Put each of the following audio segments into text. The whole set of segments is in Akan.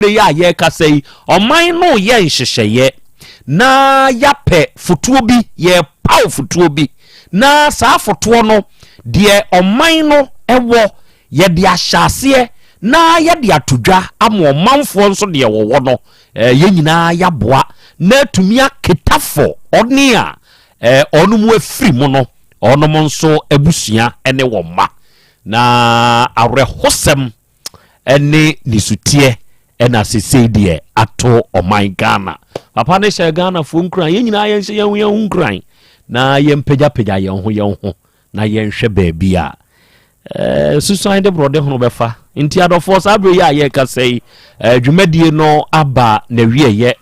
Bere yi a yɛrekasa yi, ɔman no reyɛ nhyehyɛeɛ na yɛapɛ fotoɔ bi, yɛrepaw fotoɔ bi, na saa fotoɔ no, deɛ ɔman no wɔ, yɛde ahyɛ aseɛ na yɛde ato dwa ama ɔmanfoɔ nso deɛ wɔwɔ no, eh, yɛn nyinaa yɛaboa na atumi aketa fɔ ɔne a eh, ɔnom afiri mu no, ɔnom nso abusua ne wɔn mma. Na awerɛhosɛm ne nisuteɛ ɛna sesei deɛ ato ɔman Ghana. Papa no hyɛ Ghanafoɔ nkuran, yɛn nyinaa yɛnhyɛ yɛn ho yɛn ho nkuran na yɛmpagyapagya yɛn ho yɛn ho na yɛnhwɛ baabi a eh, susuan de borɔde hono bɛfa. Nti adɔfoɔ, saa berɛ yi a yɛrekasa yi, eh, dwumadie no aba n'awieeɛ,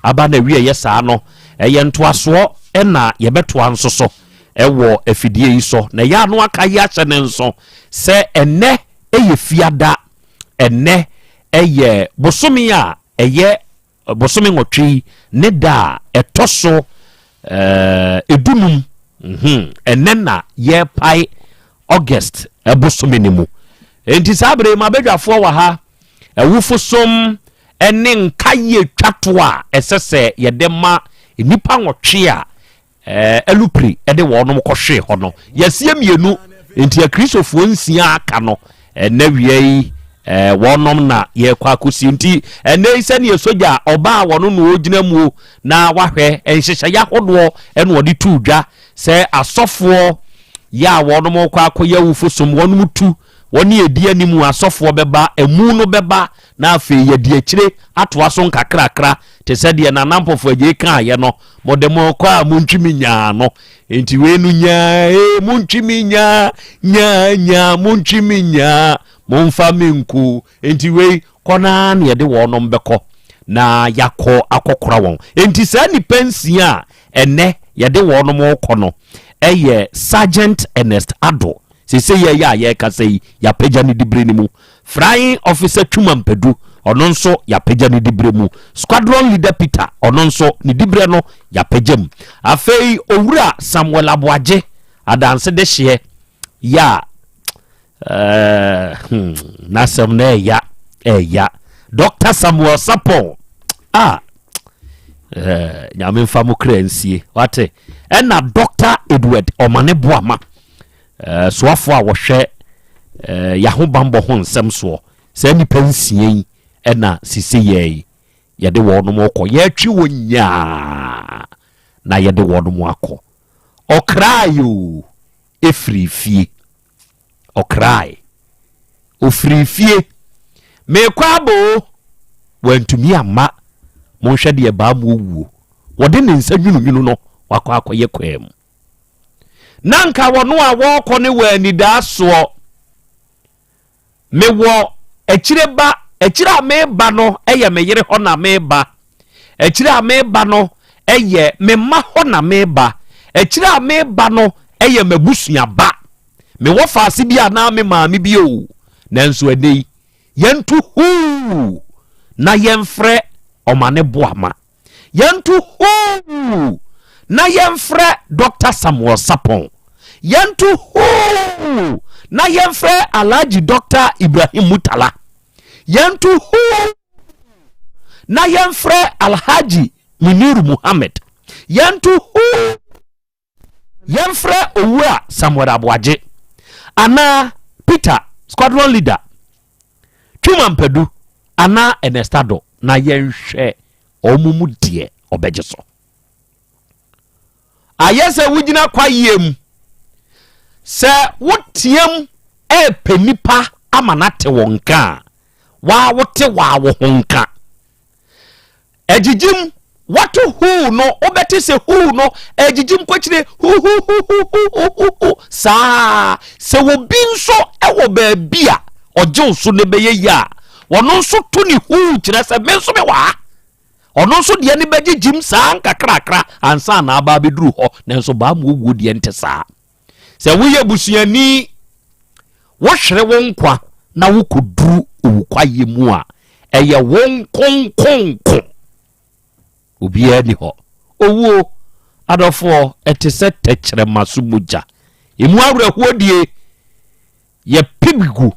aba n'awieeɛ saa no, ɛyɛ ntoasoɔ ɛna yɛbɛtoa nso so ɛwɔ afidie yi so, na ɛyɛ ano aka yi ahyɛ ne nso sɛ ɛnɛ Ɛyɛ Fiada, ɛnnɛ ɛyɛ bosome a ɛyɛ bosome nwɔtwe yi ne da a ɛtɔ so edunum. Ɛnnɛ na yɛrepae August bosome no mu. Enti saa bere yi m'abadwafoɔ wɔ ha, awufosom ne nkaeɛ twatoɔ a ɛsɛ sɛ yɛde ma nnipa nwɔtwe a Ɛɛ, de wɔnom kɔhwee hɔ no, yɛasie mmienu, nti Akristofoɔ nsia aka no, ɛnɛ wia yi, ɛɛ, wɔnom na yɛrekɔ akɔsie. Nti ɛnɛ yi sɛdeɛ sogya ɔbaa wɔno na ɔgyina muo na wahwɛ nhyehyɛeɛ ahodoɔ ɛna ɔde too dwa sɛ asɔfoɔ yɛ a wɔnom kɔ akɔyɛ awufo som, wɔnom tu wɔne ɛdi anim, asɔfoɔ bɛba, ɛmu no bɛba, na afei yɛde akyire atoa so nkakrakra te sɛ deɛ Nana Mpɔfo Agyei kaeɛ no, mode mo kɔ a montwi me nyaa no. Enti wei no nyaa ee, montwi me nyaa, nyaa nyaa, montwi me nyaa, momfa me nko. Enti wei kɔ no ara na yɛde wɔnom bɛkɔ na yɛakɔ akɔkora wɔn. Enti saa nnipa nsia a ɛnɛ yɛde wɔnom rekɔ no ɛyɛ Sergeant Ernest Addo, seesei yɛyɛ a yɛrekasa yi, yɛapagya no dibere no mu. Flying Officer Twuma Mpadu, ɔno nso yɛapagya ne diberɛ mu. Squadron Leader Peter, ɔno nso ne diberɛ no yɛapagya mu. Afei Owura Samuel Aboagye, Adanse dehyeɛ yɛ a eh, hmm, n'asɛm no ɛya ɛya. Dr. Samuel Sapon a eh, nyame mfa mo kra nsie wate. Ɛna Dr. Edward Ɔmane Boama, Eh, soafoɔ a wɔhwɛ eh, yɛahobanbɔ ho nsɛm soɔ. Saa nnipa nsia yi ɛna sise yɛ yi yɛde wɔnom kɔ, yɛtwe wɔn nyaa na yɛde wɔnom akɔ. Ɔkrae o, ɛfiri fie, ɔkrae ɔfiri fie, meekɔ aba o, wantumi amma. Monhwɛ deɛ baa mu owuo, wɔde ne nsa nwununwunu no wakɔ akɔyɛ kwaa mu. Na nka wɔn a wɔrekɔ no wɔ anidaasoɔ. Mewɔ akyire ba, akyire a meba no yɛ me yere hɔ na meba. Akyire a meba no yɛ me mma hɔ na meba. Akyire a meba no yɛ m'abusua ba. Mewɔ faase bi anaa me maame bi o. Nanso ɛnɛ yi, yɛnto huu na yɛmfrɛ ɔmane boama. Yɛnto hoo na yɛmfrɛ Dɔkta Samuel Sarpong. Yɛnto hoo na yɛmfrɛ Alhaji Dɔkta Ibrahim Murtala. Yɛnto hoo na yɛmfrɛ Alhaji Muniru Muhammed. Yɛnto hoo Yɛmfrɛ Owura Samuel Aboagye anaa Peter Squadron Leader Twum Ampadu anaa Ernest Addo na yɛnhwɛ wɔn mu deɛ ɔbɛgye so. Ayɛ sɛ wogyina kwaeɛ mu sɛ woteam ɛrepɛ nipa ama no ate wo nka a, waa wote waa wo ho nka. Ɛgyigyim, Wato huu no, wobɛte sɛ huu no ɛgyigyim kɔkyire huhuhuhuhuhuhu saa. Sɛ obi nso wɔ baabi a ɔgye wo so na ɛbɛyɛ yie a, ɔno nso to ne huu kyerɛ sɛ me nso mewɔ ha. Ɔno nso deɛ no bɛgyigyim saa nkakrakra ansa na aba abɛduru hɔ, nanso baa mu owuo deɛ nte saa. Sɛ woyɛ busuani, wohwere wo nkwa na wokɔduru owukwaeɛ mu a, ɛyɛ wo nkonkonko. Obiara ni hɔ. Owuo, adɔfoɔ, ɛte sɛ tɛkyerɛma so mogya. Emu awerɛhoɔ die, yɛpe bi gu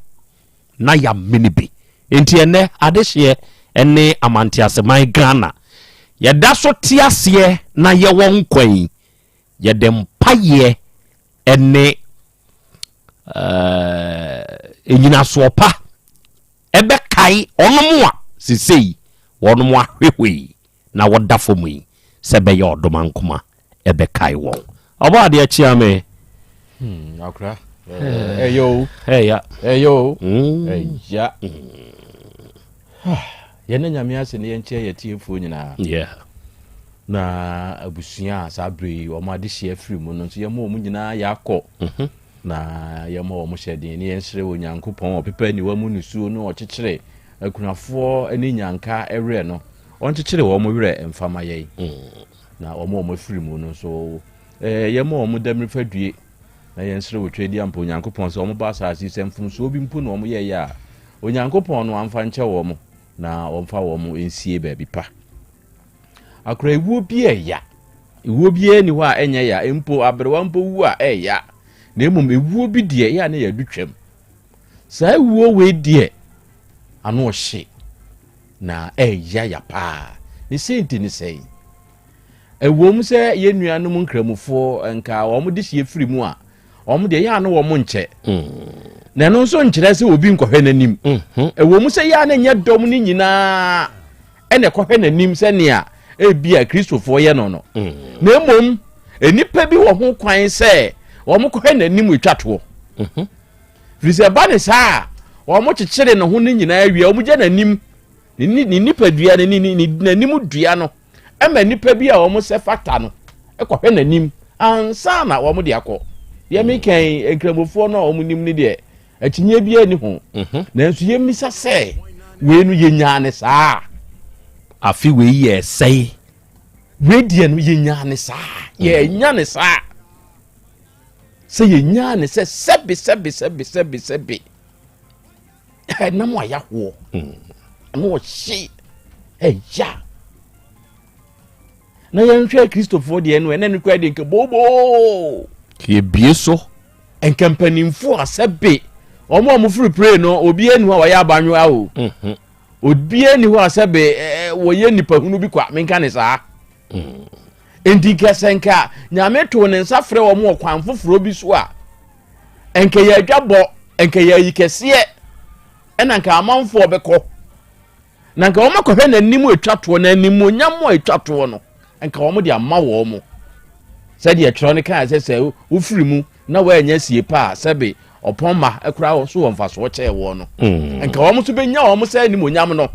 na yɛamene bi. Enti ɛnnɛ, adehyeɛ ne amanteaseman Ghana. Yɛda so te aseɛ na yɛwɔ nkwa yi, yɛde mpaeɛ ne ɛnyinasoɔ pa ɛbɛkae ɔnom a sesei wɔnom ahwehwei na wɔda fam yi sɛ ɛbɛyɛ ɔdomankoma ɛbɛkae wɔn. Ɔbɔ adeɛ kyea me. Akora. Ɛyɛ o. Ɛya. Ɛyɛ o. Ɛya. Yɛne Nyame ase ne yɛnkyɛ yɛ tiefoɔ nyinaa. Na abusua a saa bere yi wɔn adehyeɛ afiri mu no nso yɛma wɔn nyinaa yɛakɔ. Na yɛma wɔn hyɛ den ne yɛnsrɛ Onyankopɔn ɔpepa aniwa mu nusuo no ɔkyekyere akunafoɔ ne nyanka werɛ no ɔnkyekyere wɔn werɛ mfa ma yɛn. Na wɔn a wɔn afiri mu no nso yɛma wɔn dɛmirifa due na yɛnsrɛ wɔ twɛ di ampa Onyankopɔn sɛ wɔn ba asase sɛ mfomsoɔ bi mpo na wɔn yɛyɛ a Onyankopɔn no amfa nkyɛ wɔn na wɔmfa wɔn nsie baabi pa. Akora ewuo bi ɛya. Ewuo biara ni hɔ a ɛnyɛ ya mpo aberewa mpo wu a ɛya. Na mmom ewuo bi deɛ yɛ a na yɛadu twam. Saa ewuo wei deɛ ano ɔhye na ɛya ya paa. Ne sei nti ne sɛn? Ɛwom sɛ yɛn nuanom nkramofoɔ nka wɔn de hyɛ firi mu a wɔn deɛ yɛ a na wɔn nkyɛ. Na ɛno nso nkyerɛ sɛ obi nkɔhwɛ n'anim. Ɛwom sɛ yɛ a na nyɛ dɔm no nyinaa ɛna ɛkɔhwɛ n'anim sɛnea ebi a Kristofoɔ yɛ no no. Na mmom nnipa bi wɔ ho kwan sɛ wɔn kɔhwɛ n'anim etwa toɔ. Firi sɛ ɛba ne saa a wɔn kyekyere ne ho no nyinaa wie a wɔn gya n'anim ne ne nipadua ne ne ne n'anim dua no ɛma nnipa bi a wɔn sɛ fata no ɛkɔhwɛ n'anim ansa na wɔn de akɔ. Deɛ meka yi nkramofoɔ no a wɔn nim ne deɛ akyinnye biara ni ho. Nanso yɛmmisa sɛ wei no yɛnyaa ne saa. Afe wei yɛ sɛe. Wei deɛ no yɛnyaa ne saa. Yɛnya ne saa. Sɛ yɛnyaa ne sɛ sɛbe sɛbe sɛbe sɛbe sɛbe. Ɛnam a yɛahoɔ. Ɛno ɔhye ɛya. Na yɛnhwɛ Kristofoɔ deɛ no ɛnɛ no kura deɛ nka booboo. Yɛbie so. Nka mpanimfoɔ a sɛbe wɔn a wɔfiri pray no obiara ni hɔ a wɔyɛ abanyoa o. Obiara ni hɔ a sɛbe wɔyɛ nipa hunu bi kwa menka ne saa. Nti nka sɛ nka Nyame too ne nsa frɛ wɔn wɔ kwan foforɔ bi so a nka yɛ adwabɔ nka yɛ ayi kɛseɛ ɛna nka amanfoɔ bɛkɔ na nka wɔn akɔhwɛ n'anim atwa toɔ na animuonyam a atwa toɔ no nka wɔn de ama wɔn mo sɛdeɛ twerɛ no kaa sɛ sɛ wofiri mu na wɔanya sie pa a sɛbe ɔpɔn ma koraa so wɔ mfasoɔ kyɛɛ wɔn no nka wɔn nso bɛnya wɔn sɛ animuonyam no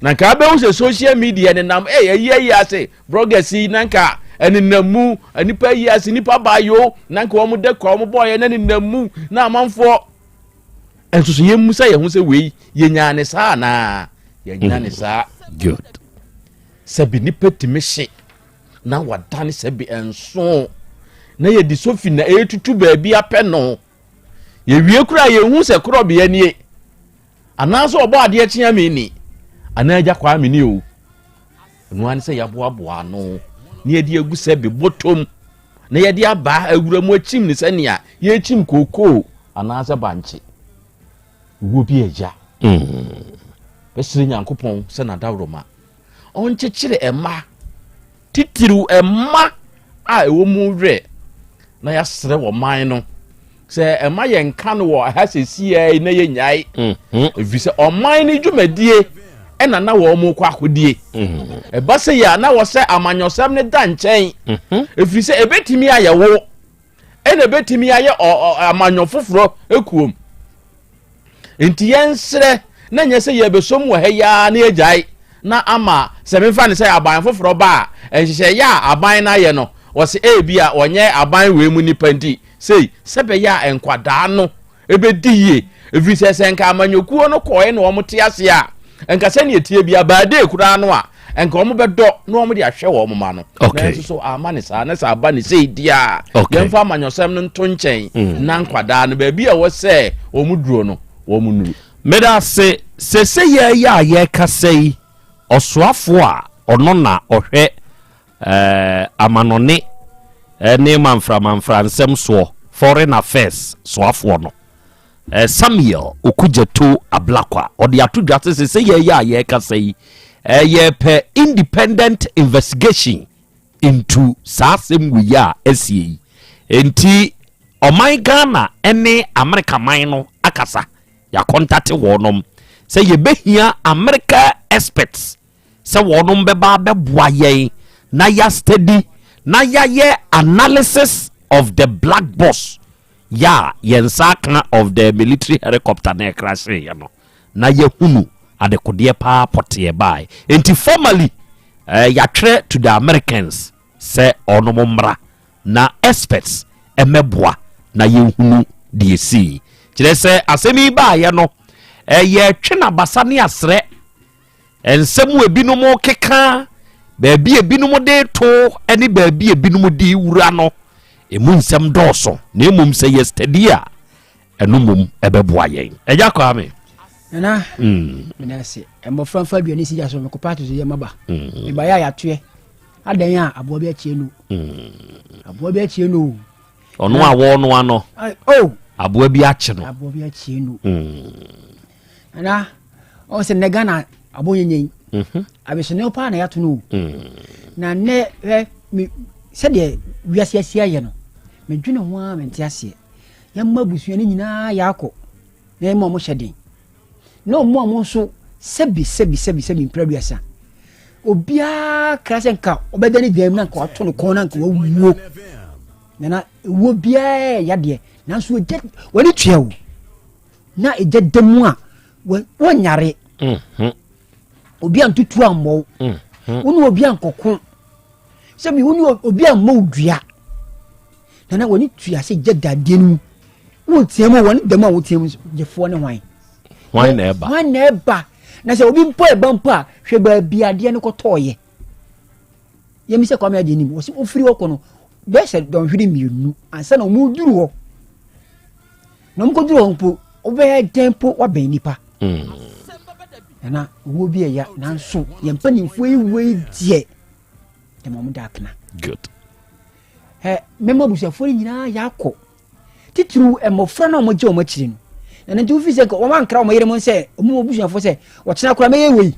na nka abɛhu sɛ social media nenam ɛyɛ ayi ayi ase bloggers yi na nka ɛnenam mu nipa ayi ase nipa baayo na nka wɔn da kwa wɔn bɔɔyɛ na nenam mu na amanfoɔ nso so yɛn mu sɛ yɛn ho sɛ wei yɛnyaa ne saa anaa yɛnya ne saa. Good. Sɛbi nipa tumi hye na wadane sɛbi nso na yɛde sofi na ɛretutu baabi apɛ no yɛwie koraa yɛhu sɛ korɔbea nie anaasɛ ɔbɔ adeɛ kyea me ni anaa agya kwaa me ni o ɛno ara ne sɛ yɛaboaboa ano na yɛde agu sɛbi bɔtɔm na yɛde aba awura mu akyim ne sɛnea yɛkyim kookoo anaasɛ bankye wuo bi agya bɛsrɛ Nyankopɔn sɛ n'adaworoma ɔnkyekyere ɛma titiriw ɛma a ɛwɔ mu werɛ na yɛasrɛ wɔ man no sɛ ɛma yɛnka no wɔ ɛha sɛsiɛ yi na yɛnyae ɛfiri sɛ ɔman no dwumadie ɛna na wɔn mo kɔ akodie ɛba sɛ yɛ a na wɔ sɛ amanyɔsɛm no da nkyɛn ɛfiri sɛ ɛbɛtumi ayɛ wo ɛna ɛbɛtumi ayɛ amanyɔ foforɔ ekuom nti yɛnsrɛ na nyɛ sɛ yɛbɛsom wɔ ha yi ara na yɛgyae na ama sɛ memfa ne sɛ aban foforɔ ba a nhyehyɛeɛ a aban no ayɛ no wɔsɛ ebi a wɔnyɛ aban wei mu nipa nti sei sɛ bɛyɛ a nkwadaa no ɛbɛdi yie ɛfiri sɛ sɛ nka amanyɔkuo no kɔɛ na wɔn te ase a nka sɛnea ɛtie bi abaade koraa no a nka wɔn bɛdɔ na wɔn de ahwɛ wɔn mma no nanso so ama ne saa na sɛ aba ne sei di a yɛmfa amanyɔsɛm no nto nkyɛn na nkwadaa no baabi a ɛwɔ sɛ wɔn duro no wɔn nuru. Meda ase sese yɛyɛ a yɛrekasa yi ɔsoafoɔ a ɔno na ɔhwɛ amanɔne ne manframanfra nsɛm soɔ foreign affairs soafoɔ no. Samuel Okudzeto Ablakwa ɔde ato dwa sɛ sɛ yɛyɛ a yɛrekasa yi, yɛpɛ independent investigation into saa asɛm wei a asie yi. Nti ɔman Ghana ne Amerika man no akasa, yɛacontact wɔnom sɛ yɛbɛhia America experts sɛ wɔnom bɛba bɛboa yɛn na yɛastudy na yɛayɛ analysis of the black box yɛ a yɛn nsa aka of the military helicopter na ɛcrashyeɛ no, na yɛhunu adekodeɛ paa pɔteɛ bae. Nti formally yɛatwerɛ to the Americans sɛ ɔnom mmra na experts ɛmɛboa na yɛhunu deɛ sii. Kyerɛ sɛ asɛm yi baayɛ no, ɛyɛ twe n'abasa ne asrɛ nsɛm ebinom keka, baabi ebinom de to ne baabi ebinom de wura no, emu nsɛm dɔɔso, na emom sɛ yɛ study a, ɛno mom ɛbɛboa yɛn. Ɛgya Kwame. Nana, meda ase. Mmɔfra mfa aduane si gya so, mekɔpa ato so yɛ maba. Mebayɛ a yɛatoɛ adan a aboa bi akyie no, aboa bi akyie no. Ɔno a wɔno ano. Oh. Aboa bi akye no. Aboa bi akyie no. Nana, ɔwɔ sɛ nnɛ Ghana abɔ nyɛnyɛn abɛsone paa na yɛato no o. Na nnɛ hwɛ me sɛdeɛ wiase asi ayɛ no, medwene ho a mente aseɛ. Yɛma abusua no nyinaa yɛakɔ na yɛma ɔmo hyɛ den na ɔmo a ɔmo nso sɛbi sɛbi sɛbi sɛbi mpira duasa, obiara kra sɛ nka ɔbɛda ne dan mu na nka wato no kɔn na nka wawuo. Nana, ewuo biara yɛ yadeɛ, nanso egya wɔne tua o na egya da mu a wɔnyare. Obi a ntutu ammɔ wo, wo ne obi ankɔko, sɛbi wo ne obi ammɔ wo dua. Nana, wɔne tua sɛ gya da adeɛ no mu, wotia mu, wɔne dɛm a wotia mu gyefoɔ ne hwan? Hwan na ɛba? Hwan na ɛba? Na sɛ obi mpo ɛba mpo a, hwɛ baabi adeɛ no kɔtɔɔyɛ. Yɛmi sɛ Kwame agye nim wɔsi ofiri hɔ kɔ no bɛyɛ sɛ dɔnhwere 2 ansa na ɔmo duru hɔ, na ɔmo kɔ duru hɔ mpo, ɔbɛyɛ dɛn mpo wabɛn nipa? Nana, owó bi ɛya, nanso yɛn mpanimfoɔ yi wo yi deɛ dɛm ɔmo da akena. Good. Ɛ mɛma abusuafoɔ no nyinaa yɛakɔ, titiriw mmɔfra no a wɔgye wɔn akyiri no. Na nti wofi sɛ wɔn ankra wɔn yere mu sɛ wɔn mu abusuafoɔ sɛ wɔkyena koraa mɛyɛ wei.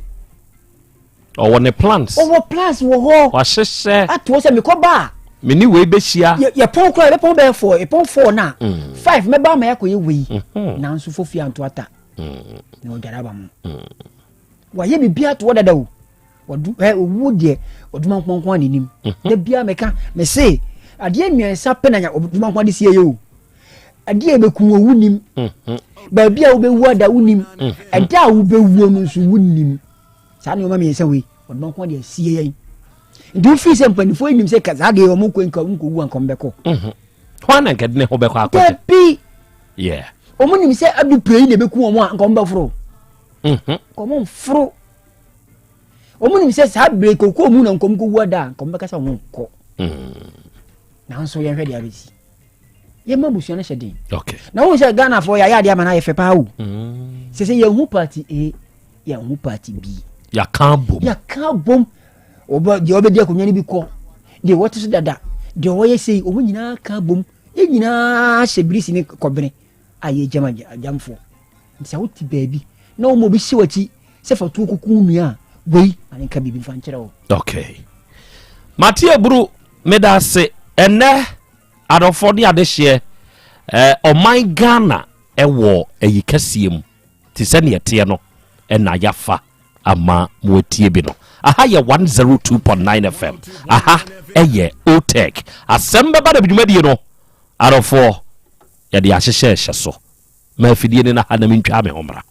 Ɔwɔ ne plans. Ɔwɔ plans wɔ hɔ. Wahyehyɛ. Ato sɛ mekɔ ba a, me ne wei bɛhyia. Yɛpɔn koraa, yɛbɛpɔn bɛyɛ four, yɛpɔn 4 na 5 mɛba ama yɛakɔyɛ wei. Nanso fofie anto ata na ɔdware aba mu, wayɛ biribi ato hɔ dada o. Wɔdu ɛ owuo deɛ, ɔduma nkɔnkɔn a n'anim da biara mɛka mɛse adeɛ 3 pɛ na nya ɔduma nkɔn de sie yɛ o. Adeɛ a ɛbɛku wɔ wunim, baabi a wobɛwu ada wunim, ɛda a wobɛwuo no nso wunim. Saa nneɛma 3 wei, ɔduma nkɔn de asie yɛn. Nti wofiri sɛ mpanimfoɔ yi nim sɛ saa deɛ wɔn kɔ nka wɔn nkɔwu anka wɔn bɛkɔ. Hwan na nkɛde ne ho bɛkɔ akɔgye? Dabi. Wɔn nim sɛ adu pere yi na ɛbɛku wɔn a, nka wɔn bɛforo. Nka wɔn mforo. Wɔn nim sɛ saa bere koko mu na nka wɔn kɔwu ada a, nka wɔn bɛka sɛ wɔn nkɔ. Nanso yɛnhwɛ deɛ abɛsi. Yɛma abusua no hyɛ den. Na wɔn sɛ Ghanafoɔ yɛayɛ adeɛ ama no ayɛ fɛ paa o. Sɛ yɛn ho party A, yɛn ho party B. Yɛaka abom. Yɛaka abom. Ɔbɛ deɛ ɔbɛdi akonnwa no bi kɔ, deɛ wɔte so dada, deɛ wɔyɛ sei, wɔn nyinaa ka abom. Yɛn nyinaa hyɛ birisi ne kɔbene a yɛgyam agyamfoɔ. Nti sɛ wote baabi na wɔn obi hyɛ w'akyi sɛ fa tuo kuku nua a, wei ma ne nka biribi mfa nkyerɛ wo. Okay, mate aburu, meda ase. Ɛnɛ adɔfoɔ ne adehyeɛ, ɔman Ghana ɛwɔ ayi kɛseɛ mu te sɛ neɛ teɛ no, ɛna yɛafa ama mo atie bi no. Aha yɛ 102.9 FM, aha ɛyɛ Otec Asɛm Bɛba da dwumadie no. Adɔfoɔ, yɛde ahyehyɛ ɛhyɛ so ma afidie no na ha na mentwa me ho mmra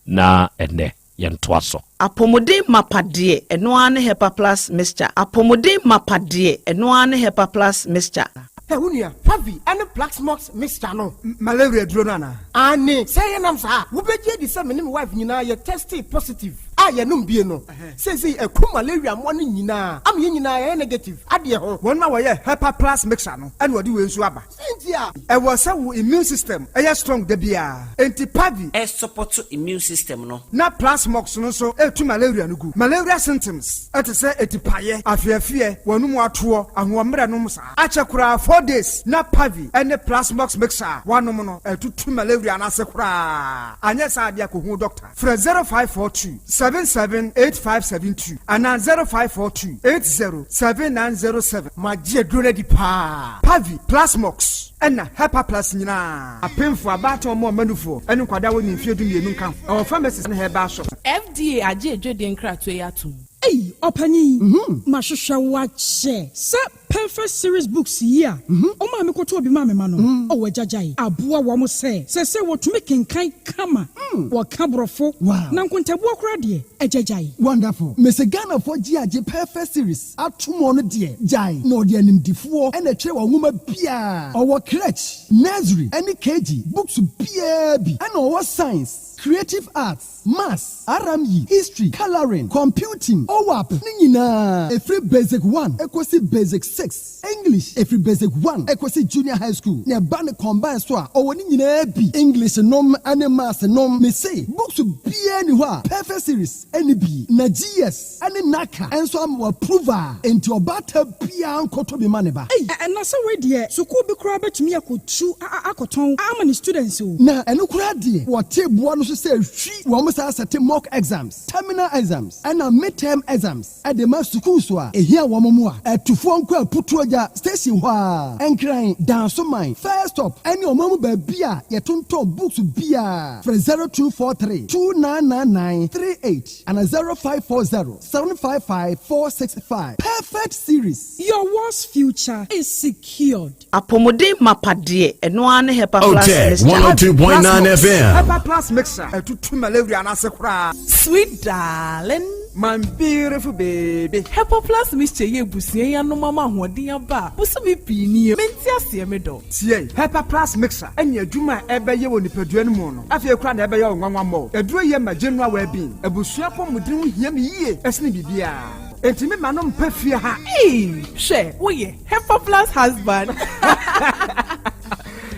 na ɛnɛ yɛntoa so. Apɔmuden mapa deɛ, ɛno ara ne Hepa Plus Mixture. Apɔmuden mapa deɛ, ɛno ara ne Hepa Plus Mixture. Ɛ wo nua Pavi ɛne Plaxmox mixture no, malaria duro no anaa? Ane sɛ yɛnam saa, wobɛgye adi sɛ me ne me wife nyinaa yɛ teste positive a yɛnom bie no seesei ɛku malaria mmoa no nyinaa ama yɛn nyinaa yɛyɛ negative adeɛ ho. Wɔn a wɔyɛ Hepa Plus Mixture no ɛna wɔde wei nso aba. Deɛ nti a? Ɛwɔ sɛ wo immune system yɛ strong da biara. Enti Pavi. Ɛsupɔto immune system no. Na Plasmox no nso ɛretu malaria no gu. Malaria symptoms te sɛ atipaeɛ, afeafeɛ, w'anum atoɔ, ahoɔmmerɛ nom saa. Akyɛ koraa 4 days na Pavi ne Plasmox mixture a woanom no atutu malaria no ase koraa. Anyɛ saa deɛ a kɔhu doctor. Frɛ 0542 77 8572 anaa 0542 80 7907. Magye aduro no adi paa. Pavi, Plasmox, ɛna Hepaplus nyinaa. Apemfo, abaatan, ɔmo a ɔmanufoɔ, ne nkwadaa a wɔnni mfeɛ 12 nka ho. Ɛwɔ pharmacies ne herbal shops. FDA agye adwadie nkratoɔ yi atom. Ei, ɔpanyin, mahwehwɛ wo akyɛ sɛ Perfect Series books yi a ɔmaa me kɔtɔ obi maa me ma no. Ɔwɔ agyagyae aboa wɔn sɛ wɔtumi kenkan kama, wɔka borɔfo na nkontabuo koraa deɛ, agyagyae. Wonderful. Mese Ghanafoɔ gye agye Perfect Series atom no deɛ, gyae na ɔde animdifoɔ ɛna ɛtwerɛ wɔn nwoma biara. Ɔwɔ crèche, nursery ɛne KG books biara bi, ɛna ɔwɔ science, creative arts, maths, RME, history, colouring, computing, OWAP ne nyinaa, ɛfiri basic 1 ɛkɔsi basic 6, English ɛfiri basic 1 ɛkɔsi junior high school, na ɛba ne combine so a, ɔwɔ ne nyinaa bi, English nom ne maths nom. Mese books biara ni hɔ a Perfect Series ɛne bi, na GS ɛne NaCCA ɛnso ama wɔ approval, enti ɔbaata biara nkɔtɔ bi ma ne ba. Ei, ɛna sɛ wei deɛ, sukuu bi koraa bɛtumi akɔtu akɔtɔn ama ne students o. Na ɛno koraa deɛ, wɔte boa no so sɛ hwi wɔn saa sɛte mock exams, terminal exams ɛna midterm exams ɛde ma sukuu so a ehia wɔn mu a ɛtufoɔ nkɔ Aputuo Gya station hɔ a Nkran Dansoman first stop ɛne ɔman mu baabi a yɛtontɔn books biara. Frɛ 0243 299938 ana 0540 755 465. Perfect Series. Your world's future is secured. Apɔmuden mapa deɛ, ɛno ara ne Hepa Plus OTEC mixture. 102.9 FM. Hepa Plus mixture ɛtutu malaria no ase koraa. Sweet darling. My beautiful baby. Hepa Plus mixture yɛ ebusua yi anom ama ahoɔden aba a bosome pii nie. Mente aseɛ, me dɔ. Tie, Hepa Plus mixture ɛne adwuma a ɛbɛyɛ wɔ nipadua no mu no, afei koraa na ɛbɛyɛ wo nwanwa mmɔ. Aduro yɛ ma general well-being. Abusua pɔmuden ho hia me yie ɛsene biribiara, enti me ma no mpɛ fie ha. Ee, hwɛ, woyɛ Hepa Plus husband.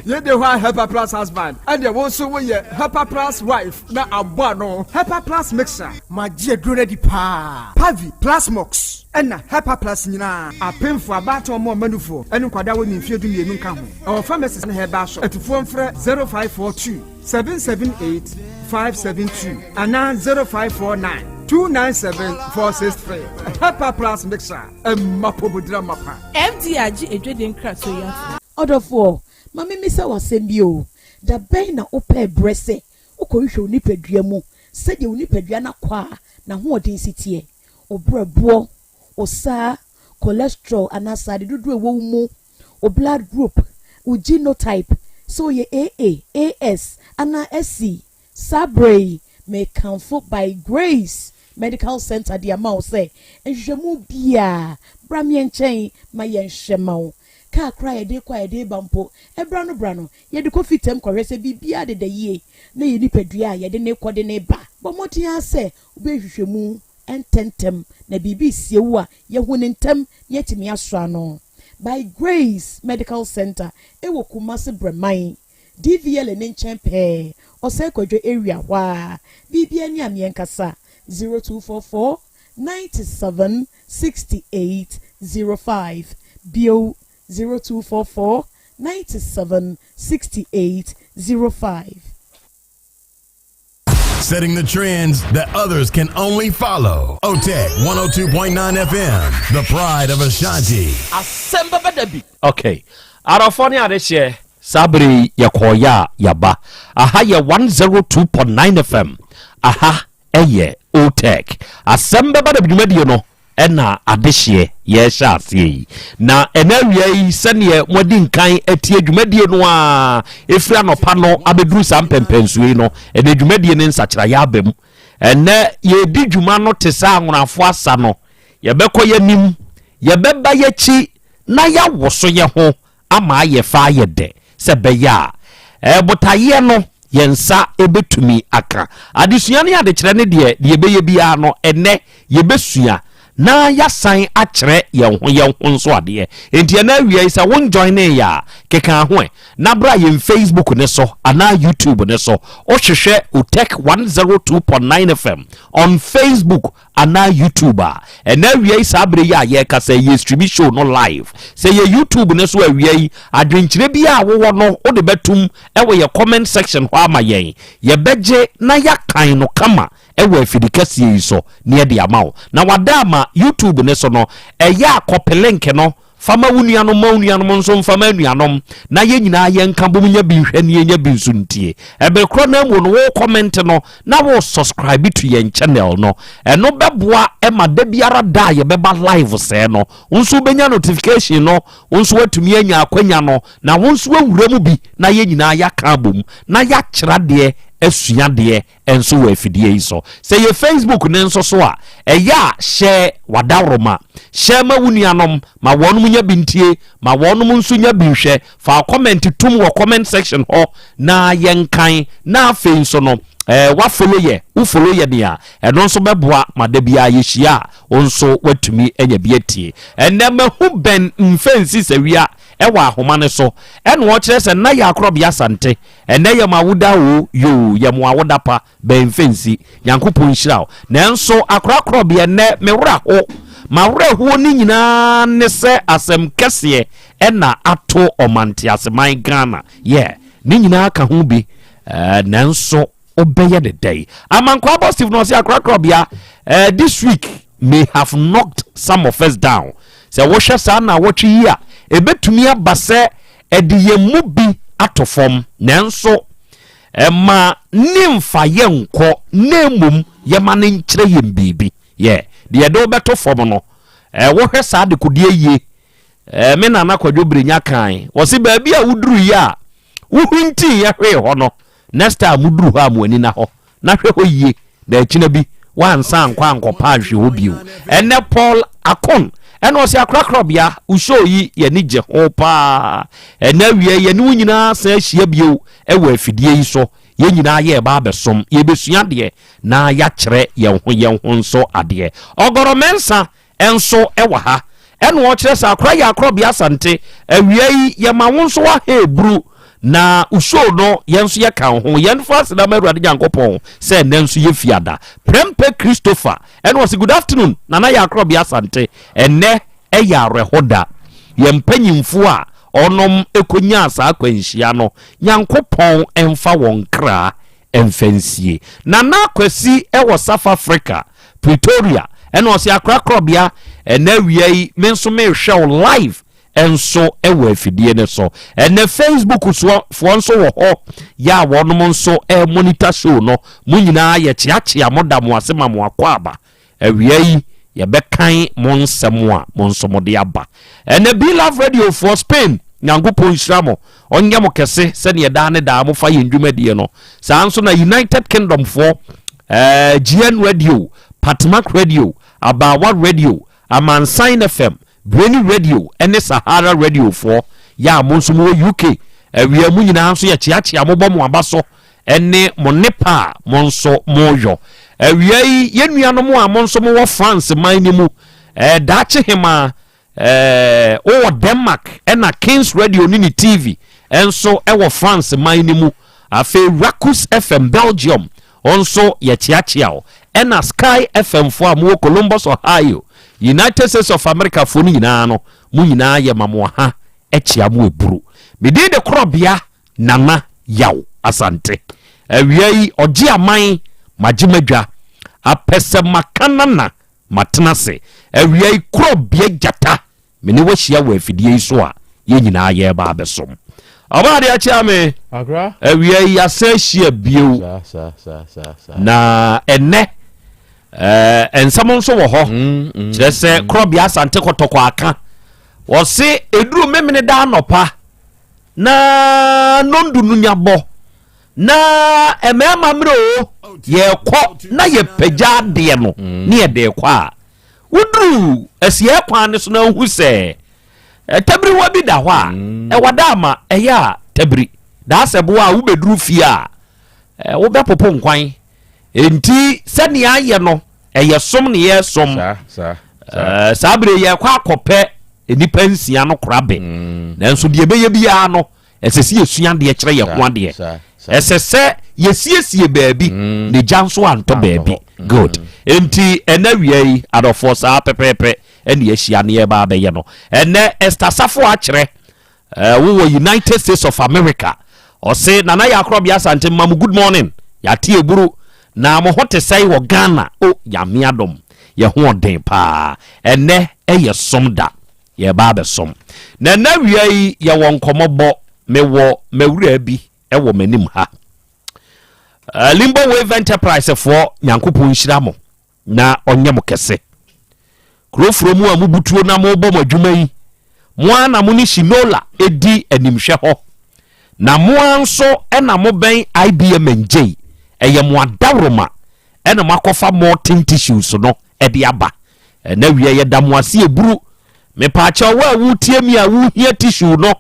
Yɛde hɔ a, Hepa Plus husband, ɛdeɛ wo nso woyɛ Hepa Plus wife na abɔ ano. Hepa Plus mixture, magye aduro no adi paa. Pavi, Plasmox, ɛna Hepa Plus nyinaa, apemfo, abaatan, ɔmo ɔmanufoɔ, ɛne nkwadaa wɔ ne mfeɛ 12 nka ho. Ɛwɔ pharmacies ne herbal shop. Atufoɔ mfrɛ 0542 778 572 anaa 0549 297 463. Hepa Plus mixture, ɛmma pɔmudira mapa. FDA agye adwadie nkratoɔ yi atom. Ɔdɔfoɔ, ma memisa w'asɛm bi o. Da bɛn na wopɛ berɛ sɛ wokɔhwehwɛ wo nipadua mu sɛdeɛ wo nipadua no akɔ a n'ahoɔden si teɛ, wo brɛboɔ, wo saa cholesterol anaa sade dodoɔ ɛwɔ wo mu, wo blood group, wo genotype, sɛ woyɛ AA, AS anaa SC? Saa berɛ yi, mekamfo By Grace Medical Center de ama wo sɛ nhwehwɛmu biaa bra meɛ nkyɛn ma yɛnhwɛ ma wo. Kaa kora yɛde kɔ a yɛde ba mpo, ɛbra no bra no, yɛde kɔ fitam kɔhwɛ sɛ biribiara deda yie na yɛ nipadua a yɛde ne kɔ de ne ba. Bɔ mmɔden ara sɛ wobɛhwehwɛ mu ntɛntɛm na biribi sie wo a, yɛhu ne ntɛm na yɛatumi asɔ ano. By Grace Medical Center ɛwɔ Kumase Brɛman, DVL ne nkyɛn pɛɛ, Ɔsɛ Kwadwo area hɔ a. Biribiara ni a mmiɛnkasa 0244 97 68 05 bio, 0244 97 68 05. Setting the trends that others can only follow. OTEC 102.9 FM, the pride of Ashanti. Asɛm bɛbɛ da bi. Okay, arɔfoɔ ne adehyeɛ, saa bere yi yɛkɔɔyɛ a yɛaba aha yɛ 102.9 FM. Aha ɛyɛ OTEC Asɛm Bɛba Da dwumadie no, ɛna adehyeɛ yɛhyɛ aseɛ yi. Na ɛna awia yi, sɛneɛ moadi nkan atie dwumadie no a ɛfiri anɔpa no abɛduru saa mpɛmpɛnsuo yi no, ɛnɛ dwumadie no nsakyerɛeɛ aba mu. Ɛnɛ yɛdi dwuma no te sɛ anwonafoɔ asa no, yɛbɛkɔ yɛnim, yɛbɛba yɛkyi na yɛawo so yɛ ho ama ayɛ fa ayɛ dɛ sɛ bɛyɛ a ɛbotayeɛ no yɛn nsa ɛbɛtumi aka. Adesua ne adekyerɛ ne deɛ, deɛ yɛbɛyɛ biara no, ɛnɛ yɛbɛsua. na yɛasan akyerɛ yɛn ho yɛn ho nso adeɛ. Enti ɛna awia yi sɛ wo njoinee yɛ a, keka ho ɛ na bra yɛn Facebook ne so anaa YouTube ne so. Wohwehwɛ Otec 102.9 FM on Facebook anaa YouTube a, ɛna awia yi saa bere yi a yɛrekasa yi, yɛ stream show no live. Sɛ yɛ YouTube ne so awia yi, adwenkyerɛ bi a wowɔ no wode bɛtum ɛwɔ yɛ comment section hɔ ama yɛn. Yɛbɛgye na yɛakan no kama ɛwɔ afidi kɛseɛ yi so na yɛde ama wo. Na wada ama YouTube ne so no, ɛyɛ a copy link no fa ma wo nuanom, ma wo nuanom nso mfa ma anuanom, na yɛn nyinaa yɛnka bom nya bi nhwɛ na yɛnya bi nso ntie. Ɛbere korɔ no mu no, wo comment no na wo subscribe to yɛn channel no, ɛno bɛboa ɛma da biara da a yɛbɛba live sɛɛ no, wo nso wobɛnya notification no, wo nso woatumi anya akwanya no, na wo nso awura mu bi, na yɛn nyinaa yɛaka abom na yɛakyerɛ adeɛ, asua adeɛ nso wɔ afidie yi so. Sɛ yɛ Facebook ne nso so a, ɛyɛ a hyɛ wadaworoma, hyɛ ma wo nuanom, ma wɔnom nya bi ntie, ma wɔnom nso nya bi nhwɛ. Fa comment tum wɔ comment section hɔ na yɛnkan. Na afei nso no, wafollow yɛ, wo follow yɛ nea ɛno nso bɛboa ma da biara yɛhyia a, wo nso watumi anya bi atie. Ɛnɛ mahu bɛn mfɛnsi sɛ wia ɛwɔ ahoma no so, ɛna ɔkyerɛ sɛ na yɛ akorɔbea Asante. Ɛnɛ yɛ mo awoda o, yoo, yɛ mo awoda pa, bɛn mfɛnsi. Nyankopɔn nhyira wo. Nanso akorakorɔbea ɛnɛ me werɛ ho. Ma werɛhoɔ no nyinaa ne sɛ asɛm kɛseɛ ɛna ato ɔmanteaseman Ghana. Yɛ, ne nyinaa ka ho bi. Nanso wobɛyɛ ne dɛn? Amankwaa Bɔ Steve na ɔse akorakorɔbea, this week may have knocked some of us down. Sɛ wohwɛ saa na awɔtwe yi a, ɛbɛtumi aba sɛ ɛde yɛn mu bi ato fam, nanso ɛma ne mfa yɛn nkɔ, na mmom yɛma no nkyerɛ yɛn biribi. Yɛ deɛ yɛde wobɛto fam no, wohwɛ saa dekodeɛ yie. Me nana Kwadwo Brenya kan, wɔse baabi a woduru yi a wohintii yɛ hwee hɔ no, next time moduru hɔ a mo ani na hɔ, na hwɛ hɔ yie, na akyina bi wansa ankɔ ankɔpa anhwɛ hɔ bio. Ɛnɛ Paul Akon ɛna ɔsɛ akorakorabea wo show yi yɛne gye ho paa. Ɛnɛ awia yɛne wo nyinaa san ahyia bio ɛwɔ afidie yi so. Yɛn nyinaa yɛreba abɛsom, yɛbɛsua adeɛ na yɛakyerɛ yɛn ho yɛn ho nso adeɛ. Ɔgɔrɔ Mɛnsa nso wɔ ha, ɛna ɔkyerɛ sɛ akora yɛ akorɔbea Asante. Awia yi yɛma wo nso waha eburu na wo show no yɛn nso yɛka wo ho. Yɛn fa aseda ma Awurade Nyankopɔn sɛ ɛnɛ nso yɛ fiada. Prɛmpɛ Christopher ɛna ɔse good afternoon Nana yɛ akorɔbea Asante. Ɛnɛ ɛyɛ awerɛho da. Yɛn mpanyimfoɔ a ɔnom ɛkɔnyaa saa akwanhyia no, Nyankopɔn mfa wɔn kra mfa nsie. Nana Kwasi wɔ South Africa, Pretoria, ɛna ɔse akorakorɔbea, ɛnɛ awia yi me nso mehwɛ wo live nso wɔ afidie no so. Ɛnɛ Facebook soɔ foɔ nso wɔ hɔ yɛ a wɔnom nso monitor show no. Mo nyinaa yɛkyeakyea mo, da mo ase ma mo akɔ aba. Awia yi yɛbɛkan mo nsɛm a mo nso mode aba. Ɛnɛ Be Love Radio foɔ Spain, Nyankopɔn nhyira mo, ɔnyɛ mo kɛse sɛdeɛ daa ne daa mofa yɛn dwumadie no. Saa nso na United Kingdom foɔ, GN Radio, Patmak Radio, Abawa Radio, Amansan FM, Breni Radio ne Sahara Radio foɔ yɛ a mo nso mowɔ UK. Awia mu nyinaa nso yɛkyeakyea mobɔ mo aba so ne mo nnepa a mo nso moyɔ. Awia yi yɛn nuanom a mo nso mowɔ France man no mu, daakye hema, wowɔ Denmark, ɛna Kings Radio ne ne TV nso ɛwɔ France man no mu. Afei Rakus FM Belgium nso yɛkyeakyea wo, ɛna Sky FM foɔ a mowɔ Columbus, Ohio, United States of America foɔ no nyinaa no, mo nyinaa yɛ ma mo ha ɛkyea mo eburu. Medin de korɔbea Nana Yaw Asante. Awia yi ɔgye aman magye madwa apɛ sɛ maka nana matena ase. Awia yi korɔbea gyata me ne wahyia wɔ afidie yi so a yɛn nyinaa yɛreba abɛsom. Ɔbaa deɛ akyea me. Awia yi yɛasan ahyia bio. Na ɛnɛ nsɛm nso wɔ hɔ. Kyerɛ sɛ korɔbea Asante Kɔtɔkɔ aka. Wɔse ɛduru memene da anɔpa na nondu no nya bɔ na mmarima mmerɛ o yɛkɔ na yɛpagya adeɛ no ne yɛde kɔ a, woduru asiɛ kwan no so na wohu sɛ tabiriwa bi da hɔ a ɛwɔ da ama ɛyɛ a tabiri daa sɛ boa a wobɛduru fie a wobɛpopo nkwan. Enti sɛnea ayɛ no ɛyɛ som ne yɛsom. Eh, saa bere yɛkɔ akɔpɛ nnipa nsia no korabe mm. nanso deɛ ɛbɛyɛ biara no ɛsɛ sɛ yɛsua adeɛ kyerɛ yɛn ho adeɛ ɛsɛ sɛ yɛsiesie baabi mm. na gya nso antɔ baabi mm. good nti ɛnɛ wia yi adɔfoɔ saa pɛpɛɛpɛ ɛne yɛahyia ne yɛba abɛyɛ no ɛnɛ Esther Safo akyerɛ Eh, wowɔ United States of America. Ɔse, Nana Yaa Korɔbea Asante mma mo good morning. Yɛate aburu. Na mo ho te sɛn wɔ Ghana? O, Nyame adom, yɛ ho ɔden paa. Ɛnnɛ ɛyɛ som da. Yɛreba abɛsom. Na ɛnnɛ awia yi, yɛwɔ nkɔmmɔbɔ. Mewɔ m'awuraa bi wɔ m'anim ha. Eh, Limbo Wave Enterprise foɔ, Nyankopɔn nhyira mo. Na ɔnyɛ mo kɛse. Kuro forɔ mu a mobutuo na mobɔ mo adwuma yi, mo ara na mo ne Shinola di animhwɛ hɔ. Na mo ara nso na mobɛn IBM Ngyei, ɛyɛ mo adaworoma na moakɔfa molten tissues no de aba. Ɛna wiɛ yɛda mo ase eburu. Mepaakyɛw wo a woretie mi a wohia tissue no,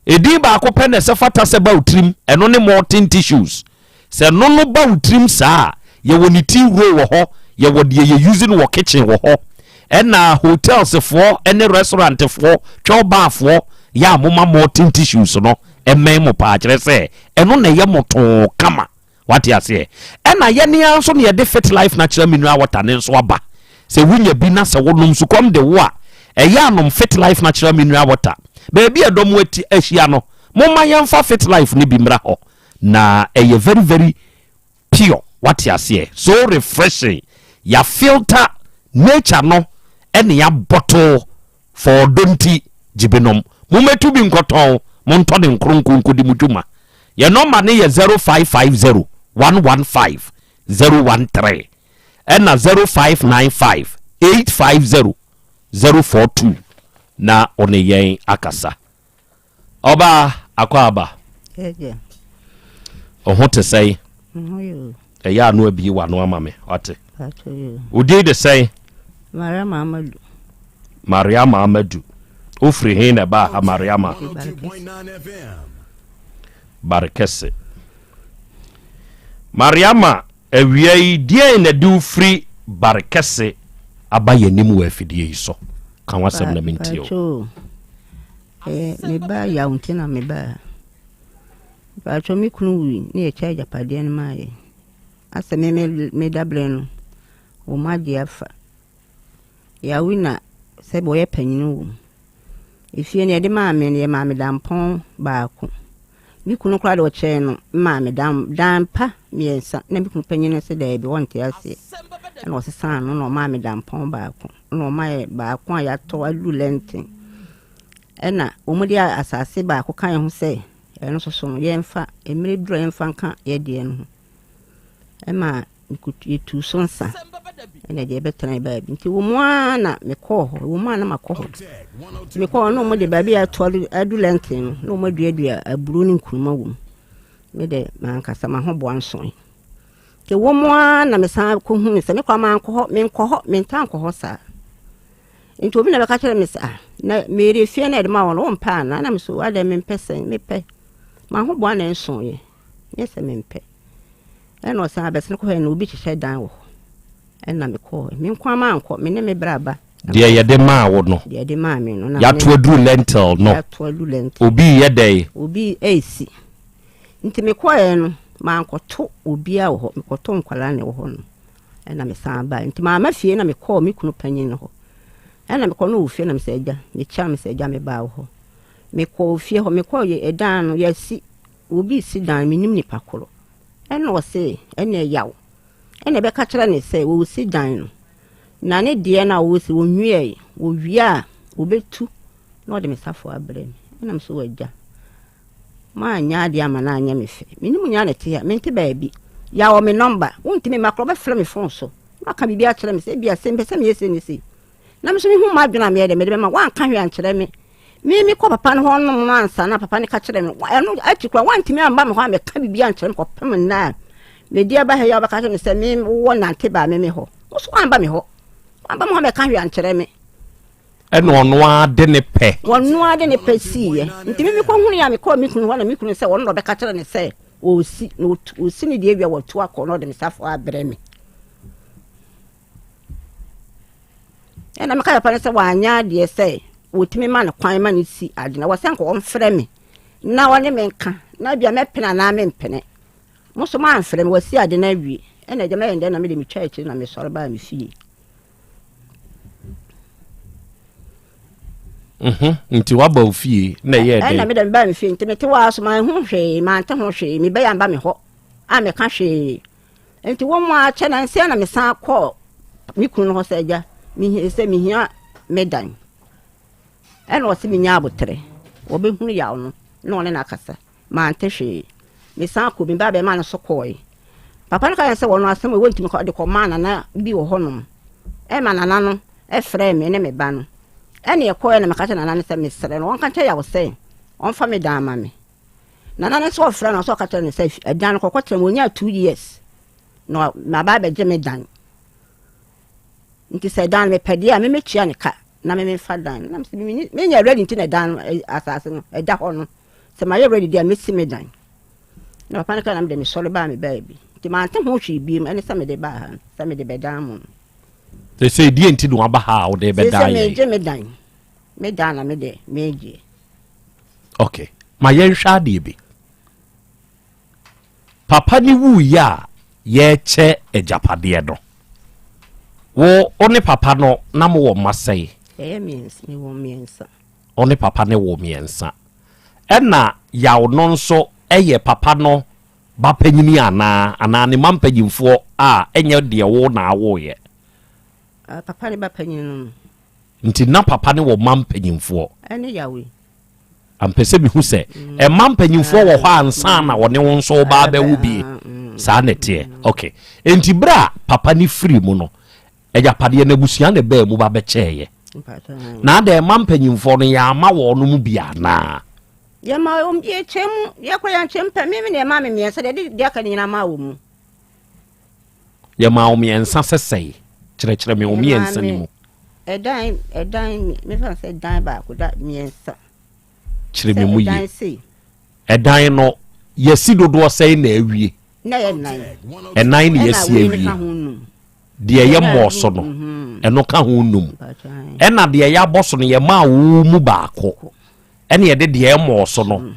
Edin baako pɛ na ɛsɛ fata sɛ ba wo tirim, ɛno ne molten tissues. Sɛ ɛno no ba wo tirim saa a, yɛwɔ ne tea roll wɔ hɔ, yɛwɔ deɛ yɛ use no wɔ kitchen wɔ hɔ. Ɛna hotels foɔ ne restaurant foɔ, twɛw bar foɔ, yɛ a moma molten tissues no mmɛn mo paa, kyerɛ sɛ ɛno na ɛyɛ mo too kama. Wate aseɛ? Ɛna yɛne ara nso na yɛde Fit Life Natural Mineral Water no nso aba. Sɛ wonya bi na sɛ wonom sukɔm de wo a, ɛyɛ a nom Fit Life Natural Mineral Water. Baabi a ɛdɔm ati ahyia no, momma yɛmfa Fit Life no bi mmra hɔ. Na ɛyɛ very very pure. Wate aseɛ? So refreshing. Yɛafilter nature no ɛne yɛabottle For ɔdɔ nti, gye bi nom. Mommɛtu bi nkɔtɔn, montɔ ne nkronko nkɔdi mo dwuma. Yɛn nɔmba no yɛ 0550 115 013 ɛna 0595 850 042 na wo ne yɛn akasa. Ɔbaa, akwaaba. Ɛgya. Wo ho te sɛn? Me ho yɛ o. Ɛyɛ ano abie w'ano ama me, wate? Wo din de sɛn? Mariama Amadu. Mariama Amadu. Wofiri he na ɛbaa ha, Mariama? Barekɛse. Mariama, awia yi, deɛn na ɛde wo firi Barekɛse aba yɛn anim wɔ afidie yi so? Ka w'asɛm na mentie o. Ɛyɛ me ba yaw nti na me baa. Mpakyɛw me kunu wui na yɛkyɛ agyapadeɛ no maa yɛn. Asɛ me me me dabrɛ no, wɔn agye afa. Yaw yi na sɛ wɔyɛ panyin wɔ mu. Efie no yɛde maa me no yɛmaa me dampɔn baako. Me kunu koraa de ɔkyɛɛ no maa me dan dan pa mmiɛnsa na me kunu panyin no sɛ daabi wɔnte aseɛ. Ɛna ɔsesaa no na ɔmaa me dampɔn baako. Ɛna ɔma yɛ baako a yɛatɔ aduru lɛnten. Ɛna wɔde asase baako ka yɛn ho sɛ ɛno nso so no yɛmfa mmerɛ duru a yɛmfa nka yɛ deɛ no ho. Ɛma yɛtuu so nsa ɛna deɛ ɛbɛtena baabi. Nti wɔ mu ara na mekɔɔ hɔ, wɔ mu ara na makɔ hɔ. Nti mekɔɔ hɔ na wɔde baabi a yɛatɔ adu lɛnten no na wɔaduadua aburo ne nkuruma wɔ mu. Me de mankasa m'ahoboa nsoe. Nti ɛwɔ mu ara na mesan kɔhunu sɛ me koraa mankɔ hɔ, menkɔ hɔ, mentaa nkɔ hɔ saa. Nti obi na bɛka kyerɛ me sɛ, ah, na meyere fie na ɛde ma wɔn, wompɛ anaa? Na me so, adɛn mempɛ sɛn, mepɛ. M'ahoboa na ɛnsoeɛ, nyɛ sɛ mempɛ. Ɛna ɔsan abɛsene kɔhɛ na obi hyehyɛ dan wɔ hɔ. Ɛna mekɔɔ, me nko ara mankɔ, me ne me bra ba. Deɛ yɛde maa wo no. Deɛ yɛde maa me no. Yɛato aduru lentil no. Yɛato aduru lentil. Obi yɛ dɛn? Obi resi. Nti mekɔeɛ no, mankɔto obiara wɔ hɔ, mekɔtoo nkwadaa na ɛwɔ hɔ no. Ɛna mesan baeɛ. Nti mamma fie na mekɔɔ me kunu panyin no hɔ. Ɛna mekɔ no wɔ fie na mesɛ agya, mekyia no mesɛ agya mebaa wɔ hɔ. Mekɔɔ fie hɔ, mekɔɔ yɛ ɛdan no yɛasi, obi resi dan, menim nipa koro. Ɛna ɔse ɛna ɛyaw. Ɛna ɛbɛka kyerɛ ne sɛ wɔresi dan no. Na ne deɛ no a wɔresi wɔnwiae, wɔwie a wɔbɛtu na ɔde me safoa abrɛ me. Ɛna mesɛ wɔ agya. Moanyɛ adeɛ amma no anyɛ me fɛ. Me ne mo nyinaa na ɛte ha. Mente baabi. Yaw me nɔmba. Wontumi mma koraa. Wobɛfrɛ me fon so na waka biribi akyerɛ me sɛ ebia sei, mepɛ sɛ meyɛ sei ne sei. Na me nso mehu m'adwene a meyɛ dɛ mede bɛma. Woanka hwee ankyerɛ me. Me mekɔ papa no hɔ nom no ansa na papa no ka kyerɛ me. Ɛno akyi koraa woantumi amma me hɔ ammɛka biribi ankyerɛ me kɔpem nnɛ a mede aba ha yi a wobɛka kyerɛ me sɛ me wowɔ nante baa me me hɔ. Wo nso woamba me hɔ. Woamba me hɔ ammɛka hwee ankyerɛ me. Ɛna ɔno ara de ne pɛ. Ɔno ara de ne pɛ siiɛ. Nti me mekɔhunuiɛ a mekɔɔ me kunu hɔ na me kunu sɛ ɔno na ɔbɛka kyerɛ no sɛ ɔresi na ɔsi ne deɛ wie a watu akɔ na ɔde me safoa abrɛ me. Ɛna meka papa no sɛ wanyɛ adeɛ sɛ wɔtumi ma no kwan ma no si ade na wɔsɛ nka wɔmfrɛ me na wɔne me nka na bia mɛpene anaa mempene. Mo nso moamfrɛ me, wɔasi ade no awie. Ɛna agya mɛyɛ ndɛn na mede metwa akyiri na mesɔre baa me fie. Mhm, nti waba wo fie na ɛyɛɛ dɛn? Ɛna mede mebaa me fie nti mete hɔ ara so manhu hwee, mante ho hwee, mebɛyɛ amba me hɔ a meka hwee. Nti wɔn mu akyɛ na nsia na mesan kɔɔ me kunu no hɔ sɛ agya, mehia sɛ mehia me dan. Ɛna ɔse menya aboterɛ, wɔbɛhunu yaw no na ɔne no akasa. Mante hwee. Mesan kɔɔ me ba bɛrima no so kɔɔe. Papa no ka kyerɛ sɛ wɔn asɛm a wɔntumi kɔ de kɔmaa nana bi wɔ hɔnom. Ɛma nana no frɛɛ me ne me ba no. Ɛne ɛkɔɛ na meka kyerɛ nana no sɛ mesrɛ no wɔnka nkyerɛ Yaw sɛ ɔmfa me dan ma me. Nana no nso ɔfrɛ no sɛ ɔka kyerɛ no sɛ ɛdan no kɔkɔtena mu ɔnyaa two years na maba abɛgye me dan. Nti sɛ dan no mepɛ deɛ a memɛtua ne ka na mememfa dan no. Na mesɛ menyɛ ready nti na ɛdan no asase no ɛda hɔ no. Sɛ mayɛ ready deɛ a mɛsi me dan. Na papa no kaa na mede mesɔre baa me baabi. Nti mante ho hwee biom ɛne sɛ mede baa ha no, sɛ mede bɛdan mo no. Sɛ deɛ nti na waba ha a wode bɛdan yɛn? Sɛ megye me dan. Me dan na mede megyeɛ. Okay. Ma yɛnhwɛ adeɛ bi. Papa ne wuiɛ a yɛrekyɛ agyapadeɛ no, wo wo ne papa no na mowɔ mma sɛe? Ɛyɛ mmiɛnsa, mewɔ mmiɛnsa. Ɔne papa no wɔ mmiɛnsa. Ɛna Yaw no nso yɛ papa no ba panyini anaa? Anaa ne mma mpanyimfoɔ a ɛnyɛ deɛ wo na awoeɛ? Papa ne ba panyini no no. Nti na papa no wɔ mma mpanyimfoɔ? Ɛne Yaw yi. Ampɛ sɛ mehu sɛ mma mpanyimfoɔ wɔ hɔ ansa na ɔne wo nso woba abɛwo bi. Saa na ɛteɛ. Okay. Nti berɛ a papa no firi mu no, Agyapadeɛ no abusua na ɛbaa mu ba bɛkyɛeɛ. Na adɛn mma mpanyimfoɔ no yɛamma wɔn mu bi anaa? Yɛma wɔn bi yɛkyɛ mu yɛkɔ yɛnkyɛ mu pɛ me me na ɛmaa me mmiɛnsa deɛ ɛde deɛ aka no nyinaa maa wɔn mu. Yɛmaa wo mmiɛnsa sɛ sɛe kyerɛkyerɛ me wo mmiɛnsa no mu. Ɛdan ɛdan mefa sɛ dan baako da mmiɛnsa. Kyerɛ me mu yie. Ɛdan no yɛsi dodoɔ sɛe na awie. Na yɛ nnan. Ɛnan na yɛsi awie. Deɛ yɛmmɔɔ so no, ɛno ka ho num. Ɛna deɛ yɛabɔ so no, yɛmaa wo mu baako. Ɛna yɛde deɛ ɛmmɔɔ so no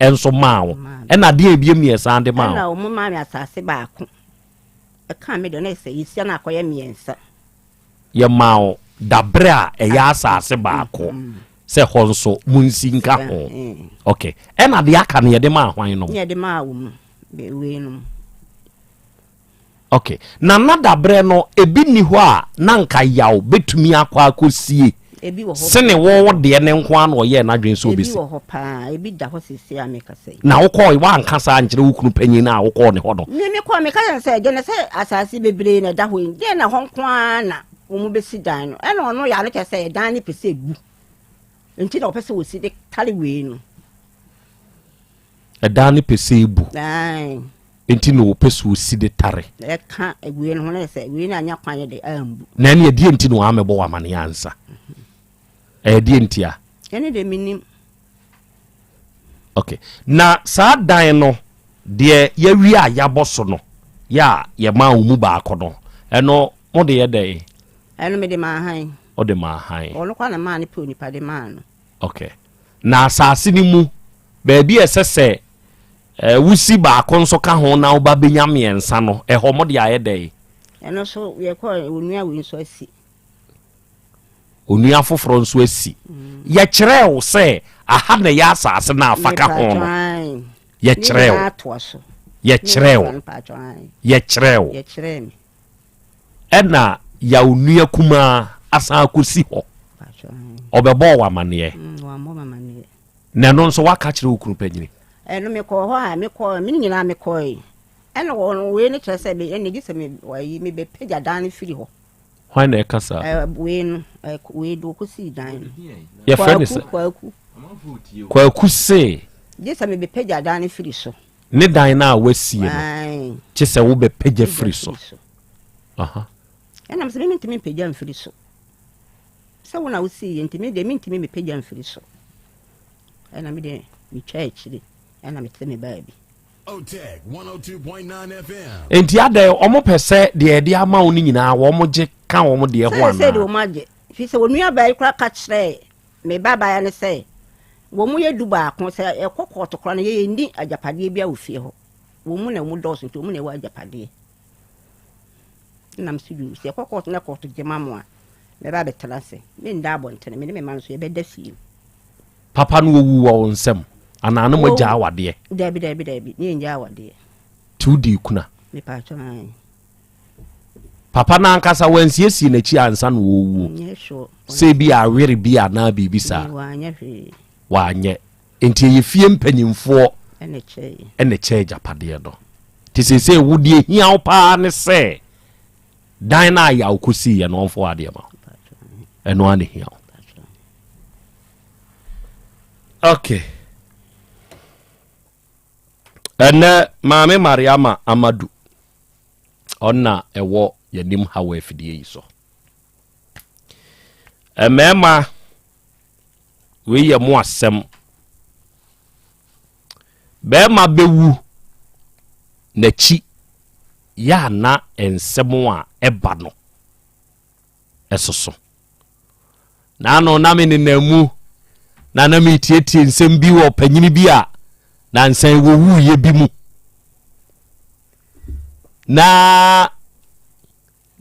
nso maa wo. Ɛna adeɛ ebiem ne yɛsan de maa wo. Ɛna wɔn maa me asase baako. Ɛka me deɛ na ɛsɛ yɛsia no akɔyɛ mmiɛnsa. Yɛmaa wo dabrɛ a ɛyɛ asase baako sɛ hɔ nso munsi nka ho. Okay. Ɛna deɛ aka no yɛde maa hwan nom? Yɛde maa wo mu wei nom. Ok, na na dabrɛ no ebi nni hɔ a na nka yaw bɛtumi akɔ akɔsie Ebi wɔ hɔ sene wo wo deɛ ne nko ara na ɔyɛɛ n'adwene sɛ Ebi ɔbɛsi. wɔ hɔ paa, ebi da hɔ seesei a mekasa yi. Na wokɔɔ woanka saa ankyerɛ wo kunu panyin no a wokɔɔ ne hɔ no? Me mekɔɔ meka kyerɛ no sɛ gye no sɛ asase bebree na ɛda hɔ yi, deɛ na hɔ nko ara na wɔn bɛsi dan no. Ɛna ɔno yɛ ano kyerɛ sɛ dan no pɛ sɛ egu nti na ɔpɛ sɛ wɔsi de tare wei no. Ɛdan no pɛ sɛ ebu. Nti na wɔpɛ sɛ wɔsi de tare. Ɛka wei no ho na sɛ wei no anya kwan yɛ de ambu. Na ɛne ɛdeɛ nti na wɔamɛbɔ wɔ amaneɛ ansa? Ɛyɛ deɛ nti a? Ɛne deɛ menim. Okay. Na saa dan no deɛ yɛawie a yɛabɔ so no yɛ a yɛmaa wo mu baako no ɛno mo de yɛ dɛn? Ɛno mede maa han. Wode maa han. Ɔno koraa na maa no pɛ onipa de maa no. Okay. Na asase no mu baabi a ɛsɛ sɛ eh, wosi baako nso ka ho na woba bɛnya mmiɛnsa no, ɛhɔ mo de ayɛ dɛn? Ɛno nso yɛkɔ onua wei nso asi. Onua foforɔ nso asi. Mm. Yɛkyerɛɛ wo sɛ aha na ɛyɛ asase no a fa ka ho no. Yɛkyerɛɛ wo. Yɛkyerɛɛ wo. Yɛkyerɛɛ wo. Ɛna yaw nua kumaa asan akɔsi hɔ. Ɔbɛbɔɔ wo amaneɛ. Mm, Na ɛno nso woaka kyerɛ wo kunu panyini? Ɛno mekɔɔ hɔ a mekɔɔ me nyinaa mekɔe. Ɛna wɔn wei no kyerɛ sɛ me ɛna gye sɛ me wɔyi mebɛpagya dan no firi hɔ. Hwan na ɛka saa? Ɛɛ wei no ɛɛ wei de ɔkɔsii dan no. Yɛfrɛ ne sɛ? Kwaku. Kwaku se. Gye sɛ mebɛpagya dan no firi so. Ne dan no a wasie no, kye sɛ wobɛpagya firi so. Ɛna mesɛ mentumi mpagya mfiri so. Sɛ wo na wosii yɛ nti me deɛ mentumi mepagya mfiri so. Ɛna me deɛ metwa akyire ɛna mete me baabi. Enti adɛn wɔn pɛ sɛ deɛ yɛde ama wo no nyinaa wɔn gye ka wɔn deɛ ho anaa? Sɛ deɛ wɔn agye. Firi sɛ wɔn nuabaa yi koraa ka kyerɛɛ me babaa no sɛ wɔn mu yɛ dubaako, sɛ ɛkɔ kɔɔto koraa no yɛyɛ nni agyapadeɛ biara wɔ fie hɔ. Wɔn mu na wɔn dɔɔso nti wɔn mu na ɛwɔ agyapadeɛ. Ɛna me so duu sɛ ɛkɔ kɔɔto na kɔɔto gye ma mo a, mɛba abɛtena ase. Mennda abɔntene, me ne me mma no nso yɛbɛda fie. Papa no owu wɔ wo nsam anaa na moagya awadeɛ? Dabi dabi dabi, ne yɛngya awadeɛ. Nti wodii kuna? Mepatwɔ ae. Papa no ankasa wansiesie n'akyi ansa na ɔrewuo? Nyɛ sure. Sɛ bi awere bi anaa biribi saa? Wanyɛ hwee. Wanyɛ. Nti ɛyɛ fie mpanyimfoɔ ɛna kyɛe. ɛna kyɛ agyapadeɛ no. Nti seesei wo deɛ hia wo paa ne sɛ dan no a yaw kɔsiiɛ no ɔmfa w'adeɛ ma wo. Ɛno ara na hia wo. Okay. Ɛnɛ Maame Mariama Amadu ɔna ɛwɔ yɛnim ha wɔ afidie yi so. Mmarima wei yɛ mo asɛm. Bɛrima bɛwu n'akyi yɛ ana nsɛm a ɛba no ɛsoso. Naano na me nenam mu na na metietie nsɛm bi wɔ panyini bi a nansan wɔwuiɛ bi mu. Na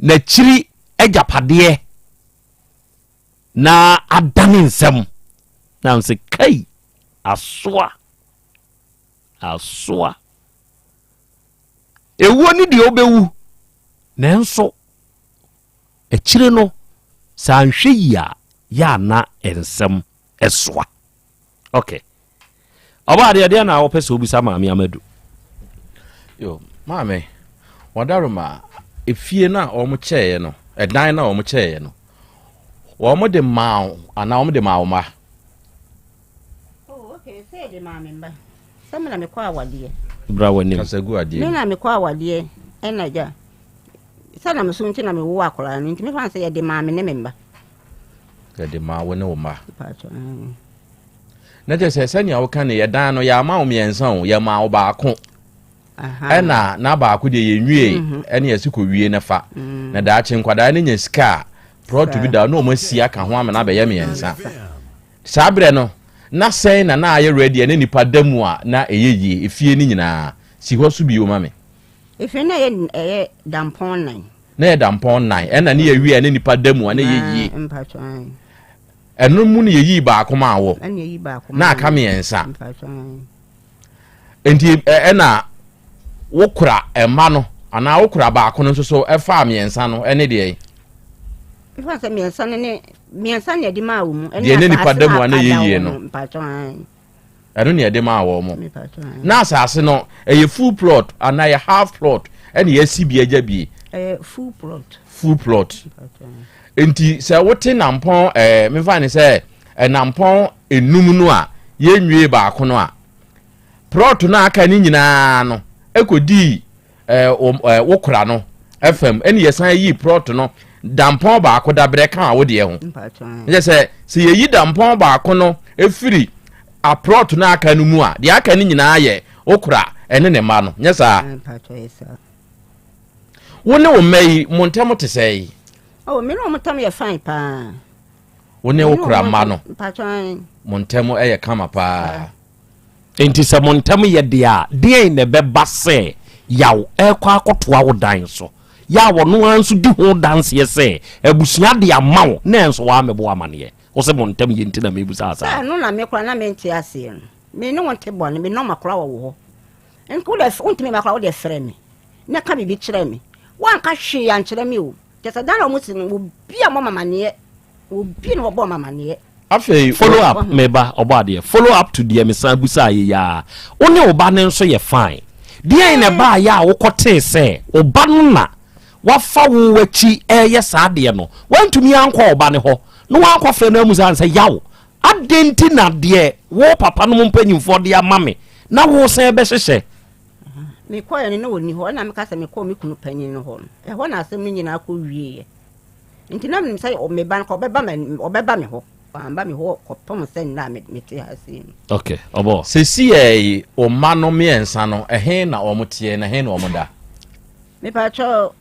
n'akyiri agyapadeɛ na adane nsɛm na sɛ kai asoa asoa ewuo ne deɛ wobɛwu nanso Akyire no, sɛ anhwɛ yie a, yɛ a na nsɛm soa. Ok. Ɔbaa deɛ, deɛ na wopɛ sɛ wobisa Maame Amadu? Yo, maame, wadaroma, efie no a wɔn kyɛeɛ no, ɛdan no a wɔn kyɛeɛ no, wɔn de maa wo anaa wɔn de maa wo mma? Oh, okay, sɛ yɛde maa me mma. Sɛ me na mekɔ awadeɛ. Bra w'anim. Kasa gu adeɛ Me na mekɔ awadeɛ ɛna gya. Sɛ na meso nti na mewoo akwadaa no nti mefa no sɛ yɛde maa me ne me mma. Yɛde maa wo ne wo mma. Na kyerɛ sɛ sɛnea woka no yɛdan no yɛama wo mmiɛnsa o yɛmaa wo baako ɛna na baako deɛ yɛnwie mhm. ɛne yɛsi kɔ wie ne fa mm. na daakye nkwadaa no nya sika a prɔto bi da na wɔn asi aka ho ama no abɛyɛ mmiɛnsa saa berɛ no na sɛn na na ayɛ ready ɛne nipa da mu a na ɛyɛ yie efie no nyinaa si hɔ so bio ma me. Efie no na ɛyɛ ɛyɛ dampɔn nan. Na ɛyɛ dampɔn nan ɛna ne yɛwie a ne nipa da mu a na ɛyɛ yie. Mpatsɔ ayi. Ɛno mu no yɛyii baako maa wɔ. Ɛna yɛyi baako maa. Na aka mmiɛnsa. Mpatsɔ ayi. Nti ɛna wokora mma no anaa wokora baako no nso so ɛfaa mmiɛnsa no ɛne deɛ. Efa sɛ mmiɛnsa no ne mmiɛnsa na yɛde maa wɔ mu. Deɛ ne nipa da mu a na ɛyɛ yie no. Mpatsɔ ayi. Ɛno na yɛde maa wɔn mo. Na asase no, ɛyɛ full plot anaa ɛyɛ half plot ɛna yɛasi bi agya bie. Ɛyɛ full plot. Full plot. Nti sɛ wote nampɔn ɛɛ mefa ne sɛ ɛnampɔn enum no a yɛnwie baako no a plot no a aka ne nyinaa no ɛkɔdii ɛɛ wo kora no fam ɛne yɛsan yi prɔt no dampɔn baako dabrɛ ka wo deɛ ho yɛ sɛ sɛ yɛyi dampɔn baako no efiri aprɔt no aka no mu a deɛ aka no nyinaa yɛ wo kora ɛne ne mma no nyɛ saa wo ne wo mma yi mo ntɛm te sɛ yi. Oh, me ne wɔn ntam yɛ fine paa. Wo ne wo kora mma no mo ntɛm yɛ kama paa. Enti sɛ mo ntam yɛ deɛ a, deɛn na ɛbɛba sɛ yaw rekɔ akɔtoa wo dan so? Yɛ a ɔno ara nso di ho danseɛ sɛ abusua de ama wo na ɛnso woammɛbɔ wo amaneɛ. Wo se mo ntam yɛ nti na merebisa wo Sɛ saa? ɛno na me koraa na mente aseɛ no. Me ne wo nte bɔne, me nɔma koraa wɔ wo hɔ. Nka wo deɛ wontumi mma koraa wo deɛ frɛ me na ka biribi kyerɛ me. Woanka hwee ankyerɛ me o. Kyerɛ sɛ dan a wɔsi no, obi ammɔ me amaneɛ. Obi na ɔbɔɔ me amaneɛ. Afei Follow up, me ba, ɔbɔ adeɛ. Follow up to deɛ mesan busaa yɛ yi ara. Wo ne wo ba no nso yɛ fine. Deɛn na ɛbaeɛ a wokɔtee sɛ wo ba no na wafa wo akyi reyɛ saa adeɛ no? Woantumi ankɔ wo ba no hɔ na woankɔfrɛ no ammisa no sɛ, Yaw, adɛn nti na deɛ wo papa nom mpanimfoɔ de ama me na woresan bɛhyehyɛ? Mekɔeɛ no na ɔnni hɔ, ɛnna meka sɛ mekɔɔ me kunu panin no hɔ no, ɛhɔ na asɛm no nyinaa kɔwieeɛ. Nti na menim sɛ me ba no kɔ ɔbɛba me ɔbɛba me hɔ. Wamba me hɔ kɔpem sɛ nnɛ a mete ha sei no. Okay, ɔbɔ. Sesiei wo mma no mmiɛnsa no, ɛhe na wɔn teɛ na ɛhe na wɔn da? Mepakyɛw,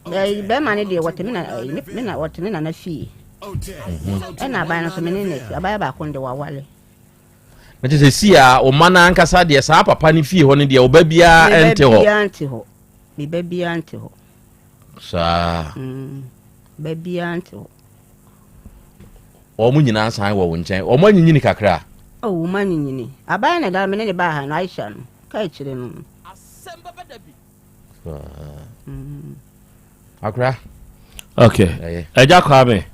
ɛyi bɛrima no deɛ wɔte me na ɛyi me na wɔte ne nana fie. Ɛna aban no nso me ne no te. Abaayewa baako no de waware. Na kyerɛ sɛ si a wo mma no ankasa deɛ saa papa no fie hɔ no deɛ wo ba biara nte hɔ. Me ba biara nte hɔ. Me ba biara nte hɔ. Saa. Mm, ba biara nte hɔ. Wɔn nyinaa san wɔ wo nkyɛn. Wɔn anyinyini kakra. Oh, wɔn anyinyini. Aban na da me ne ne baa ha no Aisha no. Ka akyire no. Mm. Akora. Okay. Ɛgya Kwame,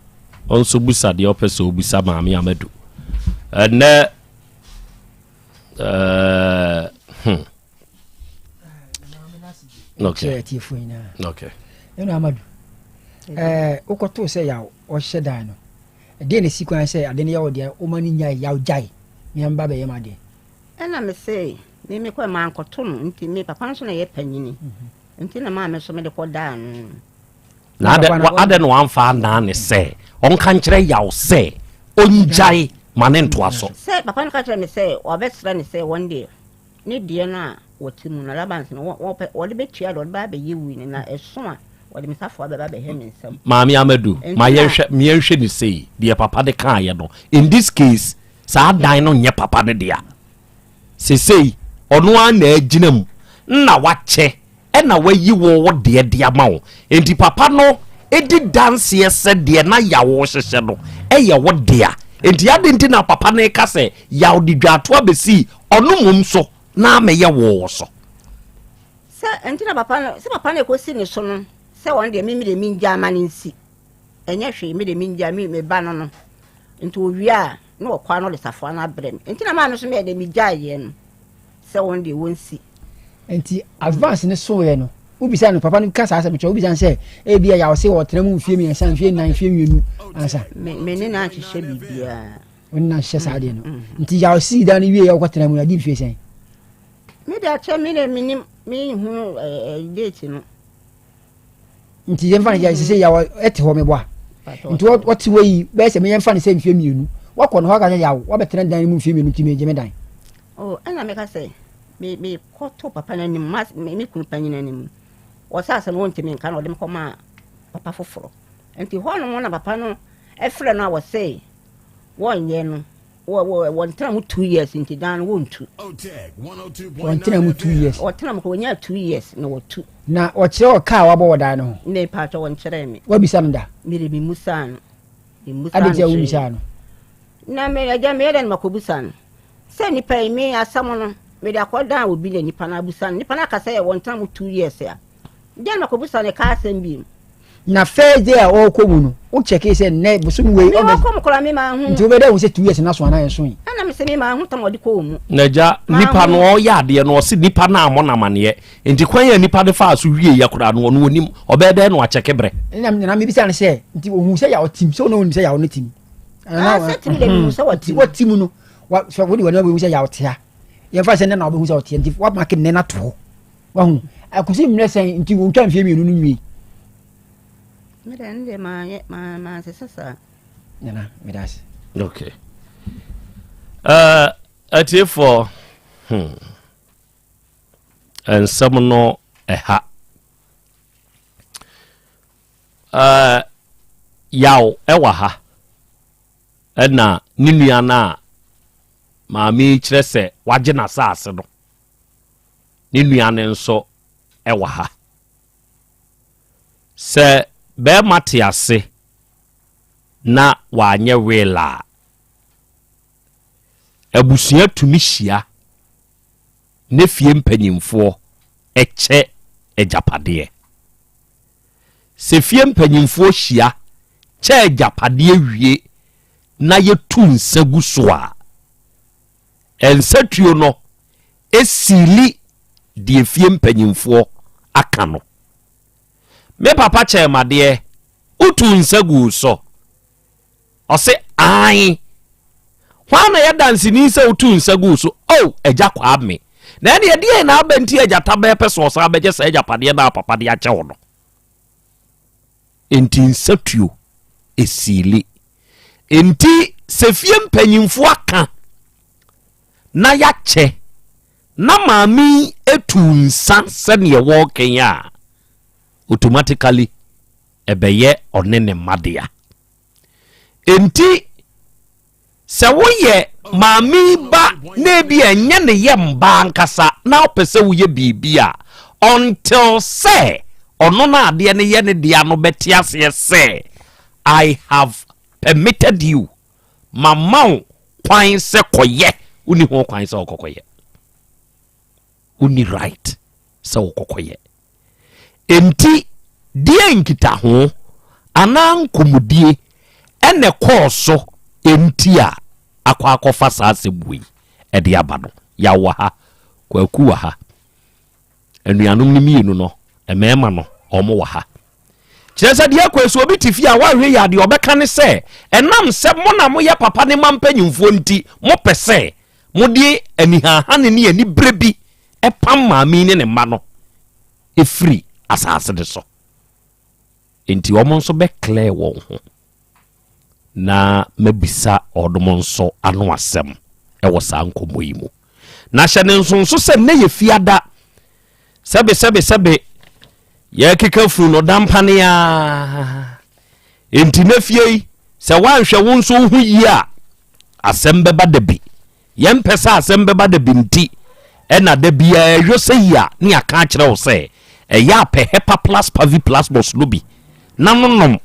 ɔnso busa deɛ ɔpɛ sɛ ɔbusa maame Amadu. Ɛnɛ, uh, Okay. Okay. Ɛna Amadu, ɛɛ wokɔtoo sɛ yaw ɔhyɛ dan no, ɛdeɛ na esi kwan sɛ ade no yɛ wo deɛ woma no nyae yaw gyae nea mba bɛyɛ ma adeɛ. Ɛna me se me mekɔ mankɔto no nti me papa nso na ɛyɛ panyini mhm. nti na maa me so mede kɔ daa no. Na adɛ na wamfa anaa ne sɛ ɔnka nkyerɛ yaw sɛ ɔngyae ma ne ntoa so. Sɛ papa no ka kyerɛ me sɛ wabɛsrɛ ne sɛ wɔn deɛ Ne deɛ no a wɔte mu no, Laban se no, wɔpɛ, wɔde bɛtua deɛ wɔde ba abɛyɛ wui no, na ɛso a, wɔde me safoa bɛba abɛhɛ me nsam. Maame Amadu, ma yɛnhwɛ, ma yɛnhwɛ no sei, deɛ papa de kaeɛ no, in this case, saa dan no nyɛ papa no dea. Sesei, ɔno ara na agyina mu, nna wakyɛ, ɛna wayi wo wo deɛ de ama wo. Enti papa no di danseɛ sɛ deɛ na Yaw hyehyɛ no yɛ wo dea. Enti adɛn nti na papa no reka sɛ Yaw de dwaatoa bɛsii ɔno mmom so na amɛyɛ wo wo so? Sɛ nti na papa no, sɛ papa no ɛkɔsi ne so no, sɛ ɔno deɛ me me deɛ mengyaa ma no nsi. Ɛnyɛ hwee, me deɛ mengyaa me me ba no no. Nti ɔwie a, na ɔkɔ a na ɔde safoa no abrɛ me. Nti na maa me nso meyɛ dɛ megyaeɛ no, sɛ wɔn deɛ wɔnsi. Nti advance no soeɛ no, wobisa no, papa no ka saa asɛm kyerɛ, wobisa no sɛ, ebi a yaw se ɔtena mu mfie mmiɛnsa, mfie nnan, mfie mmienu ansa. Me me ne no anhyehyɛ biribiara. Wo ne no anhyehyɛ saa adeɛ no. Mm-hmm. Nti yaw sii dan no wie yɛ wokɔtena mu no, adi mfie sɛn? Me de akyɛ me de menim menhunu ɛɛ eh, eh, date no. Nti yɛmfa no sɛ sɛ yaw ɛte hɔ meboa. Nti wɔte hɔ yi bɛyɛ sɛ meyɛmfa no sɛ mfie mmienu. Wakɔ no hɔ aka sɛ yaw wabɛtena dan no mu mfie mmienu nti megye me dan. Oh, ɛna meka sɛ me mekɔto papa no anim ma me kunu panyin anim wɔsɛ asɛm no wɔntumi nka na ɔde me kɔmaa papa foforɔ nti hɔ nom na papa no ɛfrɛ no a wɔsɛ wɔnyɛ no wɔntena mu two years nti dan no wɔntu wɔntena mu two years wɔtena mu wɔnya two years na wɔtu na wɔkyerɛ wɔ kaa wabɔ wɔ dan no ho ne paatɔ wɔnkyerɛ me wabisa no da mede memusaa no memusaa no ade nti a womusaa no Na me agya, meyɛ dɛn na makɔbisa no? Sɛ nipa yi, me asɛm no, mede akɔdan obi na nipa no abusa no. Nipa no aka sɛ wɔntena mu two years a, dɛn na makɔbisa no ɛka asɛm bio? Na first day a ɔrekɔ mu no, wo checkee sɛ nnɛ bosom wei. Me ɔkɔ mu koraa me maa hu. Nti wobɛda hu sɛ 2 years no aso anaa ɛnso yi. Ɛna me sɛ me maa hu tam ɔde kɔɔ mu. N'agya, nipa no ɔreyɛ adeɛ no, ɔse nipa no ammɔ no amaneɛ. Nti kwan a nipa no faa so wie yɛ koraa no, ɔno ɔnim. Ɔbɛyɛ dɛn na wakyɛke berɛ? Ɛna na mebisa no sɛ, nti ɔhu sɛ yaw tim, sɛ ɔno ɔnim sɛ yaw no tim. Ah, sɛ tiri de mehu sɛ wɔte mu. Wɔte mu no, sɛ wode w'ani wobɛhu sɛ yaw te ha. Yɛmfa sɛ nnɛ na wobɛhu sɛ ɔteɛ nti woamake nnɛ no ato hɔ. Wahu? Akosi mmerɛ sɛn nti wɔntwa mfeɛ mmienu no nwie. Mede ɛno deɛ maanyɛ mansesa saa. Nana, meda ase. Okay. Atiefoɔ, hmm. Nsɛm no ɛha. Uh, yaw ɛwɔ ha. Ɛna ne nua no a maame yi kyerɛ sɛ wagye n'asaase no, ne nua no nso ɛwɔ ha. Sɛ bɛrima te ase na wanyɛ will a, abusua tumi hyia ne fie mpanyimfoɔ kyɛ agyapadeɛ. Sɛ fie mpanyimfoɔ hyia kyɛ agyapadeɛ wie na yɛtu nsa gu so a, nsatuo no siili deɛ fie mpanyimfoɔ aka no. Me papa kyɛɛ m'adeɛ, wotuu nsa guu so? Ɔse, Aane. Hwan na ɛyɛ danseni sɛ wotuu nsa guu so? O, Agya Kwame. Na ɛneɛ deɛn na aba nti a gyata bɛɛpɛ sɛ ɔsan bɛgye saa agyapadeɛ no a papa de akyɛ wo no? Enti nsa tuo esiili. Enti sɛ fie mpanyimfoɔ aka na yɛakyɛ na maame yi etu nsa sɛdeɛ wɔreka yi a, automatically ɛbɛyɛ ɔne ne mma dea. Enti sɛ woyɛ maame yi ba na ebi a ɛnyɛ ne yam ba ankasa na wopɛ sɛ woyɛ biribi a, until sɛ ɔno na adeɛ no yɛ ne dea no bɛte aseɛ sɛ I have permitted you, mama wo kwan sɛ kɔyɛ, wonni ho kwan sɛ wokɔkɔyɛ. Wonni right sɛ wokɔkɔyɛ. Enti, deɛn nkitaho anaa nkɔmmɔdie na ɛkɔɔ so nti a akɔ akɔfa saa asɛm wei de aba no? Yaw wɔ ha, Kwaku wɔ ha, anuanom no mmienu no, mmarima no, wɔn wɔ ha. Kyerɛ sɛ deɛ ɛkɔ so obi te fie a wanhwɛ yie a deɛ ɔbɛka ne sɛ ɛnam sɛ mo na moyɛ papa ne ma mpanyimfoɔ nti mopɛ sɛ mode anihahane ne anibere bi pam maame yi ne ne mma no firi asase no so. Enti wɔn nso bɛklɛɛ wɔn ho na mabisa wɔnom nso ano asɛm wɔ saa nkɔmmɔ yi mu. Na hyɛ ne nsonso sɛ nnɛ yɛ fiada sɛbe sɛbe sɛbe yɛkeka funu no dampane a enti na fie yi sɛ woanhwɛ wo nso wo ho yie a asɛm bɛba da bi Yɛmpɛ sɛ asɛm bɛba da bi nti na da biara ɛyɔ sɛ yi a ne yɛaka akyerɛ wo sɛ ɛyɛ a pɛ Hepa Plus Pavi Plasmos no bi na nonom.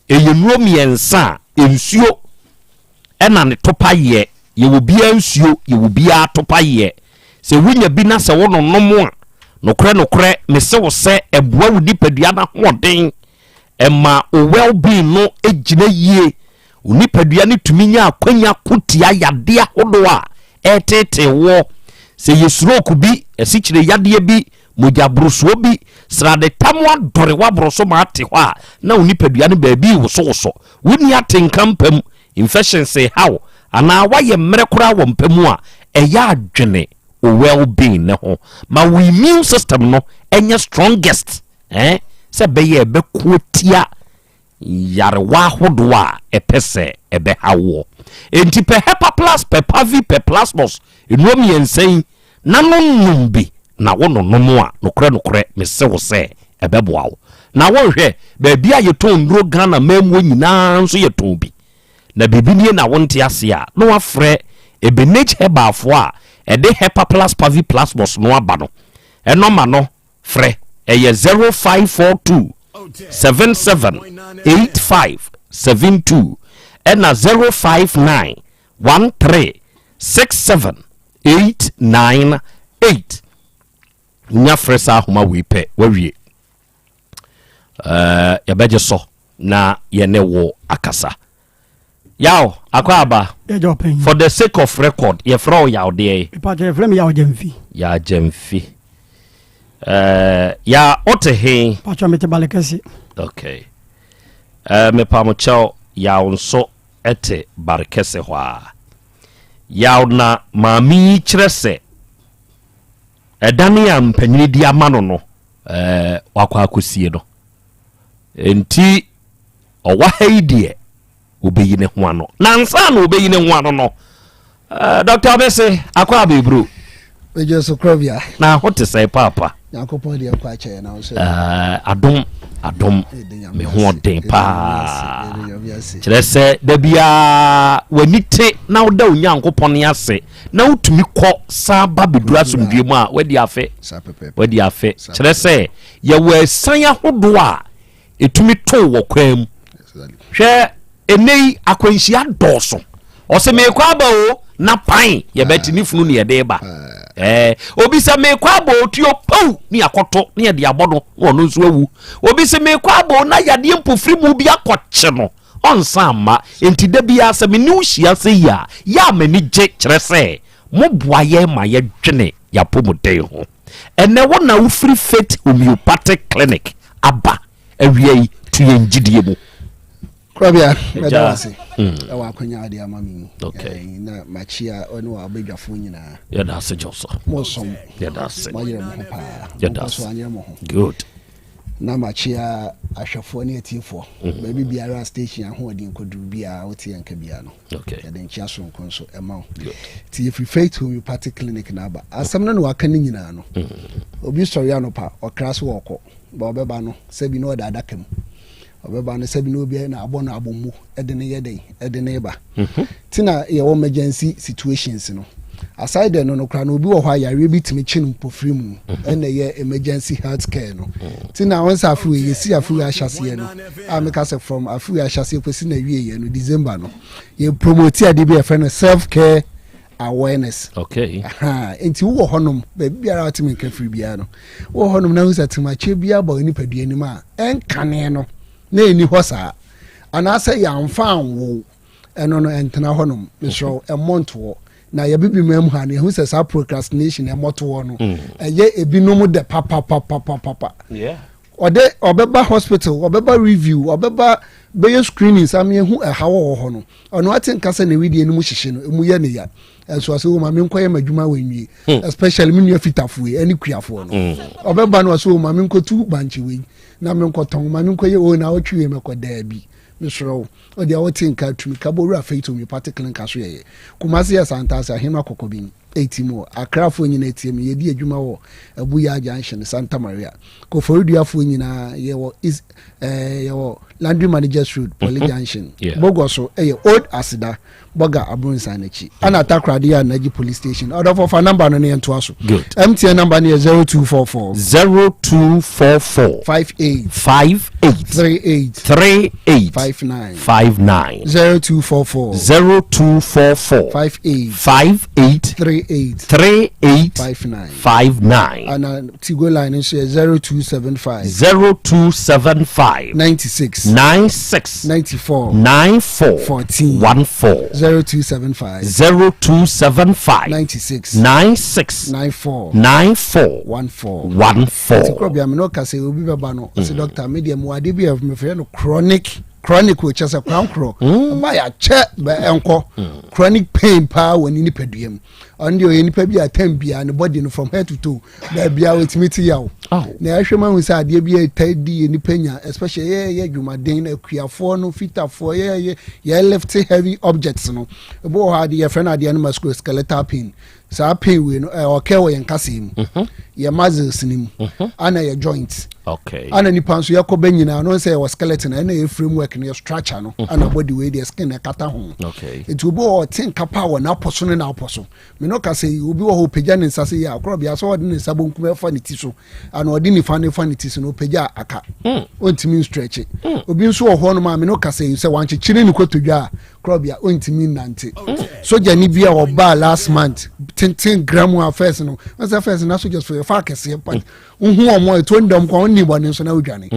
Ɛyɛ nnuro mmiɛnsa a nsuo na ne topa yɛ. Yɛwɔ biara nsuo, yɛwɔ biara topa yɛ. Sɛ wonya bi na sɛ wononom a, nokorɛ nokorɛ mese wo sɛ ɛboa wo nipadua no ahoɔden, ɛma wo well being no gyina yie. Wo nipadua no tumi nya akwanya ko tia yadeɛ ahodoɔ a ɛreteetee woɔ. Sɛ ɛyɛ stroke bi, asikyire yadeɛ bi, mogya borosoɔ bi, sradetam adɔre w'aboro so ma ate hɔ a, na wo nipadua no baabi rewosowoso. Wonni atenka mpa mu, infections reha wo, anaa woayɛ mmerɛ koraa wɔ mpa mu a, ɛyɛ a dwene wo well-being no ho. Ma wo immune system no nyɛ strongest eh, sɛ ɛbɛyɛ a ɛbɛko atia nyarewa ahodoɔ a ɛpɛ sɛ ɛbɛha woɔ. Enti pɛ Hepaplus, pɛ Pavi, pɛ Plasmos, nnuro mmiɛnsa yi, na no nom bi, na wo nonom a, nokorɛ nokorɛ mese wo sɛ ɛbɛboa wo. Na wonhwɛ, baabi a yɛtɔn nnuro Ghana manmuo nyinaa nso yɛtɔn bi. Na biribi nie na wonte aseɛ a, na woafrɛ Ebenage Herbalfoɔ a ɛde Hepaplus, Pavi, Plasmos no aba no, nɔma no Frɛ ɛyɛ 0542 77 85 72 ɛna 059 13 67 898. Wonya frɛ saa ahoma wei pɛ wawie. Ɛɛ yɛbɛgye so na yɛne wo akasa. Yaw, Akwaaba, for the sake of record, yɛfrɛ wo Yaw deɛ? Mepakyɛ yɛfrɛ me Yaw Gyamfi. Yaw Gyamfi. Uh, ya wote he? Pakyɛ mete Balekɛse. Okay. Uh, mepamokyɛw, Yaw nso te Barekɛse hɔ a. Yaw na maame yi kyerɛ sɛ ɛdane a mpanyini di ama no no, uh, wakɔ akɔsie no. Enti Ɔwɔ ha yi deɛ, ɔbɛyi ne ho ano. Na ansa na ɔbɛyi ne ho ano no, eh, Dr. Abese, akɔ abɛburo. Medwo so korɔbea. Na ho te sɛ paapa. Nyankopɔn deɛ nkɔ akyɛ yɛn na nso. Eh, adom, adom, me ho ɔden paa. Kyerɛ sɛ, da biara w'ani te na woda Onyankopɔn ase na wotumi kɔ san ba bɛduru asomdue mu a, wadi afe. Wadi afe. Kyerɛ sɛ, yɛwɔ asiane ahodoɔ a ɛtumi too wɔ kwan mu. Hwɛ ɛnɛ yi akwanhyia dɔɔso. Ɔsɛ meekɔ aba o na pan yɛbɛte ne funu ne yɛde ba. Ɛɛ obi sɛ meekɔ aba o tuo pow ne akɔto ne yɛde abɔ no na ɔno nso awu. Obi sɛ meekɔ aba o na yadeɛ mpofiri mu bi akɔkye no ɔnsan mma. Enti da biara sɛ me ne wo hyia sɛ yi a yɛ a m'ani gye kyerɛ sɛ moboa yɛn ma yɛdwene yɛapɔmuden ho. Ɛnɛ wo na wofiri Faith Homeopathic Clinic aba awia yi to yɛn gyidie mu. Korabea, mɛda wo ase mm. ɛwɔ akwanya ade ama me mu. Na makyia ɔne wɔ abadwafoɔ nyinaa. Yɛda ase Jɔsɔ. Mosom. Yɛda ase. Moayerɛ mo ho paa. Yɛda ase. Monkɔ so anyerɛ mo ho. Good. Na makyea ahwɛfoɔ ne atiefoɔ. Mm. Baabi biara station ahoɔden kɔduru biara wote yɛn nka biara no. Okay. Yɛde nkyea soronko nso ɛma wo. Nti yɛfiri Faith Homeopathic Clinic na aba. Asɛm no na waka no nyinaa no. Mm. Obi sɔre anɔpa ɔkra so ɔkɔ. Ba ɔbɛba no sɛbi na ɔda adaka mu. Ɔbɛba no sɛbi na obi na abɔ no abɔmu ɛde ne yɛ den ɛde ne ba. Ti na yɛwɔ emergency situations no. Aside no no koraa no, obi wɔ hɔ a yareɛ bi tumi kye no mpofiri mu, ɛna ɛyɛ emergency health care no. Ti na wɔn sɛ afei yɛsi afei ahyɛseɛ no a, meka sɛ from afei ahyɛseɛ kɔsi na wie yɛ no December no, yɛ promote adeɛ bi a yɛfrɛ no self care awareness. Aha, nti wowɔ hɔnom baabi biara a wotumi nka firi biara no, wowɔ hɔnom na wohu sɛ temakyɛ bi aba wo nipadua anim a ɛnkane no na ɛni hɔ saa, anaasɛ yɛamfa anwo ɛno no, ɛntena hɔnom. Mesrɛ wo, ɛmmɔ ntoɔ na yɛbibi ma mu ha no, yɛhu sɛ saa procrastination ɛmmɔtoɔ no ɛyɛ ebinom dɛ papapapapapa. Ɔde ɔbɛba hospital, ɔbɛba review, ɔbɛba bɛyɛ screening saa meɛhu ɛha wɔ hɔ no, ɔno ate nka sɛ ne wedeɛ no mu hyehye no, ɛmu yɛ ne ya, ɛnso ɔsɛ wo ma menkɔyɛ m'adwuma wɔ nwie, especially me nua fitafoɔ yi ɛne kuafoɔ no. Ɔbɛba no, ɔsɛ wo ma menkɔtu bankye wei na menkɔtɔn, ma menkɔyɛ o na ɔtwe wei mɛkɔ. Daabi, mesrɛ wo, ɔde a wɔte nka tumi ka bɔwura Faith Homeopathic Clinic so. Yɛyɛ Kumase, yɛ Santase Ahema Kɔkɔbi ɛti mu wɔ Akrafoɔ nyinaa tie mu. Yɛdi adwuma wɔ Abuya Junction, Santa Maria. Koforiduafoɔ nyinaa, yɛwɔ is yɛwɔ Laundry Managers Road, Poly Junction. Bogɔ so ɛyɛ Old Aseda Bɔga Abrunsan n'akyi, ɛna Takoradi yɛ Anaji Police Station. Ɔdɔfo, fa number no ne yɛn toa so. Good. MTN number no yɛ 0244 0244 58 58 38 38 59. 59. 0244 0244 58 58 38 38 59. 59. Ana Tigo line nso yɛ 0275 0275 96 96 94 94 14. 14. 0275 0275 96 96 94 94 14. 14. Nti korɔ bia me ne ɔka sɛ obi bɛba no, ɔsɛ, "Doctor, me deɛ mewɔ adeɛ bi a mefrɛ no chronic." Chronic o, kyɛ sɛ korankorɔ ɔba yɛakyɛ bɛ ɛnkɔ, chronic pain paa wɔ ne nipadua mu. Ɔno deɛ, ɔyɛ nipa bi a time biara ne body no from head to toe baabia ɔtumi te yaw. Na ɛhwɛ mu ahu sɛ adeɛ bi a ɛta di yɛ nipa nya, especially yɛyɛ adwumaden na akuafoɔ no, fitafoɔ, yɛyɛ yɛ lift heavy objects no. Ebi wɔ hɔ adeɛ yɛfrɛ no adeɛ no musculoskeletal pain. Saa pain wei no ɔkɛ wɔ yɛn kasa mu, yɛ muscles no mu ana yɛ joint. Ana nipa nso yɛkɔ bɛ nyinaa no sɛ yɛwɔ skeleton, ɛna yɛ framework no, yɛ structure no, ana body wei deɛ skin ɛkata ho. Nti obi wɔ hɔ ɔte nka pa wɔ n'apɔ so ne n'apɔ so. Me no kasa yi, obi wɔ hɔ ɔpagya ne nsa sɛ yɛ akorɔ bia sɛ ɔde ne nsa bonkum ɛfa ne ti so ana ɔde nifa ne fa ne ti so na ɔpagya aka, ɔntumi nstretch. Obi nso wɔ hɔ nom a me no kasa yi sɛ wankyekyere ne kotodwe a, korɔ bia ɔntumi nnante. Sogyani bi a ɔbaa last month, tenten gram a, first no wɔn sɛ first na soldiers fo yɛfa akɛseɛ pa, wohu ɔmo a ɛtuo ndɔm kwan ɔnni bɔne nso na wodwane.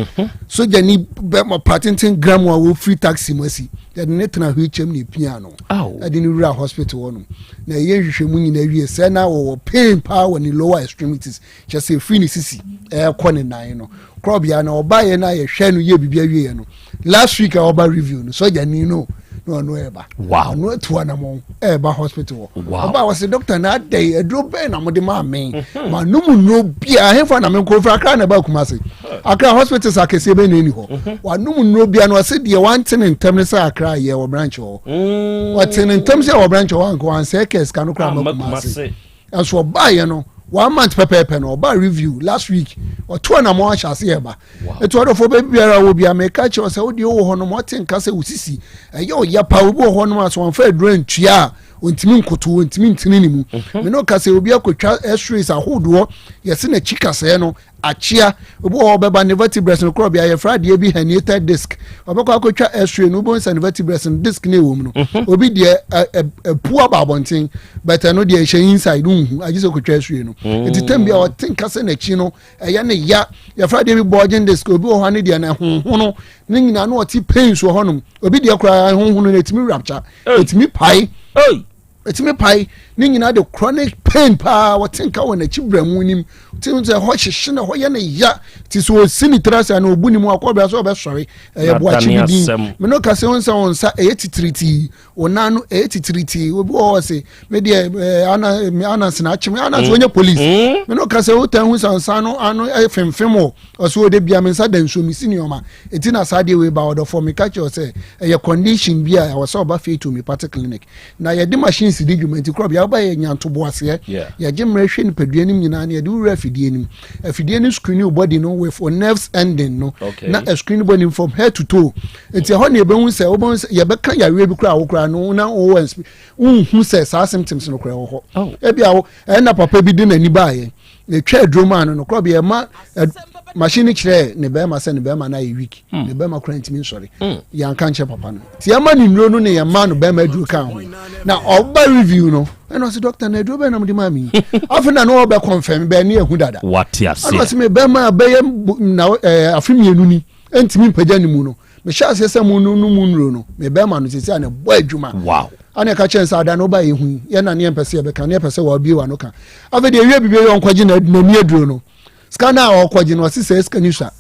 Sogyani bɛma pa tenten gram a wɔfiri taxi mu asi, yɛde ne tena wheelchair mu na epia no ɛde ne wura hospital hɔ nom na ɛyɛ nhwehwɛmu nyinaa wie sɛ na wɔwɔ pain paa wɔ ne lower extremities, kyɛ sɛ efiri ne sisi ɛɛkɔ ne nan no. Korɔbea na ɔbaayɛ no a yɛhwɛ no yɛ biribi awie no, last week a ɔba review no, sogyani no na ɔno ɛɛba. Ɔno atu anamɔ ɛɛba hospital hɔ. Ɔba wɔ sɛ, "Doctor, na adɛ aduro bɛn na mode maa me? Ma nom nnuro biara, ahemfa na menkɔ firi Akra na ɛba Kumase? Akra hospitals akɛseɛ bɛn na ɛni hɔ?" Wanom nnuro biara no, ɔsɛ deɛ wante ne ntɛm ne sɛ Akra yɛ wɔ branch hɔ. Ɔte ne ntɛm sɛ wɔ branch hɔ anka wansɛe kɛ sika no koraa ma Kumase. Ɛnso ɔbaayɛ no, one month pɛpɛɛpɛ no ɔbaa review last week, ɔto anamɔ ahyɛ ase yɛ ba. Etu ɔdɔfo baabi biara wɔ bia, meka kyerɛ sɛ wodeɛ wɔ hɔ nom ɔte nka sɛ wosisi ɛyɛ ɔya pa. Obi wɔ hɔ nom a sɛ wɔmfa aduro antua a, ɔntumi nkoto, ɔntumi ntene ne mu. Mene ɔka sɛ obi akɔtwa x-rays ahodoɔ, yɛse n'akyi kasɛɛ no akyea. Obi wɔ hɔ ɔbɛba, ne vertebrae no korɔ bia yɛfrɛ adeɛ bi herniated disc. Ɔbɛkɔ akɔtwa x-ray no, wobɛhu sɛ ne vertebrae no disc no ɛwɔ mu no, obi deɛ ɛpu aba abɔnten, but ɛno deɛ ɛhyɛ inside, nhu agye sɛ kɔtwa x-ray no. Nti tam bi a ɔte nka sɛ n'akyi no ɛyɛ ne ya, yɛfrɛ adeɛ bi bulging disc. Obi wɔ hɔ ne deɛ no ɛhonhono ne nyinaa no, ɔte pains wɔ hɔnom. Obi deɛ koraa ɛhonhono no ɛtumi rupture, ɛtumi pae, ɛtumi pae. Ne nyinaa de chronic pain paa wɔte nka wɔ n'akyi brɛmu nim te sɛ ɛhɔ hyehye na ɛhɔ yɛ ne ya. Te sɛ ɔsi ne tiri ase na ɔbu ne mu akɔbea sɛ ɔbɛsɔre, ɛyɛ boakye bi din. Mene ka sɛ wo nsa, wo nsa ɛyɛ titiritii, wo nan no ɛyɛ titiritii. Obi wɔ hɔ sɛ me deɛ ana ananse na akyem ananse, wɔnyɛ police. Mene ka sɛ wotan hu sa nsa no ano ɛfemfem wɔ ɔsɛ ɔde bia me nsa da nsuo me si nneɛma ɛti na saa deɛ wei ba. Ɔdɔfoɔ, meka kyerɛ sɛ ɛyɛ condition bi a ɛwɔ sɛ ɔba Faith Homeopathic Clinic na yɛde machines. science di dwuma nti korɔ bia woba yɛ nya ntoboaseɛ. Yɛgye mmerɛ hwɛ nipadua no nyinaa na yɛde wura afidie no mu. Afidie no screen wo body no with your nerves ending no. Na a screen body from head to toe. Nti ɛhɔ na yɛbɛhu sɛ wobɛhu sɛ yɛbɛka yareɛ bi koraa wo koraa no na wowɔ wonhu sɛ saa symptoms no koraa wɔ hɔ. Oh. Ebi a ɛna papa bi de n'ani baayɛ etwa aduro maa no no korɔ bi ɛma machine no kyerɛ ne bɛrima sɛ ne bɛrima no ayɛ weak hmm. ne bɛrima koraa ntumi nsɔre hmm. yɛnka nkyerɛ papa no nti ɛma ne nnuro no ne yɛma no bɛrima aduro ka ho na ɔba review no ɛna ɔsɛ doctor na aduro bɛn na mo de maa mi afei na no ɔbɛ confirm bɛn ne ehu dada wate aseɛ ɛna ɔsɛ mi bɛrima bɛyɛ na ɛɛ afe mmienu ni ntumi mpagya ne mu no mehyɛ aseɛ sɛ mu no mu nnuro no me bɛrima no sisi a na ɛbɔ adwuma wow ana ɛka kyɛn sɛ ada no ba ehu yi yɛn na ne yɛn pɛ sɛ yɛbɛka ne yɛpɛ sɛ wɔabie wa no ka afei deɛ ewie bibi yɛ ɔnkɔgye n'ani aduro no sika no a ɔkɔgye no ɔsi sɛ sika ni sua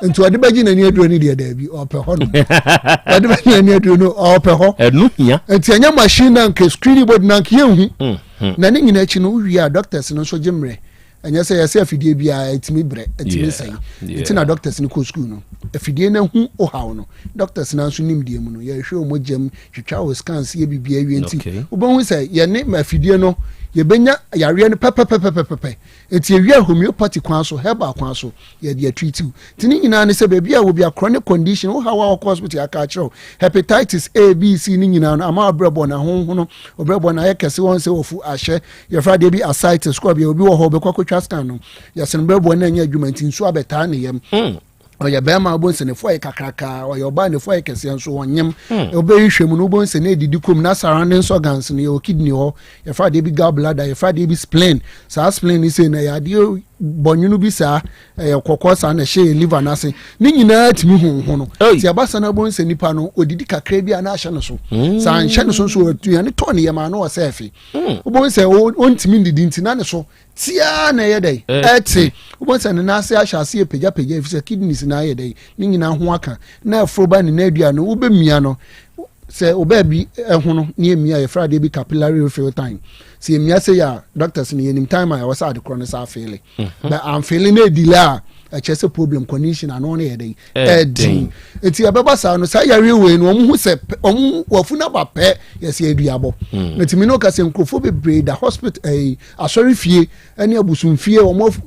nti ɔde bɛgye n'ani aduro no deɛ daabi ɔpɛ hɔ no ɔde bɛgye n'ani aduro no ɔpɛ hɔ ɛno hia nti ɛnyɛ machine na nka screen body na nka yɛnhu mm, hmm. na ne nyinaa akyi no wowie a doctors no nso gye mmerɛ ɛnyɛ sɛ yɛsɛ afidie biara ɛtumi brɛ ɛtumi sɛe nti na doctors no kɔ school no afidie no ahu ohaw no doctors no nso nim deɛ mu no yɛhwɛ wɔn gyam twitwa wɔ scans yɛ biribi awie nti wobɛhu sɛ yɛne afidie no yɛbɛnya yareɛ no pɛpɛpɛpɛpɛpɛ nti yɛwie homeopathy kwan so herbal kwan so yɛde atreat wo nti ne nyinaa ne sɛ baabi a wɔ bi a chronic condition wo haw a wɔkɔ hospital aka akyerɛ wo hepatitis A B C ne nyinaa no ama ɔbrɛbɔ na honhono ɔbrɛbɔ na ayɛ kɛse wɔn sɛ wɔfu ahyɛ yɛfrɛ adeɛ bi ascites kɔ bia obi wɔ hɔ ɔbɛkɔ akɔtwa scan no yɛsene brɛboɔ no anyɛ adwuma nti nsuo abɛtaa ne yam hmm. ɔyɛ bɛrima wobɛhu sɛ ne fo ayɛ kakraka ɔyɛ ɔbaa ne fo ayɛ kɛseɛ nso ɔnyem hmm. wobɛhwehwɛ mu no wobɛhu sɛ ne ɛdidi kom na surrounding organs no yɛwɔ kidney hɔ yɛfrɛ adeɛ bi gall bladder yɛfrɛ adeɛ bi spleen saa spleen no sei na ɛyɛ adeɛ bɔnwono bi saa ɛyɛ kɔkɔɔ saa na ɛhyɛ yɛ liver no ase ne nyinaa tumi honho no nti ɛba sa no abɔhu sɛ nipa no ɔdidi kakra bi a na ahyɛ no so hmm. saa nhyɛ no so nso aduane tɔɔ ne yam a na ɔsɛ ɛfe hmm. wobɛhu sɛ ɔntumi ndidi nti na ne so tiaa na ɛyɛ dɛn eh. ɛte wobɛhu sɛ ne nan ase ahyɛ ase yɛ pagyapagya ɛfiri sɛ kidneys na ayɛ dɛn ne nyinaa ho aka na ɛforo ba ne nan adua no wobɛmia no sɛ ɔbaa bi ɛho no ne ɛmia yɛfrɛ adeɛ bi capillary refill time sɛ ɛmia sɛ yɛ a doctors no yɛnim time a ɛwɔ sɛ ade korɔ no sɛ afeele mhm. but amfeele no ɛdile a ɛkyerɛ sɛ problem condition ano no yɛ dɛn ɛden nti ɛbɛba saa no saa yareɛ wei no wɔn ho sɛ wɔn wafu no aba pɛ yɛsɛ aduabɔ hmm. nti mi no ka sɛ nkurɔfoɔ bebree da hospital ɛyi asɔre fie ɛne abosomfie wɔn afu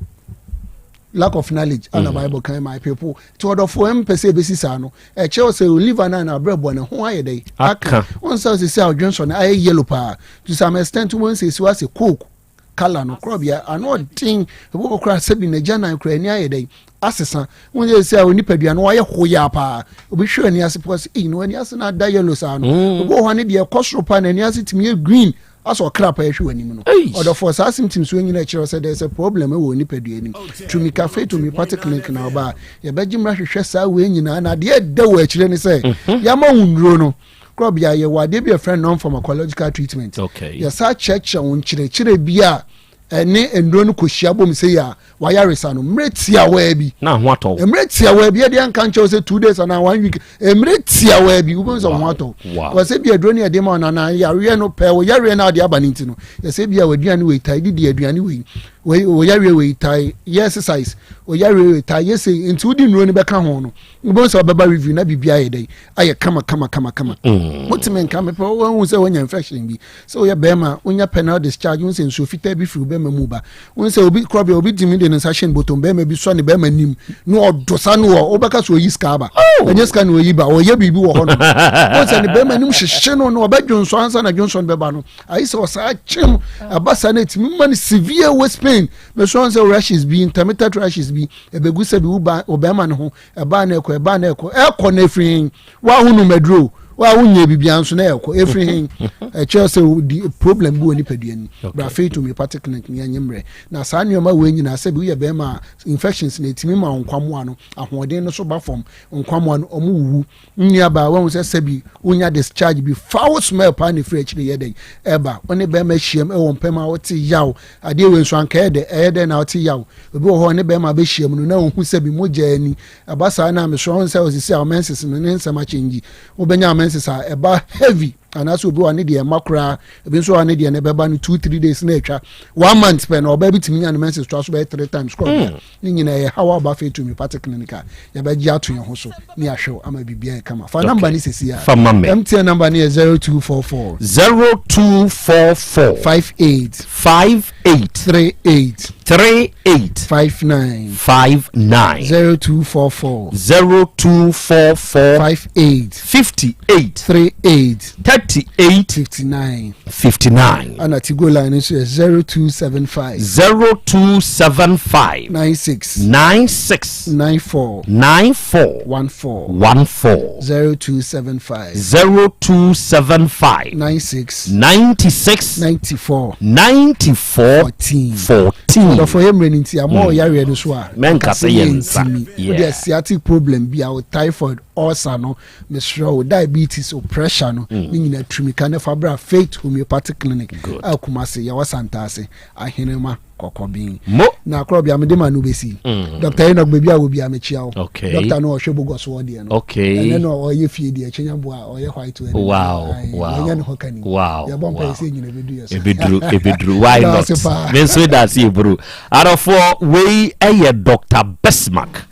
lack of knowledge ana mm. bible kan my people ti ɔdɔfo ɛmpɛ sɛ ebesi saa no ɛkyerɛw sɛ liver no na abrɛ bɔ ne ho ayɛ dɛ aka wɔn nsa sisi a ɔdwensɔ no ayɛ yellow paa to some extent wɔn nsa esi wɔ ase coke colour no korɔbea ano ɔden ebi wɔ koraa sɛbi n'agya nan koraa ani ayɛ dɛ asesa wɔn sɛ sɛ onipadua no wayɛ hoyaa paa obi hwɛ ani ase pɔ sɛ eyi no ani ase na ada yellow saa no mm. obi wɔ hɔ ne deɛ ɛkɔ soro paa na ani ase tumi yɛ green asɛ ɔkra paa ɛhwɛ w'anim no ɔdɔfoɔ saa symptoms wɔ nyina kyerɛ sɛ there is a problem wɔ onipadua anim tumi cafe tumi party clinic na ɔba a yɛbɛgye mmra hwehwɛ saa wei nyinaa na adeɛ ɛda wɔ akyire ne sɛ mhm. yɛama wo nnuro no korɔbea yɛwɔ adeɛ bi a yɛfrɛ non pharmacological treatment yɛsa kyerɛkyerɛ wo nkyerɛkyerɛ bi a ɛne nnuro no kɔhyia bom sɛ yɛ a wayaresa no mmerɛ tiawaa bi na ho atɔ mmerɛ tiawaa bi ɛdeɛ nka nkyɛw sɛ two days anaa one week mmerɛ tiawaa bi wobɛhu sɛ ho atɔ wɔsɛ bi aduro no yɛde ma ɔno anaa yareɛ no pɛɛ wo yareɛ no ade aba no nti no yɛsɛ bi a w'aduane wei tae didi aduane wei wei yareɛ wei tae yɛ exercise wo yareɛ wei tae yɛ sei nti wode nnuro no bɛka ho no wobɛhu sɛ ɔbɛba review na biribi ayɛ dɛn ayɛ kama kama kama kama mm. wotumi nka mepɛ woahu sɛ woanya infection bi sɛ woyɛ bɛrima wonya penal discharge wohu sɛ nsuo fitaa bi firi wo bɛrima mu ba wohu sɛ obi korɔbea obi tumi de ne nsa hyɛ ne bɔtɔm bɛrima bi sɔ ne bɛrima nim na ɔdo sa no wɔ wobɛka sɛ ɔyi sika aba oh! ɛnyɛ sika na ɔyi ba ɔyɛ biribi wɔ hɔ no wohu sɛ ne bɛrima nim hyehye no na ɔbɛdwonsɔ ansa na dwonsɔ no bɛba no ayi sɛ ɔsaa kyem ɛba saa no ɛtumi ma no severe waist pain mesɔ sɛ rashes bi intermittent rashes bi ɛbɛgu sɛ bi wo ba ɔbɛrima no ho ɛbaa na ɛkɔ ɛbaa na ɛkɔ ɛkɔ na ɛfiri hen wa ho nom aduro wa ho nyɛ biribiara nso na ɛkɔ ɛfiri hen ɛkyerɛ sɛ di problem bi wɔ nipadua ni bra faith homeopathic clinic ni ɛnyɛ mmerɛ na saa nneɛma wei nyinaa sɛ bi woyɛ bɛrima a infections na ɛtumi ma nkwamoa no ahoɔden no so ba fam nkwamoa no ɔmo wuwu Nnuabaa, wahu sɛ sɛbi wonya discharge bi foul smell paa na ɛfiri akyire yɛ dɛn ɛba. Wo ne bɛrima ahyiam wɔ mpam a wote yaw. Adeɛ wei nso anka ɛyɛ dɛ, ɛyɛ dɛn na wote yaw. Obi wɔ hɔ ɔne bɛrima bɛhyiam no na ɔhu sɛbi mogya ani. Ɛba saa na mesrɛ wo sɛ osisi a wo menses no ne nsɛm akyɛngyi. Wobɛnya wo menses a ɛba heavy. Anaasɛ obi wɔ hɔ a ne deɛ ɛmma koraa, ebi nso wɔ hɔ a ne deɛ no ɛbɛba no 2, 3 days na atwa. One month pɛ na ɔbaa bi tumi nya ne menses toa so bɛyɛ three times korɔ. Ne nyinaa ɛyɛ haw a ɔba Faith Homeopathic Clinic a yɛbɛgye ato yɛn ho so ne yɛahwɛ wo ama biribiara ayɛ kama. Fa number no sɛsi a. Fa ma me. MTN number no yɛ 0244. 0244. 58. 58. 38. 38. 59. 59. 0244. 0244. 58. 58. 38. 38. 59. 59. Ɛna Tigo line no nso yɛ 0275. 0275. 96. 96. 94. 94. 14. 14. 0275. 0275. 96. 96. 94. 94. 14. 14. Ɔdɔfo yɛ mmerɛ no nti ama ɔyareɛ no so a. Mɛnka sɛ yɛ nsa. Ntimi. Wode sciatic problem bi a, wo typhoid, ulcer no, mesrɛ wo, diabetes, wo pressure no, ne nyinaa tumi ka ne fa bra Faith Homeopathic Clinic a Kumase yɛwɔ Santaase Ahenema Kɔkɔben. Mo. Na korɔbea mede ma no bɛsi. Dr. Enoch, baabi a wɔ bia mekyia wo. Okay. Doctor no ɔhwɛ Bogos wɔ deɛ no. Okay. Ɛnɛ no ɔyɛ fie deɛ kyɛnya boa a ɔyɛ white wedding. Wow. Ɛnyɛ ne hɔ ka ni. Wow. Yɛbɔ mpa yɛ sɛ nyina bɛdu yɛ so. Ebeduru, ebeduru. Why Ɛda not? ase paa. Me nso da ase eburu. Adɔfoɔ, wei ɛyɛ Dr. Bismarck.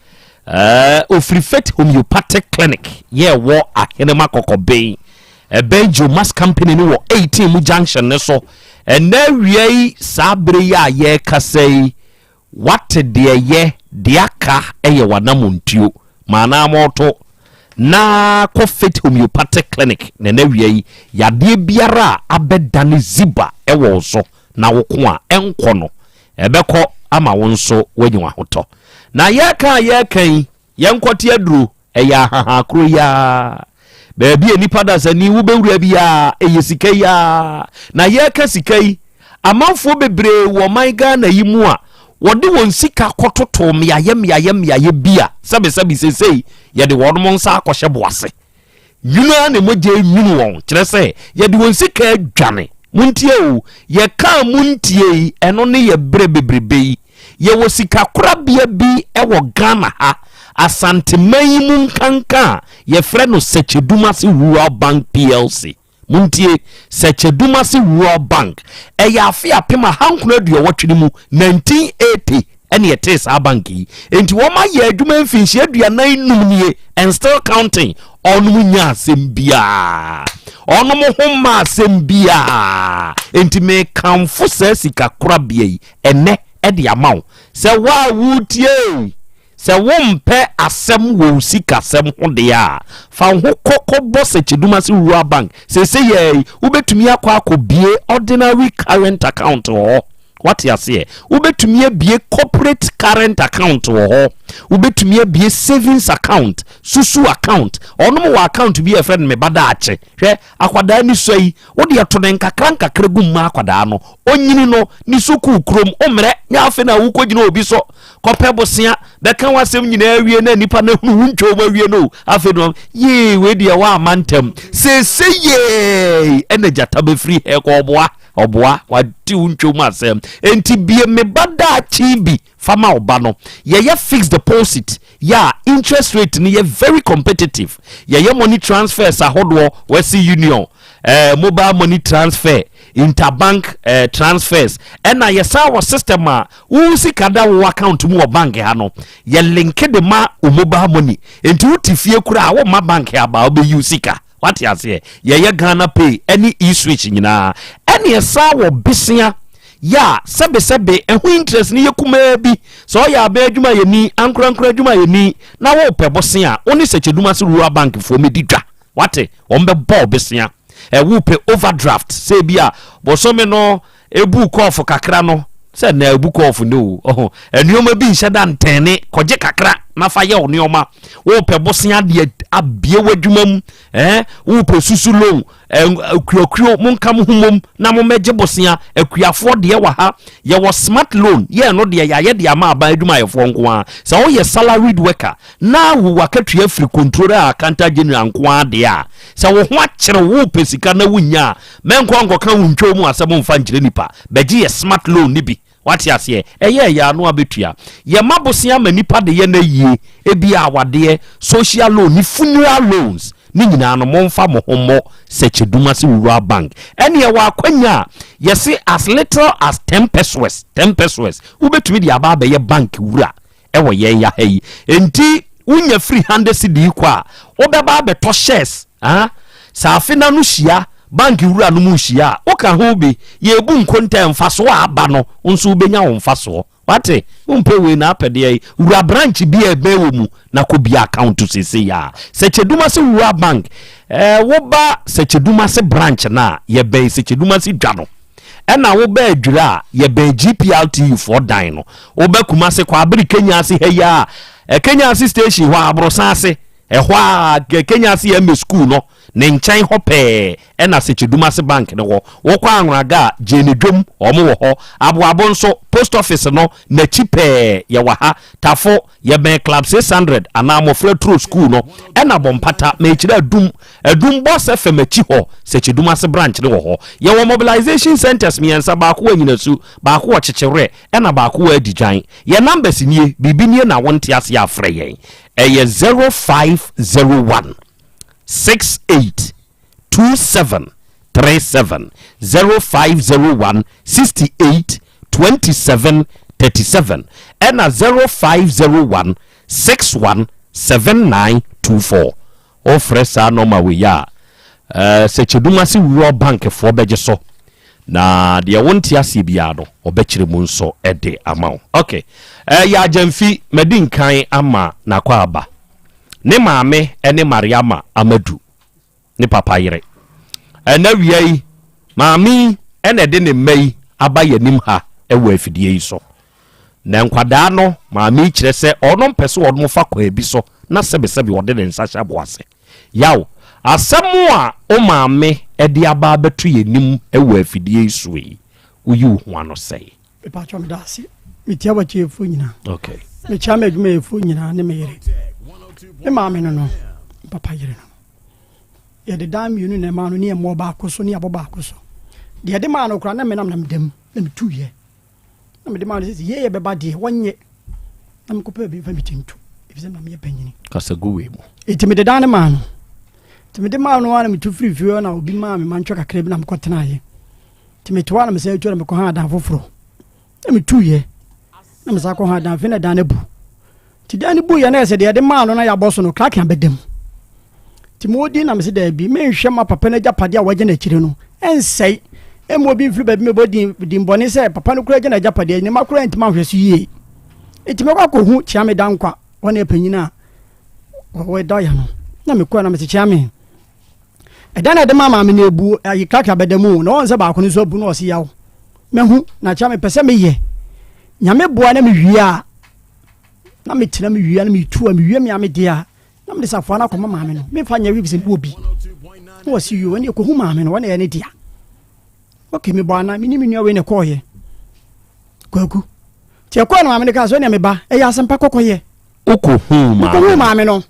Ofiri Faith Homeopathic Clinic yɛ wɔ Ahenema Kɔkɔben. Ɛbɛn Jomas Company no wɔ 18 mu junction ne so. Ɛnɛ awia yi, saa bere yi a yɛrekasa yi, wate deɛ yɛ deɛ aka ɛyɛ w'anamontuo maanaa mɔɔto na kɔ Faith Homeopathic Clinic. Na ɛnɛ awia yi, yadeɛ biara a abɛdane ziba ɛwɔ wo so na wo ko a ɛnkɔ no, ɛbɛkɔ ama wo nso woanya w'ahotɔ. Na yɛreka a yɛreka yi, yɛnkɔte aduro ɛyɛ ahaha koro yi a baabi a nipa dasani wobɛwura biara ɛyɛ sika yi a. Na yɛreka sika yi, amanfoɔ bebree wɔ ɔman Ghana yi mu a wɔde wɔn sika kɔtoto mmeayɛ mmeayɛ mmeayɛ bi a sɛbesɛbe sesei yɛde wɔn nsa akɔhyɛ boase nwunu a na mogya nwunu wɔn, kyerɛ sɛ yɛde wɔn sika adwane. Montie o, yɛkaa montie yi, ɛno ne yɛ berɛ bebrebe yi. Yɛwɔ sika korabea bi ɛwɔ Ghana ha, Asanteman yi mu nkanka a yɛfrɛ no Sɛkyɛdumase Rural Bank PLC. Montie, Sɛkyɛdumase Rural Bank, ɛyɛ afe 1980 no mu, 1980, ɛne ɛtee saa bank yi. Enti wɔn ayɛ adwuma mfinhyia 45 nie and still counting. Ɔnom nya asɛm biaa, ɔnom ho ma asɛm biaa. Enti mekamfo saa sika korabea yi ɛnɛ ɛde ama wo sɛ wo a wotie, sɛ wompɛ asɛm wɔ wo sikasɛm ho deɛ a, fa wo ho kɔkɔbɔ Sɛkyɛdumase Rural Bank. Seesei yɛ yi, wobɛtumi akɔ akɔbie ordinary current account wɔ hɔ, wate aseɛ? Wobɛtumi abie corporate current account wɔ hɔ, wobɛtumi abie savings account, susu account. Ɔnom wɔ account bi a yɛfrɛ no Meba Daakye. Hwɛ akwadaa ni sɔ yi, wode ɛto ne nkakra nkakra gu mma akwadaa no ɔnyini no ne sukuu kurom ommerɛ nyɛ afei na wokɔgyina obi so kɔpɛ bosea bɛka w'asɛm nyinaa awie na nipa no hunu wo ntwom awie no. Afei no yee, wei deɛ woama ntɛm seese yee, ɛna gyata bɛfiri hɛ kɔ ɔboa ɔboa wate wo ntwom asɛm. Enti bie Meba Daakye bi fama wo ba no. Yɛyɛ fixed deposit yɛ a interest rate no yɛ very competitive. Yɛyɛ money transfers ahodoɔ, Western Union, mobile money transfer, interbank transfers, ɛna yɛsan wɔ system a wo sika da wo account mu wɔ bank ha no, yɛ link de ma wo mobile money. Nti wote fie kora a, womma bank aba wobɛyi wo sika, wate aseɛ? Yɛyɛ Ghana Pay ɛne e-switch nyinaa, ɛne ɛsan wɔ besia yɛ a sɛbesɛbe ɛho interest no yɛ kumaa bi. Sɛ ɔyɛ abɛn adwuma yɛ ni, ankorankora adwuma yɛ ni, na wopɛ bosea a, wo ne Sɛkyɛdumase Rural Bank foɔ mɛdi dwa, wate? Wɔn bɛbɔ bosea. Ɛwo pɛ overdraft, sɛ bi a bɔsɔme no ebu kɔɔfo kakra no, sɛ na ebu kɔɔfo ne o, ɔho nneɛma bi nhyɛ da ntɛne, kɔgye kakra na fa yɛ wo nneɛma. Wopɛ bosea deɛ abie w'adwuma mu, wopɛ susu loan, akuakuo monka mo ho mom na mommɛgye bosea. Akuafoɔ deɛ wɔ ha, yɛwɔ smart loan. Yɛn no deɛ yɛayɛ de ama aban adwumayɛfoɔ nko ara. Sɛ woyɛ salaried worker na wo wakatua firi Controller a Accountant General nko ara deɛ a, sɛ wo ho akyerɛ wo pɛ sika na wonya a, mɛnkɔ nkɔka wo ntwa mu asɛm mfa nkyerɛ nipa, bɛgye yɛ smart loan ne bi, wate aseɛ? Ɛyɛ ɛyɛ ano abɛtua. Yɛma bosea ma nipa de yɛ no yie, ebi awadeɛ, social loan ne funeral loans. Ne nyinaa no momfa mo ho mmɔ Sɛkyɛdumase Rural Bank. Ɛneɛ wɔ akwanya a yɛse as little as 10 pesewas, 10 pesewas, wobɛtumi de aba abɛyɛ bank wura ɛwɔ yɛn ya ha yi. Enti wonya firi 100 cedi kɔ a, wobɛba abɛtɔ shares. Ah, sɛ afe no ano hyia, bank wura no mu hyia a, woka ho bi, yɛrebu nkontaa mfasoɔ a aba no, wo nso wobɛnya wo mfasoɔ. Wate? Wompɛ wei na apɛ deɛ yi. Wura branch bi a ɛbɛn wɔ mu na kɔ bia account seesei a. Sɛkyɛdumase Rural Bank, eh, woba Sɛkyɛdumase branch no a, yɛbɛn Sɛkyɛdumase dwa no. Ɛna woba Adwira a, yɛbɛn GPRTU foɔ dan no. Woba Kumase, Kwabere Kenya ase ha yi a, eh, Kenya ase station hɔ a, Aborosan ase, ɛhɔ a, Kenya ase yɛ school no, ne nkyɛn hɔ pɛɛ ɛna Sekyedumase bank no wɔ. Wokɔ Anwraga a, Gyeene Dwom, wɔn wɔ hɔ. Aboabo nso, post office no n'akyi pɛɛ yɛwɔ ha. Tafo, yɛbɛn Club 600 anaa Mmɔfra Turo School no. Ɛna Bompata, mekyerɛ Adum, Adum Boss FM akyi hɔ, Sekyedumase branch no wɔ hɔ. Yɛwɔ mobilization centres mmiɛnsa, baako wɔ Anyinasu, baako wɔ Kyekyewerɛ, ɛna baako wɔ Adigyan. Yɛn numbers nie, biribi nie na wonte aseɛ a frɛ yɛn. Ɛyɛ 0501 68 27 37 0501 68 27 37 ɛna 0501 61 79 24. Wofrɛ saa nɔma wei a, eh, sɛ Kyedumase Rural Bank foɔ bɛgye so na deɛ wonte aseɛ biara no ɔbɛkyerɛ mu nso de ama wo. Ok, eh, yɛ agyamfi madi nkan ama nakɔ aba. Ne maame ne Mariama Amadu, ne papa yere. Ɛna wia yi, maame yi na ɛde ne mma yi aba yɛn anim ha wɔ afidie yi so. Na nkwadaa no, maame yi kyerɛ sɛ ɔno mpɛ sɛ wɔn fa kwan bi so na sɛbesɛbe ɔde ne nsa hyɛ abo ase. Yaw, asɛm a wo maame de aba abɛto yɛn anim wɔ afidie yi so yi, woyi wo ho ano sɛn? Mepakyɛw meda ase. Metia w'atiefoɔ nyinaa. Okay. Mekyia m'adwumayɛfoɔ nyinaa ne me yere. Me maame no no, me papa yere no. Yɛde dan mmienu na ɛmaa no ne ɛmmoɔ baako so ne abɔ baako so. Deɛ yɛde maa no koraa na menam na meda mu na metuiɛ. Na mede maa no sɛ yei yɛ bɛba deɛ wɔnyɛ na mekɔpɛ baabi mfa me ti nto efisɛ na meyɛ panyini. Kasa gu wei mu. Enti mede dan no maa no. Nti mede maa no ara na metu firi fie hɔ na obi maa me mantwa kakra bi na mekɔtenaeɛ. Nti mete hɔ a na mesan tu na mekɔha dan foforɔ na metuiɛ na mesan kɔha dan afei na dan no abu nti dan no buiɛ na ɛsɛ deɛ yɛde maa no na yɛabɔ so no kraken abɛda mu nti mewɔ na mese daabi menhwɛ ma papa no agyapadeɛ a wagya no akyire no ɛnsɛe ɛma obi mfiri baabi mɛbɔ din din bɔne sɛ papa no kora agya no agyapadeɛ ne ma kora ntimi ahwɛ so yie nti mɛkɔ akɔhu Kyeame Dankwa wɔne panyin a wɔda yɛ no na mekɔɛ na mese Kyeame Ɛda na ɛde ma maame no ebu ayi krakra bɛda mu na ɔn sɛ baako no nso abu na ɔsi yaw mahu na kyerɛ mepɛ sɛ meyɛ nyame boa na mewie a na metena mewie a na metu a mewie me a mede a na mede safoa no akɔma maame no memfa nyɛ wibisɛ mewɔ bi na wɔsi wie wɔne ɛkɔhu maame no wɔne ɛyɛ ne dea ok mebɔ ana mene me nua wei na ɛkɔɔyɛ kwaku nti ɛkɔɔ no maame no kaa sɛ ɛnea meba ɛyɛ asɛmpa kɔkɔyɛ wokɔhuu maame no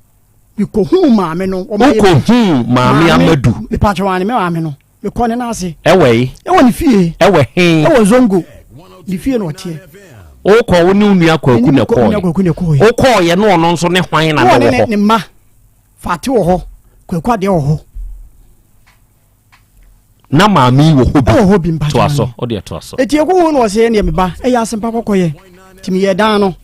Mekɔhuu maame no. Wokɔhuu maame Amadu? Mepatwa wɔn me maame no. Mekɔ ne nan ase. Ɛwɔ yi? Ɛwɔ ne fie. Ɛwɔ he? Ɛwɔ Zongo. Ne fie na ɔteɛ. Wokɔ wo ne wo nua Kwaku na ɛkɔɔyɛ. Wokɔɔyɛ ne ɔno nso ne hwan na ne wɔ hɔ? Ne mma. Fate wɔ hɔ. Kwaku adeɛ wɔ hɔ. Na maame yi wɔ hɔ bi. Ɛwɔ hɔ bi mpakyɛ. Toa so, o deɛ toa so. Eti ɛkɔ hɔ na ɔsɛ ɛndeɛ me ba ɛyɛ asɛmpa kɔkɔyɛ. Ti meyɛ dan no.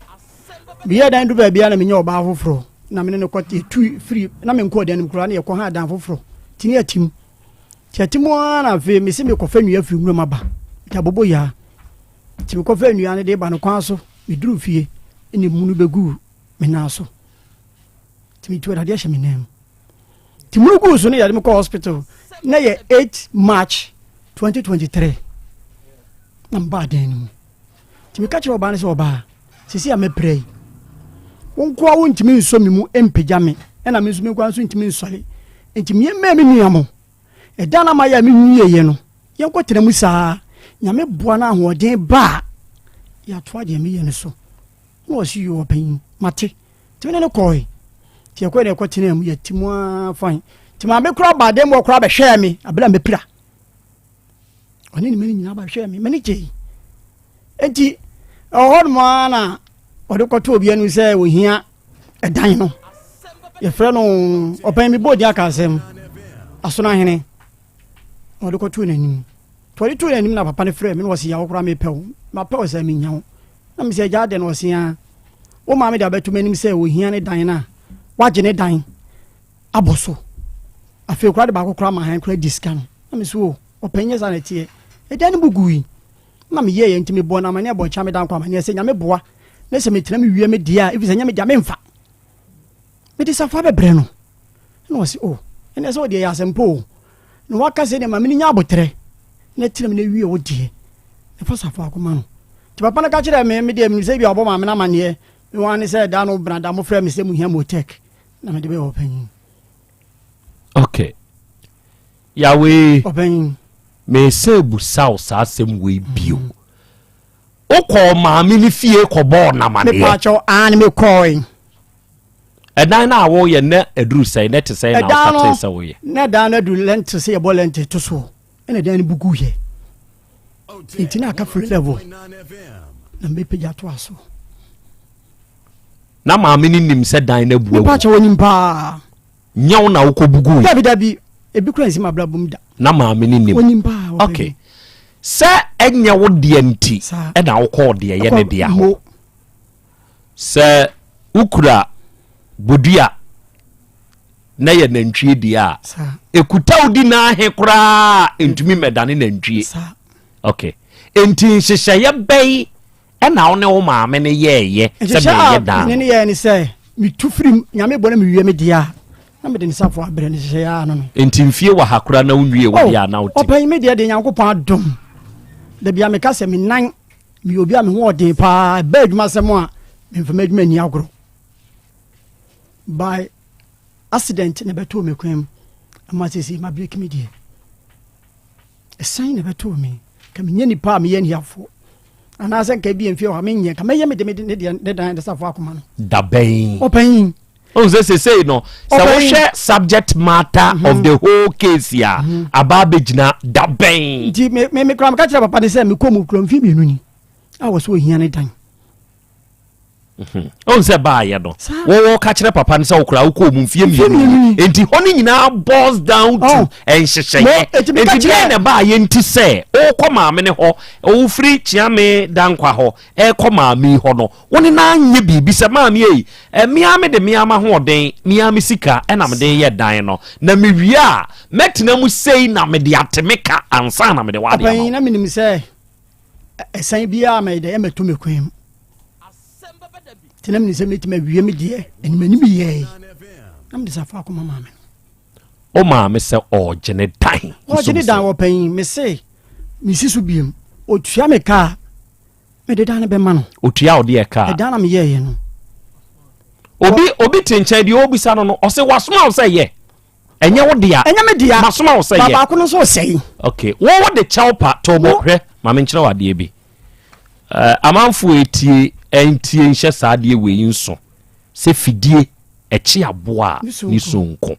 Meyɛ dan du baabi a na menya ɔbaa foforɔ na mene no kɔ yɛtu firi na menkɔ ɔdan no mu koraa na yɛkɔ ha dan foforɔ. Ti ne atim. Ti atim ara na afei mese mekɔfa nnua firi nwuram aba. Nti abobo yaa. Nti mekɔfa nnua no de ba no kwan so meduru fie ɛna emu no bɛgu me nan so. Nti metu awurade ahyɛ me nan mu. Nti munu guu so no yɛde me kɔ hospital na yɛ 8 March 2023 na mebaa dan no mu. Nti meka kyerɛ ɔbaa no sɛ ɔbaa sisi a mɛpira yi wo nkoa wontumi nsɔ me mu mpagya me ɛna me nso me nkoa nso ntumi nsɔre nti meɛmɛ me nua mo ɛda no ama yɛ a menwieɛ no yɛnkɔtena mu saa nyame boa no ahoɔden ba a yɛatoa deɛ meyɛ no so na ɔse yoo ɔpanyin mate nti me ne no kɔe nti yɛkɔe na yɛkɔtenaa mu yɛte mu ara fine nti maame koraa baa dan mu hɔ koraa bɛhwɛɛ me abere a mapira ɔne ne mene nyinaa bɛhwɛɛ me m'ani gyei nti ɛwɔ hɔ nom ara na ɔde kɔto obi anim sɛ ohia ɛdan no. Yɛfrɛ no ɔpɛn mi bɔɔ din aka asɛm Asono Ahene na ɔde kɔtoo n'anim. Nti ɔde too n'anim na papa no frɛɛ me na ɔse yawo koraa mepɛ wo mapɛ wo sɛ menya wo. Na mesɛ agya adɛn na ɔse aa wo maame de abɛto m'anim sɛ ohia ne dan no a wagye ne dan abɔ so. Afei koraa de baako koraa ma han koraa di sika no. Na mese o ɔpɛn nyɛ saa na ɛteɛ. Ɛdan no bu gui. Na meyɛeɛ nti mebɔɔ no amaneɛ bɔɔ Kyame Dankwa amaneɛ sɛ Nyame boa na sɛ metena mewie me deɛ a ɛfiri sɛ ɛnyɛ me dea memfa. Mede safoa bɛbrɛ no. Ɛna ɔse o ɛnɛ sɛ ɔdeɛ yɛ asɛmpa o. Na waka sɛ deɛ ma mene nya aboterɛ na tena mu na wie wo deɛ na fa safoa akɔma no. Nti papa no ka kyerɛɛ me, me deɛ menim sɛ bi a ɔbɔ maame no amaneɛ. Me waa ne sɛ da no brada mofrɛ me sɛ mohia motek na mede bɛyɛ ɔpanyin. Okay. Yahweh. Ɔpanyin. Mesan busa wo saa asɛm wei bio. Wokɔɔ maame no fie kɔbɔɔ no amaneɛ? Mepaakyɛw, aane mekɔɔe. Ɛdan no a woyɛ na aduru sɛn na ɛte sɛn na wosatee sɛ woyɛ? Na ɛdan no aduru lɛnte sɛ yɛbɔ lɛnte to soɔ ɛna ɛdan no bu guiɛ. Nti na aka free level na mɛpagya to aso. Na maame no nim sɛ dan no abu agu? Mepaakyɛw, ɔnim paa. Nyɛ wo na wokɔ bugu. Dabi dabi, ebi kura nsi m'abrabɔ mu da. Na maame no nim. Onim paa. Okay. Sɛ ɛnyɛ wo deɛ nti ɛna wokɔɔ deɛ ɛyɛ ne dea hɔ. Sɛ wokura bodua na yɛ nantwie deɛ a, ekuta wo di n'ahe koraa ntumi mmɛdane nantwie. Okay. Enti nhyehyɛeɛ bɛn Ɛna wo ne wo maame no yɛɛyɛ sɛ meyɛ daa. Nhyehyɛ a me ne no yɛɛ ne sɛ metu firi mu, Nyame bɔ na mewie me deɛ a, na mede ne safoa abrɛ no nhyehyɛeɛ ara no no. Nti mfie wɔ ha koraa na wonwie wo deɛ a na wote. Ɔpanyin me deɛ deɛ Nyankopɔn adom. Da bia meka sɛ me nan, meyɛ obi a me ho ɔden paa, ɛba adwuma sɛm a, memfa m'adwuma nni agorɔ. By accident na ɛbɛtoo me kwan mu, ɛma seesei ma break me deɛ. Ɛsɛn na ɛbɛtoo me. Nka menyɛ nipa a meyɛ nhiafoɔ. Anaasɛ nka ebi mfeɛ ɔha menyɛ. Nka mɛyɛ mede mede ne deɛ ne dan de safoɔ akoma no. Dabɛn. Ɔpanyin. Ohun sɛ sesei no sɛ wohwɛ subject matter mm -hmm. of the whole case a mm -hmm. aba abɛgyina dabɛn. Nti me me me kura meka kyerɛ papa ne sɛ mekɔ mu kura mfe mmienu ni a wɔ so ohia ne dan. Ɔn sɛ baayɛ no wɔwɔ ka kyerɛ papa no sɛ wokora wokɔɔ mu mfie mmienu enti hɔ no nyinaa boils down to oh. nhyehyɛeɛ enti deɛ na baayɛ nti sɛ wokɔ maame no hɔ wofiri kyeame dankwa hɔ ɛkɔ maame hɔ no wo ne no anyɛ biribi sɛ maame ei mmea me de mmea ma hoɔden mmea me sika ɛna mede yɛ dan no na mewie a mɛtena mu sei na mede ate me ka ansa na mede wade ama wo. na menim sɛ ɛsan biara mɛyɛ dɛ ɛmɛto me kwan mu nti na menim sɛ mɛtumi awie me deɛ animanim yɛe na mede safoa akɔma maame no. Wo maame sɛ ɔregye ne dan. Ɔregye ne dan ɔpanyin mese mesi so biem otua me kaa mede dan no bɛma no. Otua wo deɛ kaa. Ɛdan na meyɛeɛ no. Obi obi te nkyɛn deɛ ɔrebisa no no ɔse wasoma wo sɛ yɛ. Ɛnyɛ wo dea. Ɛnyɛ me dea. Masoma wo sɛ yɛ. Baako no nso ɔsɛe. Okay. Wo wo de kyɛw pa to bɔ hwɛ ma menkyerɛ wo adeɛ bi. Uh, amanfoɔ etie ɛntie nhyɛ saa adeɛ wei nso sɛ fidie ɛkye aboa a ne so nko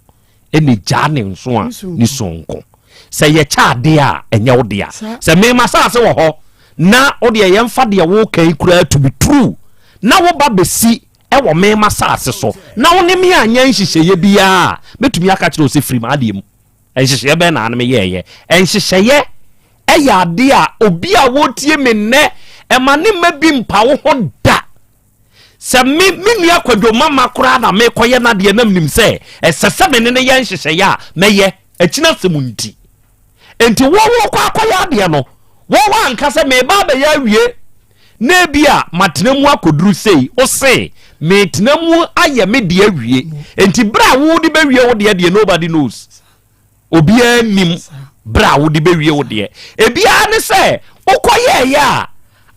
ɛna gyaa ne nso a ne so nko sɛ yɛkyɛ adeɛ a ɛnyɛ wo dea sɛ mema saase wɔ hɔ na wo deɛ yɛmfa deɛ woka yi koraa to be true na woba bɛsi wɔ me m'asase so, na wo ne me anyɛ nhyehyɛeɛ biara a, mɛtumi aka kyerɛ wo sɛ firi m'adeɛ mu. Nhyehyɛeɛ bɛn na ne me yɛɛyɛ? Nhyehyɛeɛ yɛ adeɛ a obi a wɔretie me nnɛ, ɛma ne mma bi mpa wo ho da. Sɛ me me nua Kwadwo Mama koraa na mekɔyɛ n'adeɛ na menim sɛ ɛsɛ sɛ me ne no yɛ nhyehyɛeɛ a, mɛyɛ. Akyina asɛm nti. Enti wo wokɔ akɔyɛ adeɛ no, wo woanka sɛ meba abɛyɛ awie na ebi a matena mu akɔduru sei, wo se metena mu ayɛ me deɛ awie. Enti berɛ a wode bɛwie wo deɛ deɛ nobody knows. Obiara nnim berɛ a wode bɛwie wo deɛ. Ebiara ne sɛ wokɔyɛɛyɛ a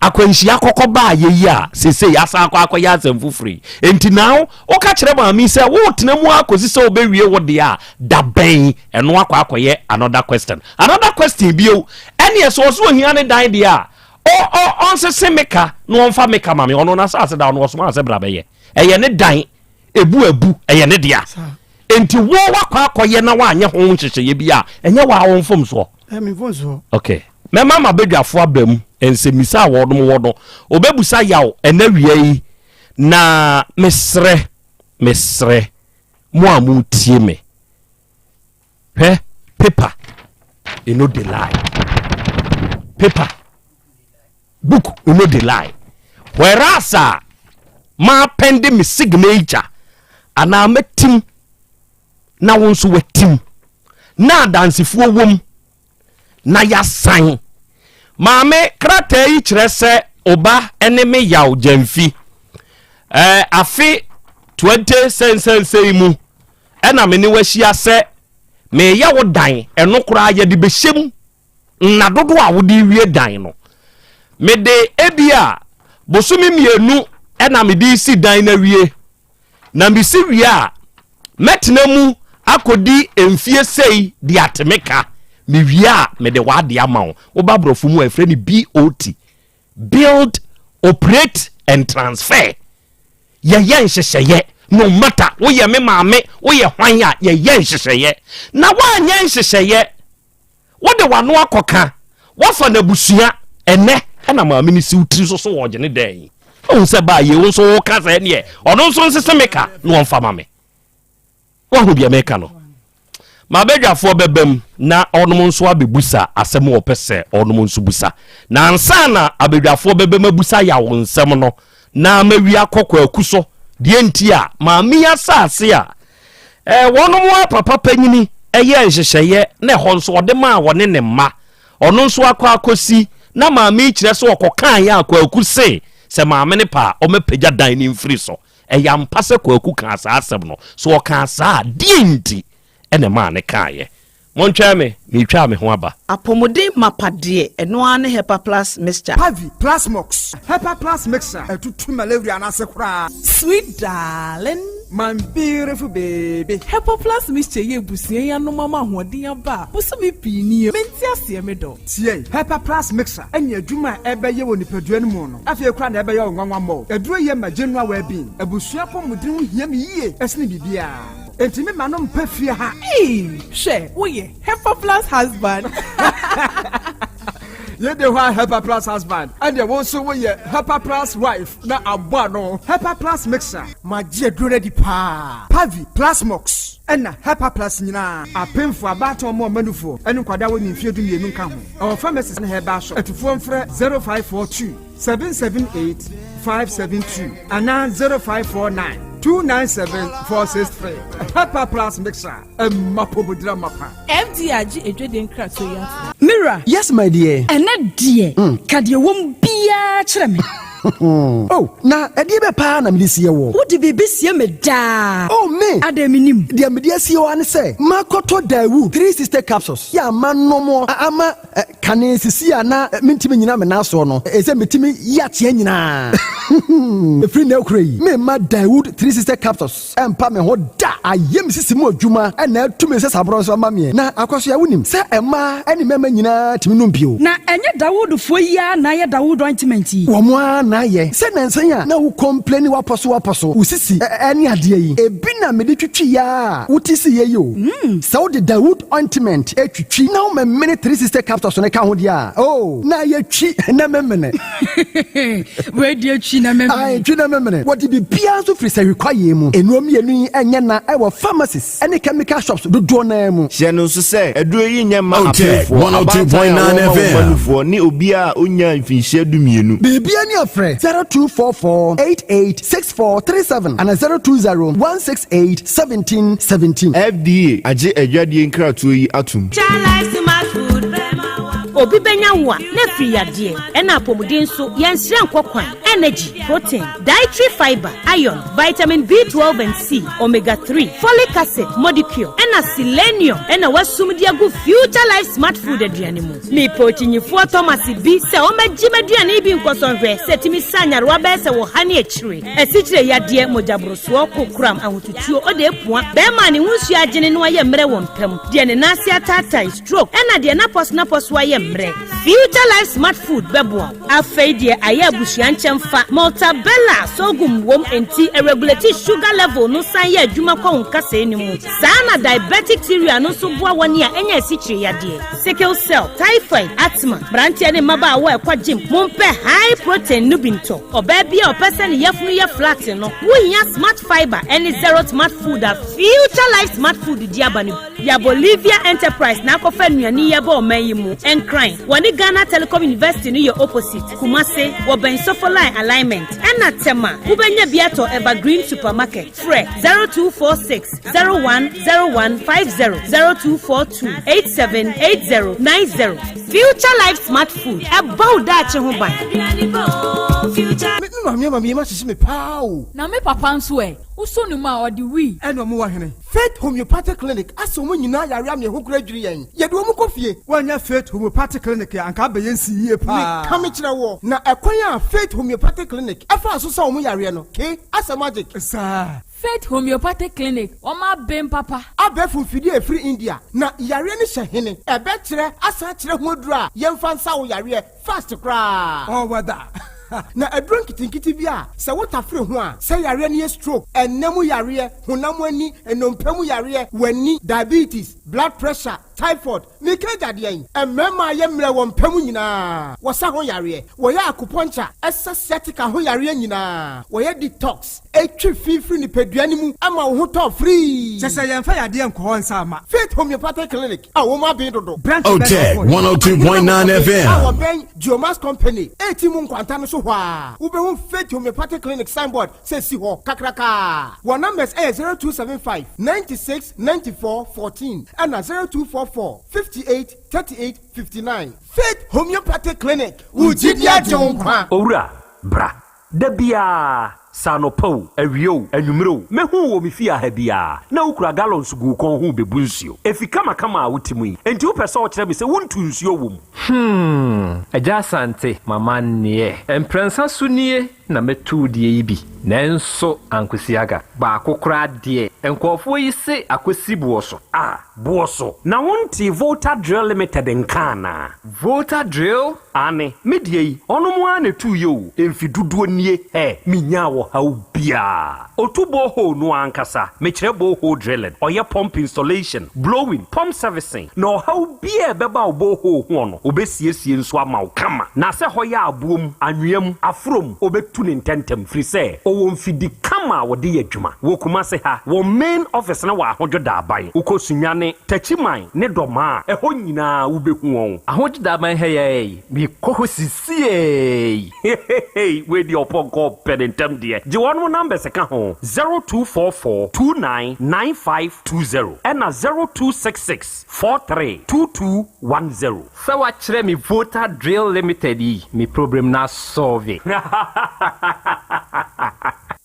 Akwanhyia kɔkɔ baa yɛ yi a seesei asan akɔ akɔyɛ asɛm foforo yi. Enti now woka kyerɛ maame yi sɛ woretena mu ara kɔsi sɛ wobɛwie wo deɛ a, da bɛn? Ɛno akɔ akɔyɛ another question. Another question bio, ɛneɛ sɛ ɔse ohia ne dan deɛ a, ɔ ɔ ɔnsese me ka na ɔmfa me ka ma me. Ɔno n'asase da ɔno ɔsomaa sɛ bra bɛyɛ. Ɛyɛ ne dan. Ebu abu, ɛyɛ ne dea. Enti wo wakɔ akɔyɛ na woanyɛ ho nhyehyɛeɛ bi a, ɛnyɛ wo ara wo mfomsoɔ. Ɛyɛ me mfomsoɔ. Ok. Mɛma m'abadwafoɔ aba mu, nsɛmmisa a wɔnom wɔ no, wɔbɛbusa yaw ɛnɛ awia yi, na mesrɛ, mesrɛ. Mo a motie me, hwɛ paper e no dey lie. Paper book e no dey lie. Whereas a mapɛnde me signature anaa matim na wo nso watim na adansefoɔ wom na yɛasan. Maame, krataa yi kyerɛ sɛ wo ba ne me Yaw Gyamfi. Ɛɛ, afe 20 sɛnsɛnsɛn mu ɛna me ne wahyia sɛ meyɛ wo dan, ɛno koraa yɛde bɛhyɛ mu nna dodoɔ a wode wie dan no. Mede ebi a bosome mmienu ɛna mede si dan no awie. Na mesi wie a, mɛtena mu akɔdi mfie sei de ate me ka. Mewie a, mede w'adeɛ ama wo. Woba aborɔfo mu a, ɛfrɛ no BOT, Build, Operate and Transfer. Yɛyɛ nhyehyɛeɛ, no matter woyɛ me maame, woyɛ hwan a, yɛyɛ nhyehyɛeɛ. Na woanyɛ nhyehyɛeɛ. Wode w'ano akɔka, woafa n'abusua, ɛnnɛ ɛna maame no si wo tiri so so wɔgye ne dɛn? Wohu sɛ baa yei wo nso woka sɛ ɛneɛ ɔno nso nsese me ka na ɔmfa ma me. Woahu deɛ meka no? M'abadwafoɔ bɛba mu na ɔnom nso abɛbusa asɛm a ɔpɛ sɛ ɔnom nso busa. Na ansa na abadwafoɔ bɛba mu abusa yaw nsɛm no, na mawi akɔ kwaku so, deɛ nti a maame yi asase a Eh, wɔnom ara papa panyini yɛɛ nhyehyɛeɛ na ɛhɔ nso ɔde maa wɔne ne mma. Ɔno nso akɔ akɔsi na maame yi kyerɛ sɛ ɔkɔkaeɛ a Kwaku se sɛ maame no pɛ a ɔmmɛpagya dan no mfiri so. Ɛyɛ ampa sɛ Kwaku kaa saa asɛm no? Sɛ ɔkaa saa a, deɛn nti na ɛmaa no kaeɛ? Montwɛn me, meretwa me ho aba. Apɔmuden mapa deɛ, ɛno ara ne Hepa Plus Mixture. Pavi, Plasmox, Hepa Plus Mixture, ɛtutu malaria no ase koraa. Sweet darling. My beautiful baby. Hepa Plus Mixture yɛ abusua yi anom ama ahoɔden aba a bosome pii nie. Mente aseɛ me dɔ. Tie, Hepa Plus Mixture ne adwuma a ɛbɛyɛ wɔ nipadua no mu no, afei koraa na ɛbɛyɛ wo nwanwa mmɔ. Aduro yi yɛ ma general well-being. Abusua apɔmuden ho hia me yie sene biribiara. Enti me ma no mpɛ fie ha. Eii hwɛ wo yɛ Hepa plus husband. Yei de hɔ a Hepa plus husband ɛneɛ wo nso wo yɛ Hepa plus wife na abɔ ano. Hepa plus mixer. Magye aduro no adi paa. Pavi, Plasmox ɛna Hepa plus nyinaa. Apemfoɔ, abaatan ɔmo ɔma nufoɔ ɛne nkwadaa a wɔnni mfeɛ 12 nka ho. Ɛwɔ pharmacies ne herbal shop. Atufoɔ mfrɛ 0542. 778 572 anaa 0549 297 463. Hepa Plus Mixer, ɛma pomodira mapa. FDA agye adwadie nkratoɔ yi atom. Me wura. Yes my dear. Ɛnɛ deɛ, ka deɛ ɛwɔ mu biara kyerɛ me. Oh, na ɛdeɛ bɛ paa na mede sie woɔ? Wode biribi sie me daa. Oh, me! Adɛn mennim? Deɛ mede asie wo ara ne sɛ, makɔtɔ Daewoo 360 capsules yɛ a manom ama Kane sisi a na mentumi nnyina me nan soɔ no, ɛsɛ metumi yi ateɛ nyinaa. Ɛfiri nnɛ rekora yi, meremma Daewoo 360 Capsules mpa me ho da. Ayɛ me sisi mu adwuma na atu me nsasaborɔ nso ama meɛ. Na Akwasoa, wonim sɛ mmaa ne mmarima nyinaa tumi nom bio. Na ɛnyɛ Dawoodfoɔ yi ara na ayɛ Dawood ointment yi? Wɔn ara na ayɛ. Sɛ nnansa yi a na wo complaini wapɔso wapɔso, wo sisi ne adeɛ yi, ebi na mede twitwiiɛ ara a wote siiɛ yi o. Sɛ wode Dawood ointment twitwi na womemene 360 capsules no ka ho deɛ a, oh, na ayɛ twi na memene. Wei deɛ twi na memene. Ae, twi na memene. Wɔde biribiara nso firi sahwi kwaeɛ mu. Nnuro mmienu yi nyɛ na ɛwɔ pharmacies ne chemical shops dodoɔ no ara mu. Hyɛ no nso sɛ, aduro yi nyɛ mma Otec apemfoɔ, abaatan a 102.9 wɔmma wɔn mma FM. nufoɔ, ne obiara a ɔnnyaa mfinhyia dumienu. Biribiara ni a frɛ 0244 88 6437 anaa 020 168 1717. FDA agye adwadie nkratoɔ yi atom. Obi bɛnya wo a, na afiri yadeɛ, ɛna apɔmuden nso, yɛnsrɛ nkɔ kwan, energy, protein, dietary fiber, iron, vitamin B12 and C, omega 3, folic acid, modicure, ɛna selenium ɛna wasum de agu Future Life Smart Food aduane mu. Mepɛ okyinyifoɔ Thomas bi sɛ ɔmmɛgye m'aduane yi bi nkɔsɔ nhwɛ sɛ ɛtumi sa nyarewa bɛyɛ sɛ ɔha ne akyire, asikyire yadeɛ, mogyaborosoɔ, kokoram, ahotutuo, ɔde apua, bɛrima a ne ho nsuo agyene na wayɛ mmerɛ wɔ mpa mu, deɛ ne nan ase ataatae, stroke, ɛna deɛ n'apɔso n'apɔso ayɛ mmerɛ. mmerɛ. Future Life Smart Food bɛboa wo. Afei deɛ ayɛ abusua nkyɛmfa. Maltabella sorghum wom enti ɛregulate sugar level no san yɛ adwuma kɔ wo nkasɛɛ no mu. Saa na diabetic cereal no nso boa wɔn a anya asikyire yadeɛ, sickle cell, typhoid, asthma. Mmeranteɛ ne mmabaawa a ɛkɔ gym, mompɛ high protein no bi ntɔ. Ɔbaa bi a ɔpɛ sɛ ne yafunu yɛ flat no, wohia Smart Fibre ne Zero Smart Food a Future Life Smart Food de aba no bi. Ya Bolivia Enterprise na akɔfa nnuane yi aba ɔman yi mu. Nkran, wɔne Ghana Telecom University no yɛ opposite. Kumase, wɔbɛn Sofoline Alignment. Ɛna Tema, wobɛnya bi atɔ Evergreen Supermarket. Frɛ 0246 010150, 0242 878090. Future Life Smart Food, ɛbɔ wo daakye ho ban. Me maame ama me yam ahyehye me paa o. Na me papa nso ɛ? Wosɔ ne mu a, ɔde wii. Ɛna ɔmo wɔ hene? Faith Homeopathic Clinic asa wɔn nyinaa yare ama yɛn ho kora adwiri yɛn. Yɛde wɔn kɔ fie. Woannya Faith Homeopathic Clinic a, anka abɛyɛ nsi yie paa. Meka mekyerɛ woɔ, na ɛkwan a Faith Homeopathic Clinic faa so sa wɔn yareɛ no, ke, asɛ magic. Saa. Faith Homeopathic Clinic, wɔn aben papa. Abɛɛfo mfidie a ɛfiri India, na yareɛ no hyɛ hene. Ɛbɛkyerɛ asan akyerɛ ho aduro a yɛmfa nsa wo yareɛ fast koraa. All weather. Na aduro nketenkete bi a sɛ wotafere ho a, sɛ yareɛ no yɛ stroke, ɛnna mu yareɛ, honam ani, nnompe mu yareɛ, w'ani, diabetes, blood pressure, typhoid, meka agya deɛn? Mmarima a yɛ mmerɛ wɔ mpa mu nyinaa, wɔsa ho yareɛ, wɔyɛ acupuncture, ɛsa sciatica ho yareɛ nyinaa, wɔyɛ detox, ɛtwe fi firi nipadua no mu ma wo ho tɔ firii. Kyɛ sɛ yɛmfa yadeɛ nkɔ hɔ nsa mma. Faith Homeopathic Clinic a wɔn aben dodo. Branch bɛn na Otec wɔkɔɔ yɛ? 102.9 FM. A wɔbɛn Geomas Company eti mu nkwanta no so hɔ ara. Wobɛhu Faith Homeopathic Clinic signboard sɛ esi hɔ kakraka. Wɔn numbers yɛ 0275 96 94 14 ɛna 0244 58 38 59. Faith Homeopathic Clinic, wo gyidi agye wo nkwa. Owura, bra. Da biara, sɛ anɔpa o, awia o, anwummere o, mɛhu wo wɔ me fie ha biara, na wokura gallons gu wo kɔn ho rebebu nsuo. Efi kamakama a wote mu yi, enti wopɛ sɛ wokyerɛ me sɛ wontu nsuo wɔ mu? Hmm, Agya Asante, m'amanneɛ. Mprɛnsa so nie na mɛtu wo deɛ yi bi, nanso ankosi aga. Baako koraa deɛ, nkurɔfoɔ yi se akɔsi boɔ so. Ah, boɔ so? Na wontee Volta Drill Limited nka anaa? Volta Drill? Aane, me deɛ yi, ɔnom ara na ɛtuiɛ o, mfe dodoɔ nie, hɛ, menyaa ɔhaw biara. Ɔtu borehole no ara ankasa, mekyerɛ borehole drilling, ɔyɛ pump installation, blowing, pump servicing, na ɔhaw biara a ɛbɛba wo borehole hoɔ no, ɔbɛsiesie nso ama wo kama. Na sɛ hɔ yɛ aboɔ mu, anwea mu, aforɔ mu, ɔbɛtu no ntɛntɛm, firi sɛ ɔwɔ mfidi kama a wɔde yɛ adwuma. Wɔ Kumase ha, wɔn main office no wɔ Ahodwo Daaban. Wokɔ Sunyani, Takyiman ne Dɔmaa a, ɛhɔ nyinaa wobɛhu wɔn. Ahodwo Daaban ha yi ara yi, mekɔ hɔ sisiei. Heheheey wei deɛ ɔpɔnkɔ ɔpɛ ne ntɛm deɛ gye wɔnom numbers ka ho 0244 29 9520 ɛna 0266 43 2210. Sɛ wakyerɛ me Volta Drill Limited yi me problem no asɔlve.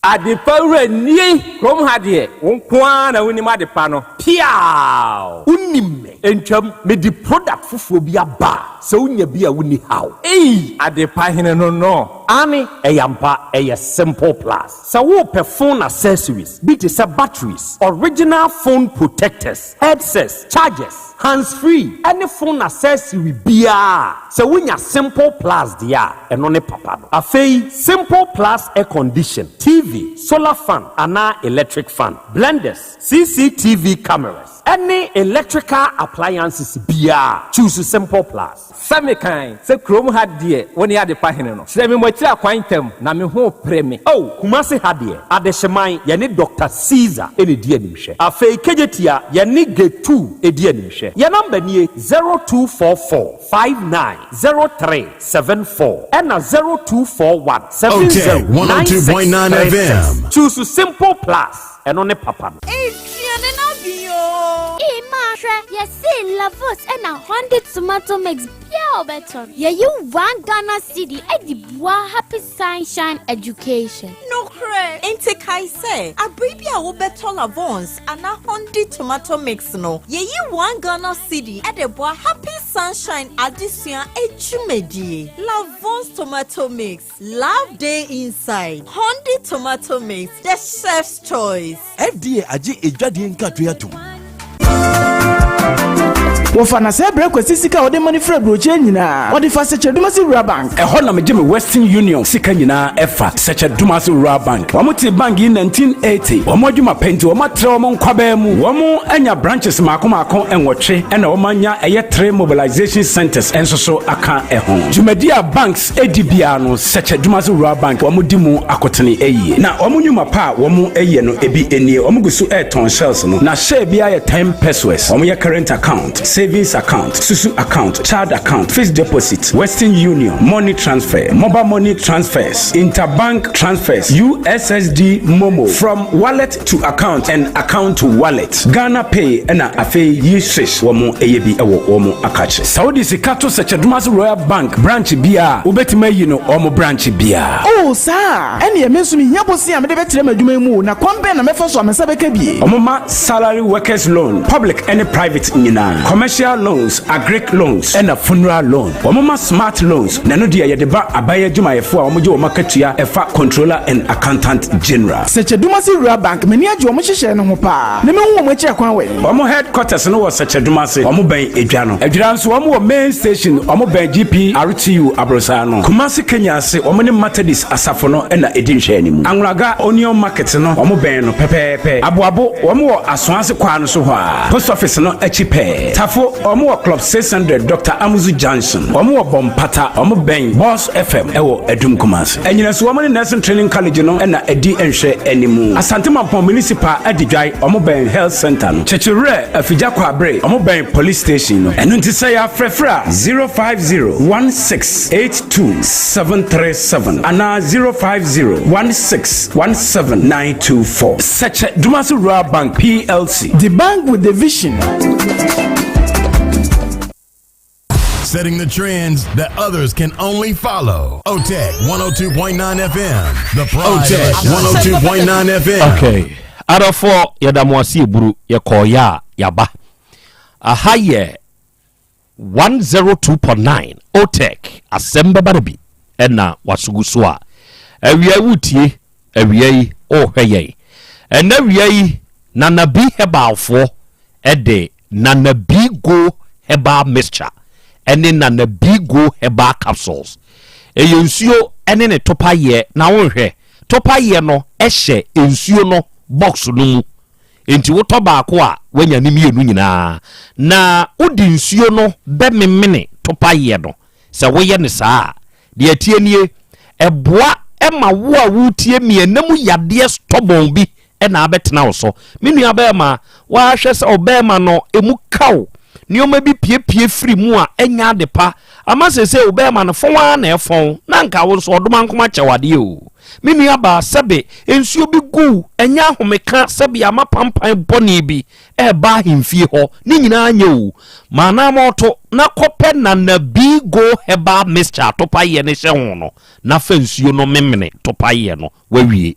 Adepa wura nie! Kurom ha deɛ, wo nko ara na wonim adepa no. Piaaw! Wonim me. Ntwam, mede product foforɔ bi aba a, sɛ wonya bi a wonni haw. Ei! Adepa hene no no. Aane, ɛyɛ ampa, ɛyɛ Simple Plus. Sɛ worepɛ phone accessories bi te sɛ batteries, original phone protectors, headsets, chargers, hands free ne phone accessory biara a, sɛ wonya Simple Plus deɛ a, ɛno ne papa no. Afei Simple Plus air condition, TV, solar fan anaa electric fan, blenders, CCTV cameras ne electrical appliances biara a, choose Simple Plus. Sɛ mekan sɛ kurom ha deɛ wo ne adepa hene no, kyerɛ me mo akyiri akwan ntɛm na me ho repere me. Oh, Kumasi ha deɛ, Adehyeman, yɛne Doctor Caesar na ɛdi animhwɛ. Afei Kejetia, yɛne Getu di animhwɛ. Yɛn number nie, 0244 59 03 74 ɛna 0241 Otec 70 102.9 96 FM. 36. Choose Simple Plus, ɛno ne papa no. Aduane no abi oo. Ee maa hwɛ, yɛse Lavos ɛna Honda tomato mix bia a wobɛtɔ no, yɛyi one Ghana cedi de boa Happy Sunshine Education. Nokorɛ! Enti kae sɛ, abere bi a wobɛtɔ Lavons anaa Hondi tomato mix no, yɛyi one Ghana cedi de boa Happy Sunshine adesua adwumadie. Lavons tomato mix, love dey inside. Hondi tomato mix, the chef's choice. FDA agye adwadie nkratoɔ yi atom. Wɔfa na sɛ brɛ Kwasi sika a ɔde ma no firi aburokyire nyinaa, ɔde fa Sɛkyɛ-Dumasi Rural Bank. Ɛhɔ na megye me Western Union sika nyinaa ɛfa, Sɛkyɛ-Dumasi Rural Bank. Wɔn tee bank yi 1980. Wɔn adwuma pɛ nti wɔn atrɛ wɔn nkwabaa mu. Wɔn anya branches mmaako mmaako nwɔtwe ɛna wɔn anya ɛyɛ tre mobilization centers nso so aka ɛho. Dwumadi a banks di biara no, Sɛkyɛ Dumase Rural Bank wɔn di mu akotene yie. Na wɔn nnwuma pa a wɔn yɛ no ebi nie, wɔn gu so retɔn shells no, na share biara yɛ ten pesewas. Wɔn yɛ current account, savings account, susu account, child account, fixed deposit, Western Union, money transfer, mobile money transfers, interbank transfers, USSD MoMo, from wallet to account and account to wallet, Ghana Pay ɛna afei yi swish wɔn yɛ bi wɔ wɔn akakye. Sɛ wode sika to Sɛkyɛdomase Royal Bank branch biara a, wobɛtumi ayi no wɔn branch biara. Oh, saa a? Ɛnneɛ me nso mehia bosea a mede bɛtrɛ m'adwuma yi mu o, na kwan bɛn na mɛfa so a me nsa bɛka bi? Wɔma salary workers loan, public ne private nyinaa, commercial loans, agric loans ɛna funeral loan. Wɔma smart loans, na ɛno deɛ yɛde ba aban adwumayɛfoɔ a wɔgye wɔn akatua ɛfa Controller and Accountant General. Sɛkyɛdumase Rural Bank, m'ani agye wɔn nhyehyɛe no ho paa, na mehu wɔn akyiri akwan wɔ he? Wɔn headquarters no wɔ Sɛkyɛdumase, wɔn bɛn Edwa no. Adwira nso wɔn wɔ main station, wɔn bɛn GPRTU aborosan no. Kumasi Kenya ase, wɔn ne Methodist asafo no na ɛdi nhwɛanimu. Anwulaga Onion Market no, wɔn bɛn no pɛpɛɛpɛ. Aboabo, wɔn wɔ Asoase kwaa no so hɔ ara, Post Office no akyi pɛɛ. Tafo, wɔn wɔ Club 600 Doctor Amuzu Junction. Wɔn wɔ Bɔmpata, wɔn bɛn Boss FM wɔ Adum Kumasi. Anyinaso, wɔn ne Nursing Training College no na ɛdi nhwɛanimu. Asante Mampɔn Municipal Adidwae, wɔn bɛn Health Centre no. Kyekyewerɛ, Afigya Kwabre, wɔn bɛn Police Station no. Ɛno nti sɛ yɛafrɛfrɛ a, 050 1682 737 anaa 050 1617 924. Sɛkyɛ Dumasi Rural Bank PLC. The bank with the vision. Setting the trends that others can only follow. OTEC 102.9 FM. The Pride OTEC 102.9 FM. Okay. Adɔfoɔ yɛda mo ase eburu yɛkɔɔyɛ a yaba. Aha yɛ 102.9 OTEC asɛm bɛba no bi ɛna wasogu so a awia yi wotie awia yi wohwɛ yɛn ɛnɛ awia yi Nana B Herbalfoɔ ɛde Nana B Go Herbal Mixture ɛne Nana B Go Herbal Capsules ɛyɛ nsuo ɛne ne topayeɛ na wonhwɛ topayeɛ no ɛhyɛ nsuo no box no mu enti wotɔ baako a woanya ne mmienu nyinaa na wode nsuo no bɛmemene topayeɛ no sɛ woyɛ no saa a deɛ ɛteɛ nie ɛboa ma wo a woretie mmiɛnna mu yadeɛ stubborn bi na abɛtena wo so. Me nua bɛrima, woahwɛ sɛ ɔbɛrima no emu kaw, nneɛma bi piepie firi mu a ɛnyɛ ade pa. Ama seesei wo bɛrima no fɔn ara na ɛfɔn, na anka wo nso ɔdoma nkoma kyɛ wo adeɛ o. Me nua baa, sɛbe nsuo bi gu ɛnyɛ ahomeka, sɛbe ama pampan bɔne bi ɛreba ahemfie hɔ, ne nyinaa nyɛ o. Ma anammɔn to na kɔpɛ Nana Bigo Herbal Mixture atopaeɛ no hyɛ ho no, na fa nsuo no memene topaeɛ no, wawie.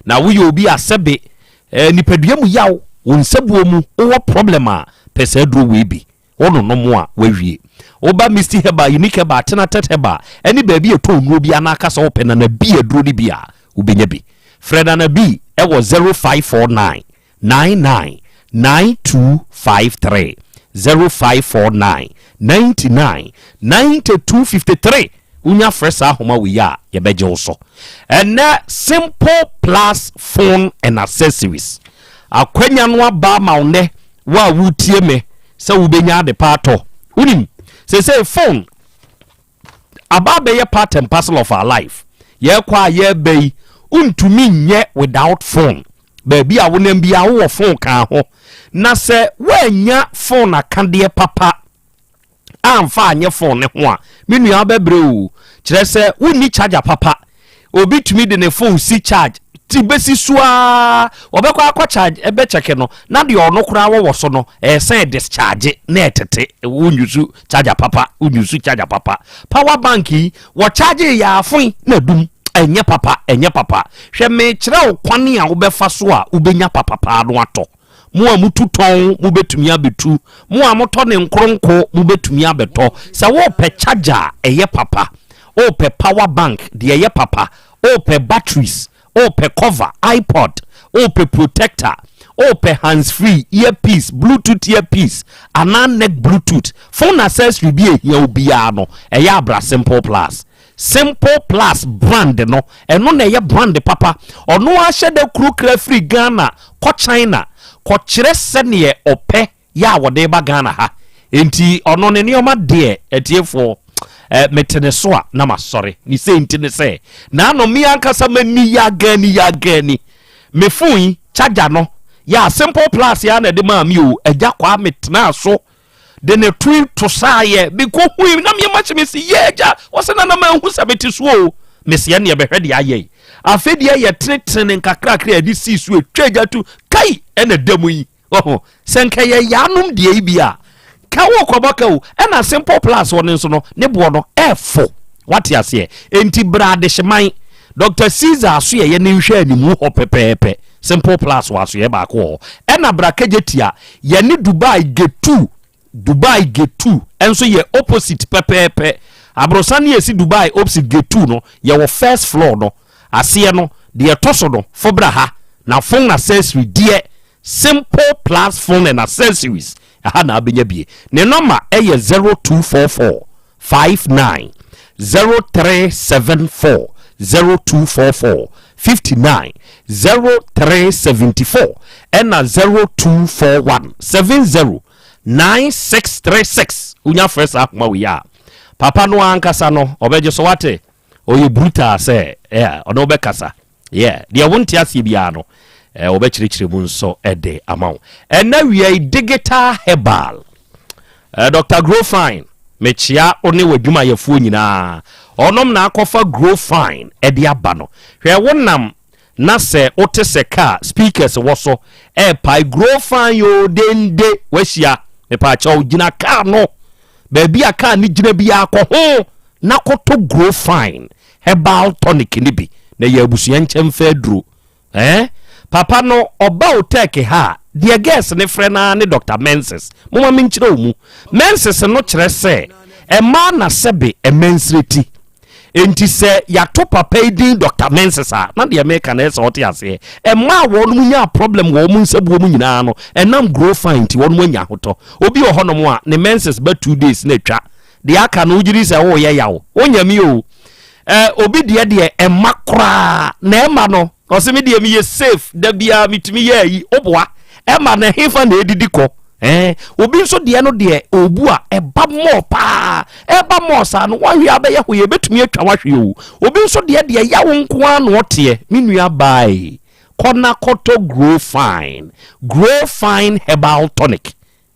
Na woyɛ obi a sɛbe eh, nipadua mu yaw, wo nsabuo mu, wowɔ problem a, pɛ saa aduro wei bi. Wononom a, wawie. Woba Misty Herbal, Unique Herbal, Tenatet Herbal, ɛne baabi a ɛtɔn nnuro bi anaa ka sɛ wopɛ Nana B aduro no bi a, wobɛnya bi. Frɛ Nana B ɛwɔ 0549 99 9253, 0549 99 9253. Wonya frɛ saa ahoma wei a, yɛbɛgye wo so. Ɛnɛ Simple Plus Phone and Accessories akwanya no aba ama wo nnɛ, wo a wotie me sɛ wobɛnya ade pa atɔ. Wonim, seesei phone aba abɛyɛ part and parcel of our life. Yɛkɔ a yɛba yi, wontumi nyɛ without phone. Baabi a wonam biara wowɔ phone ka ho. Na sɛ woannya phone akadeɛ papa amfa anyɛ phone ne ho a, me nua wobɛbrɛ o. Kyerɛ sɛ wonni charger papa. Obi tumi de ne phone si charge ti bɛsi so ara, ɔbɛkɔ akɔ charge ɛbɛkyɛke no na deɛ ɔno koraa wɔwɔ so no ɛsɛn discharge na ɛtete. Wonyusu charger papa, wonyusu charger papa. Power bank yi wɔ charge yɛ afoe na dum. Ɛnyɛ papa, ɛnyɛ papa. Hwɛ, mekyerɛ wo kwan a wobɛfa so a wobɛnya papa paa no atɔ. Mo a motu tɔn, mobɛtumi abɛtu. Mo a motɔ ne nkoronko, mobɛtumi abɛtɔ. Sɛ wopɛ charger a ɛyɛ papa, wopɛ power bank deɛ ɛyɛ papa, wopɛ batteries, wopɛ cover, iPod, wopɛ protector, Wopɛ hands free, earpiece, bluetooth earpiece anaa neck bluetooth, phone accessory bi a ehia wo biara no, ɛyɛ abra Simple Plus. Simple Plus brand no, ɛno na ɛyɛ brand papa. Ɔno ara hyɛ da kuru kra firi Ghana kɔ China kɔkyerɛ sɛdeɛ ɔpɛ yɛ a wɔde ba Ghana ha. Enti ɔno ne nneɛma deɛ atiefoɔ eh, mete ne so a na masɔre. Ne sei nti ne sɛ, naano me ankasa m'ani yɛ agani yɛ agani. Me phone yi, charger no, yɛ a Simple Plus yɛ a na ɛde maa me o, agya kwaa metenaa so de ne to to saayɛ mekɔhui na meɛma hyɛ me si yɛ agya wɔsɛ na na manhu sɛ mete so o meseɛ neɛ bɛhwɛ deɛ ayɛ yi afei deɛ yɛ tenetene nkakrakra yɛde sii so ɛtwa agya tu kai ɛna da mu yi ɔho sɛ nka yɛ yaanom deɛ yi bi a ka wo kɔbɔ ka o ɛna simple plus wɔ ne nso no ne boɔ no ɛfo wate aseɛ enti bra adehyeman Dr. Caesar aso yɛyɛ ne nhwɛ animu hɔ pɛpɛɛpɛ simple plus wɔ asoyɛ baako wɔ hɔ ɛna bra kagye tia yɛne Dubai getu Dubai getu nso yɛ opposite pɛpɛɛpɛ aborosan ne yɛsi Dubai opposite getu no yɛwɔ first floor no aseɛ no deɛ ɛtɔ so no fo bra ha na phone accessory deɛ Simple Plus Phone and Accessories ɛha na abɛnya bie ne nɔma ɛyɛ 0244 59 0374 0244 59 0374 ɛna 0241 70 9636 wonya frɛ saa ahoma wei a papa no ankasa no ɔbɛgye so wate ɔyɛ brutal sɛ yeah, ɔne wobɛkasa Yeah, deɛ wonte aseɛ biara no, eh, wɔbɛkyerɛkyerɛ mu nso de ama wo. Ɛnɛ wia yi digital herbal. Eh, Dr. Growfine, mekyea wo ne w'adwumayɛfoɔ nyinaa. Ɔnom na akɔfa Growfine de aba no. Hwɛ wonam na sɛ wote sɛ kaa speakers wɔ so ɛrepae Growfine o dende wahyia. Mepaakyɛw gyina kaa no baabi a kaa no gyina biara kɔ ho na kɔtɔ Growfine herbal tonic no bi na yɛ abusua nkyɛmfa aduro eh? Papa no ɔba otek ha a deɛ girls ne frɛ no ara ne Dr. Menses moma menkyerɛ wo mu menses no kyerɛ sɛ ɛmaa na sɛbe ɛmɛnsire ti enti sɛ yɛato papa yi din Dr. Menses a na deɛ meka no ɛsɛ ɔte aseɛ ɛmaa wɔn nyaa problem wɔ wɔn nsabuo mu nyinaa no ɛnam grow fine nti wɔn anya ahotɔ obi wɔ hɔnom a ne menses ba two days na atwa Deɛ aka no wogye di sɛ woyɛ yaw. Wonya mi o. Eh, obi deɛ deɛ ɛma koraa na ɛma no ɔsɛ me deɛ meyɛ safe da biara metumi yɛ ayi woboa ɛma no ɛhefa na ɛdidi kɔ eh, obi nso deɛ no deɛ obu a ɛba mɔɔ paa ɛba mɔɔ saa no wahwe abɛyɛ ho yɛ ɛbɛtumi atwa wahwe o obi nso deɛ deɛ yawo nko ara na ɔteɛ me nua bae kɔ na kɔtɔ grow fine grow fine herbal tonic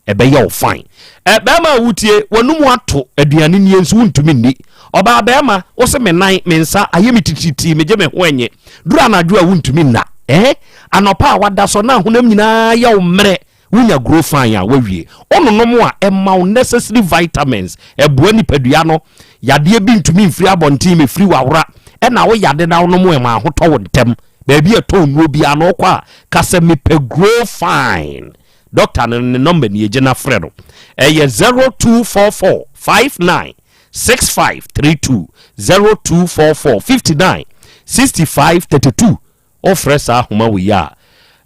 Ɛbɛyɛ wo fine. Ɛ, bɛrima a wotie, w'anum ato, aduane nie nso wontumi nni. Ɔbaa bɛrima, wo se me nan, me nsa, ayɛ me titiritii, megye me ho ɛnye. Duru anadwo a wontumi nna. Ɛ, anɔpa a wada sɔ na honam nyinaa yɛ wo mmerɛ, wonya grow fine a, woawie. Wononom a, ɛma wo necessary vitamins, ɛboa nipadua no. Yadeɛ bi ntumi mfiri abɔnten mɛfiri w'awora. Ɛna wo yade na wonom ɛma ahotɔ wo ntɛm. Baabi a ɛtɔn nnuro biara no wokɔ a, ka sɛ mepɛ grow fine. Doctor no ne number nie gye na frɛ no ɛyɛ 0244 59 6532 0244 59 65 32 wofrɛ saa ahoma wei a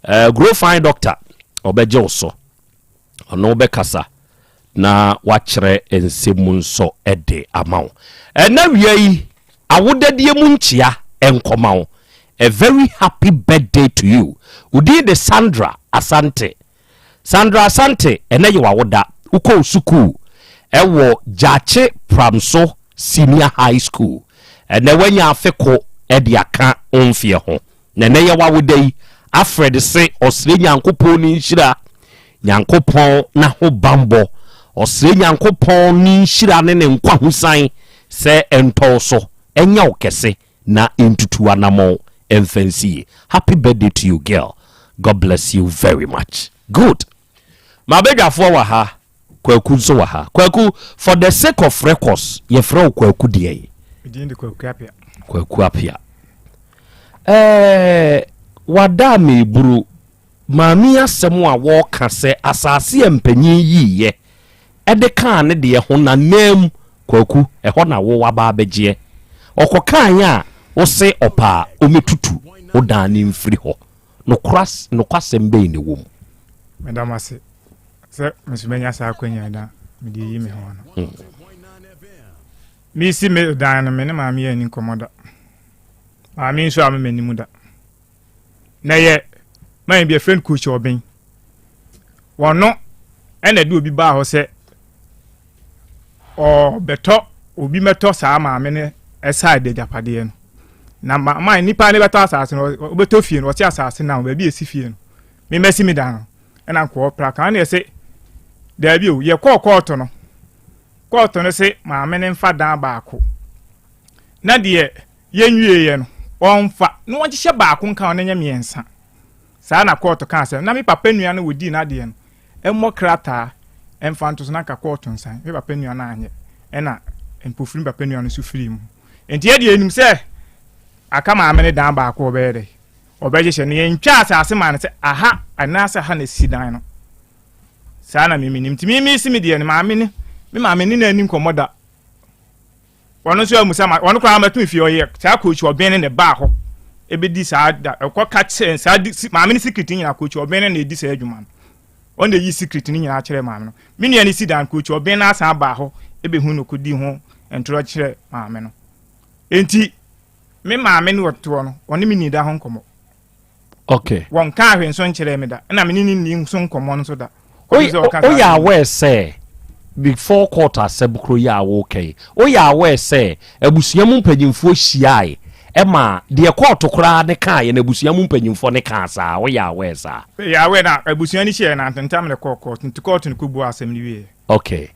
uh, grow fine doctor ɔbɛgye wo so ɔno wobɛkasa na wakyerɛ nsɛm mu nso de ama wo ɛna wia yi awodadie mu nkyea nkɔma wo A very happy birthday to you. Wo din de Sandra Asante. Sandra Asante, ɛnɛ yɛ w'awoda. Wokɔɔ sukuu ɛwɔ Gyakye Pramso Senior High School. Ɛnɛ woanya afe ko ɛde aka wo mfeɛ ho. Na ɛnɛ yɛ w'awoda yi, Alfred se ɔsrɛ Nyankopɔn ne nhyira, Nyankopɔn n'ahobanbɔ, ɔsrɛ Nyankopɔn ne nhyira ne ne nkwahosan sɛ ɛntɔ wo so, ɛnyɛ wo kɛse. na ntutu anamɔn mfa nsi yie happy birthday to you girl God bless you very much good mabadwafoɔ wɔ ha kwaku nso wɔ ha kwaku for the sake of records yɛfrɛ wo kwaku deɛ Medin de Kwaku Apia. Kwaku Apia ɛɛ wada meburu maame asɛm a wɔka sɛ asase a mpanyin yiiɛ de kaa ne deɛ ho na nam Kwaku ɛhɔ na wo waba abɛgyeɛ ɔkɔkaeɛ a wose ɔpɛ a ɔmɛtutu wo dan no mfiri hɔ. Nokwasɛm bɛn na ɛwɔ mu? Meda mo ase sɛ me nso manya saa akwanya yi na mede yi me ho ano. Mesi me dan no, me ne maame yɛ ani nkɔmmɔ da. Maame nso ama m'anim da. Na yɛ man bi yɛfrɛ no Coach Ɔben. Wɔno ɛna de obi baa hɔ sɛ ɔbɛtɔ obi mɛtɔ saa maame no side agyapadeɛ no. Na ma nipa no bɛtɔ asase no, ɔbɛtɔ fie no, ɔte asase no baabi esi fie no. Memɛsi me dan no, ɛna nkɔɔ pra kan na yɛsɛ daabi o, yɛkɔɔ kɔɔto no. Kɔɔto no se maame no mfa dan baako. Na deɛ yɛnwieeɛ no, ɔmfa na wɔnhyehyɛ baako nka ho na ɛnyɛ mmiɛnsa. Saa na kɔɔto kaa sɛ, na me papa nua no wɔdii n'adeɛ no, mmɔ krataa mfa nto so na anka kɔɔto nsan. Me papa nua no anyɛ, ɛna mpofirim me papa nua no nso firii mu. Nti yɛ deɛ yɛnim sɛ aka maame no dan baako ɔbɛyɛ dɛ, ɔbɛhyehyɛ no. Yɛntwa asase maa no sɛ aha anaasɛ ha na si dan no. Saa na me menim. Nti me mesi me deɛ no, maame no, me maame ne no anni nkɔmmɔ da. Ɔno nso amusa ma ɔno koraa mɛto fie ɔyɛ saa coach ɔbɛn ne na ɛbaa hɔ ebedi saa da ɛkɔ ka kyerɛ saa di si maame ne secret nyinaa coach ɔbɛn ne na edi saa adwuma no ɔno na eyi secret ne nyinaa kyerɛ maame no me nua ne si dan coach ɔbɛn na asan baa hɔ ebehu no kodi ho ntorɔ kyerɛ maame no enti me maame ne ɔtoɔ no ɔne me ni da ho nkɔmɔ. Okay. Wɔnkaa hwee nso nkyerɛɛ me da, ɛna me ne no nnii nso nkɔmmɔ nso da. Woyɛ aware sɛ before court asɛm koro yi a woka yi, woyɛ aware sɛ abusua mu mpanyimfoɔ hyiae ɛma deɛ kɔɔto koraa ne kaeɛ no abusua mu mpanyimfoɔ ne kaa saa, woyɛ aware saa? Meyɛ aware na abusua no hyiaeɛ na ntentam na ɛkɔɔ court, nti court no kɔbuaa asɛm no wieɛ. Okay.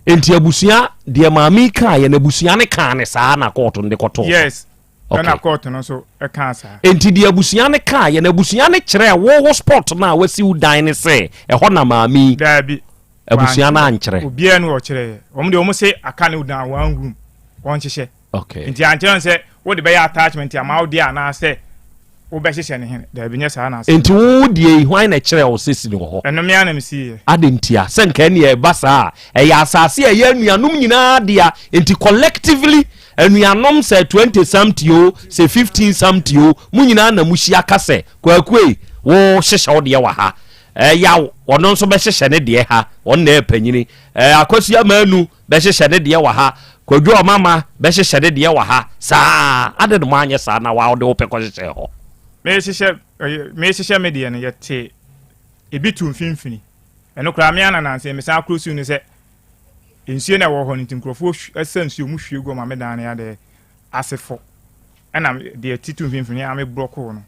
Nti abusua, deɛ maame yi kaeɛ no abusua no kaa ne saa na kɔɔto no de kɔtoo so? Yes. Ɛna kɔɔto no nso kaa saa. Enti deɛ abusua no kaeɛ no, abusua no kyerɛɛ wo wo spot no a wasi wo dan no sɛ ɛhɔ na maame yi. Daabi. Abusua no ankyerɛ. Obiara ni ɔkyerɛeɛ. Wɔn deɛ wɔn se aka ne dan one room wɔn hyehyɛ. Okay. Nti ankyerɛ no sɛ wode bɛyɛ attachment ama wo deɛ anaasɛ wobɛhyehyɛ ne hene. Daabi nyɛ saa na asɛm. Enti wo deɛ yi hwan na ɛkyerɛɛ wo sɛ si no wɔ hɔ? Ɛno me ara na mesiiɛ. Adɛn ntia? Sɛ nka ɛnneɛ ɛba saa a, ɛyɛ asase a ɛyɛ anuanom nyinaa dea, enti collectively Anuanom sɛ 20 something o, sɛ 15 something o, mo nyinaa na mohyia ka sɛ, Kwaku ei, wo hyehyɛ wo deɛ wɔ ha. Eh, Yaw, ɔno nso bɛhyehyɛ ne deɛ ha, ɔno na ɛyɛ panyini. Eh, Akwasia Manu bɛhyehyɛ ne deɛ wɔ ha. Kwadwo Ɔmama bɛhyehyɛ ne deɛ wɔ ha. Saa, adɛn na moanyɛ saa na wa wode wo pɛ kɔhyehyɛɛ hɔ? Mehyehyɛ, ɛyɛ, mehyehyɛ me deɛ no, yɛte ebi to mfimfini. Ɛno koraa, me ara na nansa yi mesan akoro siw no sɛ Nsuo na ɛwɔ hɔ no nti nkurɔfoɔ sa nsuo mu hwie gu ma me dan no yɛ adɛ ase fɔ ɛna deɛ titi mfimfini a me brɔkoo no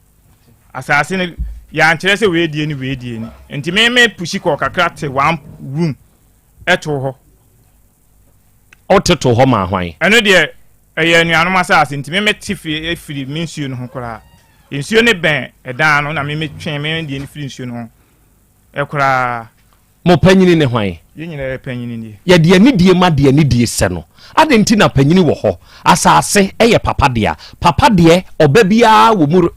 asase no yɛankyerɛ sɛ wei die ni wei die ni nti me me pusi kɔɔ kakra te one room ɛto hɔ. Ɔte to hɔ maa hwan? Ɛno deɛ ɛyɛ anuanom asase nti me me te firi firi me nsuo no ho koraa nsuo no bɛn ɛdan no na me me twe me deɛ no firi nsuo no ho ɛkoraa. Mo panyini ne hwan? Yɛn nyinaa yɛ panyini nie. Yɛde anidie ma deɛ anidie sɛ no. Adɛn nti na panyini wɔ hɔ? Asase yɛ papa dea. Papa deɛ, ɔba biara wɔ mu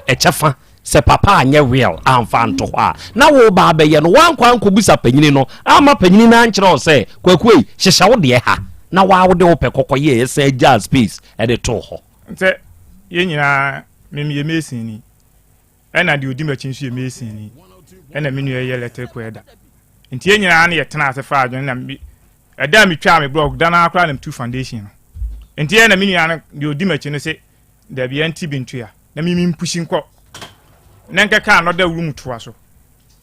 kyɛfa. Sɛ papa anyɛ will amfa anto hɔ a, na wo ba abɛyɛ no, woankɔ ankɔbisa panyini no amma panyini no ankyerɛ wo sɛ, Kwaku ei, hyehyɛ wo deɛ ha, na wo ara wode wo pɛ kɔkɔyɛeɛ san gyaa space de too hɔ. Sɛ yɛn nyinaa, me meyɛ masonni. Ɛna deɛ ɔdi m'akyi nso yɛ masonni, ɛna me nua yɛ electric welder. Nti yɛn nyinaa no yɛtena ase faa adwene na me ɛda a metwaa me blɔk da no ara koraa na metu foundation no. Nti ɛna me nua no deɛ ɔdi m'akyi no se dabi ɛnte bi ntua na me mempusi nkɔ na nkɛka another room toa so.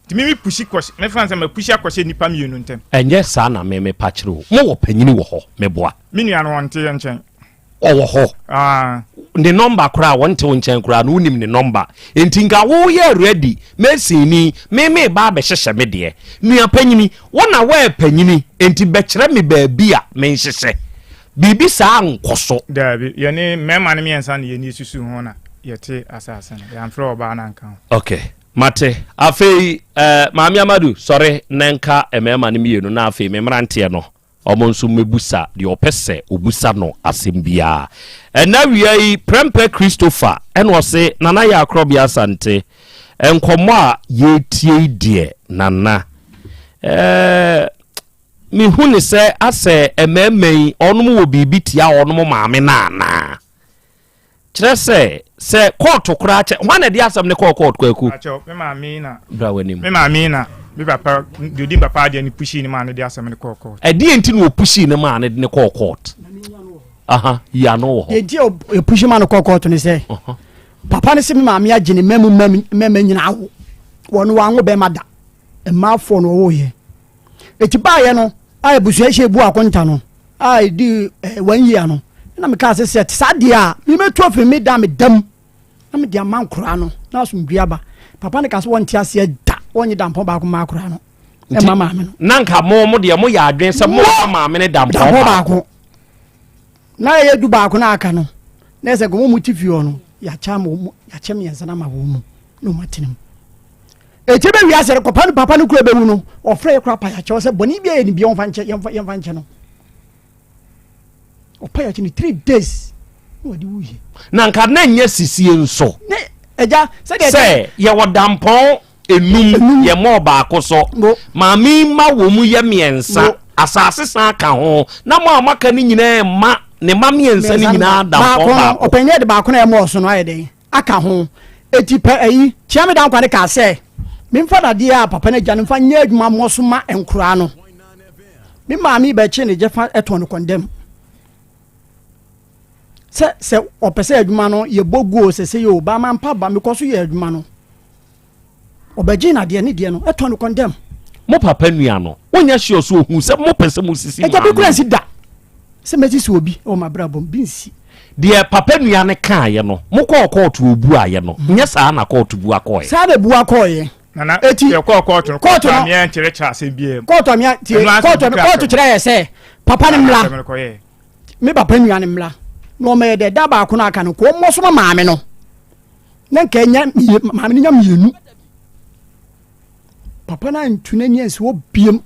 Nti me mepusi kɔ mefa sɛ mapusi akɔhyɛ nnipa mmienu ntam. Ɛnyɛ saa na me mepa kyerɛ o. Mowɔ panyini wɔ hɔ, meboa. Me nua no ɔnte yɛn nkyɛn. Ɔwɔ hɔ. Ne nɔmba koraa wɔnte wo nkyɛn koraa no wonim ne nɔmba. Enti nka woyɛ ready mason ni me me ba abɛhyehyɛ me deɛ. Nua panyini, wo na woɛ panyini enti bɛkyerɛ me baabi a menhyehyɛ. Biribi saa nkɔ so. Daabi, yɛne mmarima no mmiɛnsa na yɛni susu ho na yɛte asase no. Yɛamfrɛ ɔbaa no anka ho. Okay, mate. Afei eh, Maame Amadu, sɔre na nka mmarima no mmienu na afei me mmeranteɛ no. Wɔn nso mmɛbusa deɛ ɔpɛ sɛ ɔbusa no asɛm biara. Ɛnnɛ awia yi, Prɛmpɛ Christopher ɛna ɔse, Nana Yaa Korɔbea Asante, nkɔmmɔ a yɛretie yi deɛ, Nana, eh, mehu ne sɛ asɛ mmarima yi, wɔnom wɔ biribi tia wɔnom maame no anaa? Kyerɛ sɛ, Sɛ kɔɔto koraa kyɛ, hwan na ɛde asɛm no kɔɔ kɔɔto Kwaku? Akyɛw, me maame na. Bra w'anim. Me maame na me papa deɛ odi me papa adeɛ no pushii ne maa no de asɛm no kɔɔ kɔɔto. Ɛdeɛ nti na ɔpushii ne maa no de no kɔɔ kɔɔto? Aha, yi ano wɔ hɔ. Deɛ nti a ɔpushi ma no kɔɔ kɔɔto ne sɛ, papa no se me maame agye ne mma mu mmarima nyinaa awo. Wɔn wanwo bɛrima da. Mmaa foɔ na ɔwoeɛ. Eti baayɛ no a abusua hyɛ ebu akonta no a edi eh, one year no na mekaa sɛ sɛ saa deɛ a memɛtu afiri me da meda mu na mede ama nkoraa no na asomdwe aba. Papa no ka sɛ wɔnte aseɛ da wɔnye dampɔn baako ma akoraa no ɛma maame no. Na nka mo mo deɛ moyɛ adwene sɛ mo ma maame no dampɔn baako na ɛyɛ du baako na aka no na ɛsɛ nka wɔn mu te fie hɔ no yɛakyɛ ama wɔn yɛakyɛ mmiɛnsa na ama wɔn mu na wɔn atena mu. Eti bɛ wiase no kɔpa no papa no kura bɛwu no ɔfrɛ yɛ kora pa yɛakyɛw sɛ bɔne bi a yɛ ne bia wɔmfa nkyɛ yɛmfa yɛmfa nkyɛ no ɔpa yɛakyɛ no three days na wɔde wuiɛ. Na nka na nyɛ sisie nso. Ne ɛgya sɛdeɛ sɛ yɛwɔ dampɔn enum yɛ mɔɔ baako so maame yi ma wɔ mu yɛ mmiɛnsa asase san ka ho na mo a moaka no nyinaa mma ne ma mmiɛnsa no nyinaa dampɔn baako. Ɔpanyin de baako na ɛmɔɔ so no ayɛ dɛn aka ho. Eti pɛ ayi, Kyeame Dankwa no kaa sɛ, Memfa dadeɛ a papa no agya no mfa nyɛ adwuma mmɔ so ma nkoraa no. Me maame bɛkye ne gyɛfa tɔn no kɔndɛm. Sɛ sɛ ɔpɛ sɛ adwuma no yɛbɔ guo sɛ sɛ yɛ o, ba mampa ba mekɔ so yɛ adwuma no. Ɔbɛgye nadeɛ ne deɛ no ɛtɔ no kɔndɛm. Mo papa nua no, wonyɛ sure so ohuu sɛ mopɛ sɛ mosisi Agya bi maame kura no? nsi da sɛ mɛsisi obi wɔ m'abrabɔ mu, bi nsi. Deɛ papa nua no kaeɛ no, mokɔɔ kɔɔto ɔbuaeɛ no, nyɛ saa na kɔɔto bua kɔɔeɛ? Saa na ɛbua kɔɔeɛ. Nana, Eti, yɛkɔɔ kɔɔto no, kɔɔto kɔɔto no, amea nkyerɛkyerɛ asɛm biara mu. kɔɔto amea tie, Ɛno ara sɛ kɔɔto obi kura kɔɔto asɛm. kyerɛ yɛ sɛ papa no Saa na mmra, asɛm no kɔyɛɛ. me papa nua no mmra, na ɔmɛyɛ dɛ da baako no aka no, kɔ ɔmmɔ so ma maame no. na nka ɛnya maame no nya mmienu papa no antu n'ani ansi hɔ biem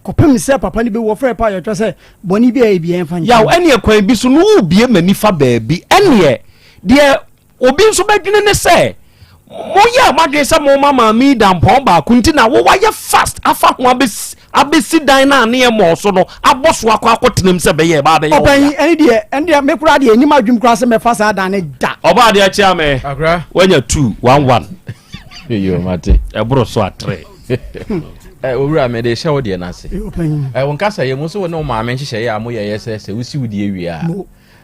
kɔpem sɛ papa no bɛwu ɔfrɛ pa yɛtwa sɛ bɔne bi a ɛbi ɛmfa nkyɛn yaw ɛneɛ kwan bi so no wobie m'ani fa baabi ɛneɛ deɛ obi nso bɛdwene ne sɛ moyɛ moadwene sɛ moma maame yi dampɔn baako nti na wowayɛ fast afa ho abɛsi abɛsi dan no a ne yɛ mmɔɔ so no abɔ so akɔ akɔtenam sɛ bɛyɛ ɛba abɛyɛ wo ɔpanyin ɛne deɛ ɛne deɛ me koraa deɛ ɛnim adwene koraa sɛ mɛfa saa dan no da. Ɔbaa adeɛ akyea me wanya 2 1 1 yo mate ɛboro so atre eh, owura mede hyɛ wo deɛ no ase eh, wo nkasa yɛ mu so wo ne wo maame nhyehyɛeɛ a moyɛyɛ sɛ sɛ wosi wo deɛ wie a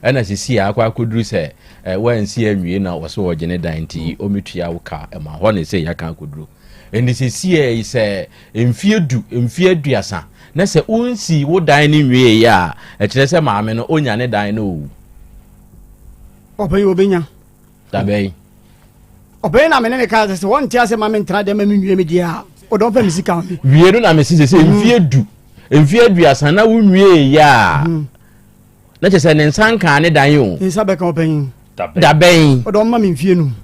ɛna sisi a akɔ akɔduru sɛ eh, woansi anwie na wɔ so wɔgye ne dan nti ɔmɛtua wo ka ma hɔ ne sɛ yɛaka akɔduru ɛnti sɛsiɛ yi sɛ mfeɛ du, mfeɛ aduasa, na sɛ wonsii wo dan no nwieeɛ a, ɛkyerɛ sɛ maame no ɔnya ne dan no o. Ɔpanyin ɔbɛnya. Dabɛn. Ɔpanyin na me ne ne kaa sɛ sɛ wɔnte ase ma mentena dɛm ma menwie me deɛ a, ɔdɔ mfa me sika ma me. Wie no na mese sɛ sɛ mfeɛ du, mfeɛ aduasa na wonwieeɛ a, na kyerɛ sɛ ne nsa nkaa ne dan o. Ne nsa bɛka ɔpanyin. Dabɛn. Ɔdɔ mma me mfeɛ num.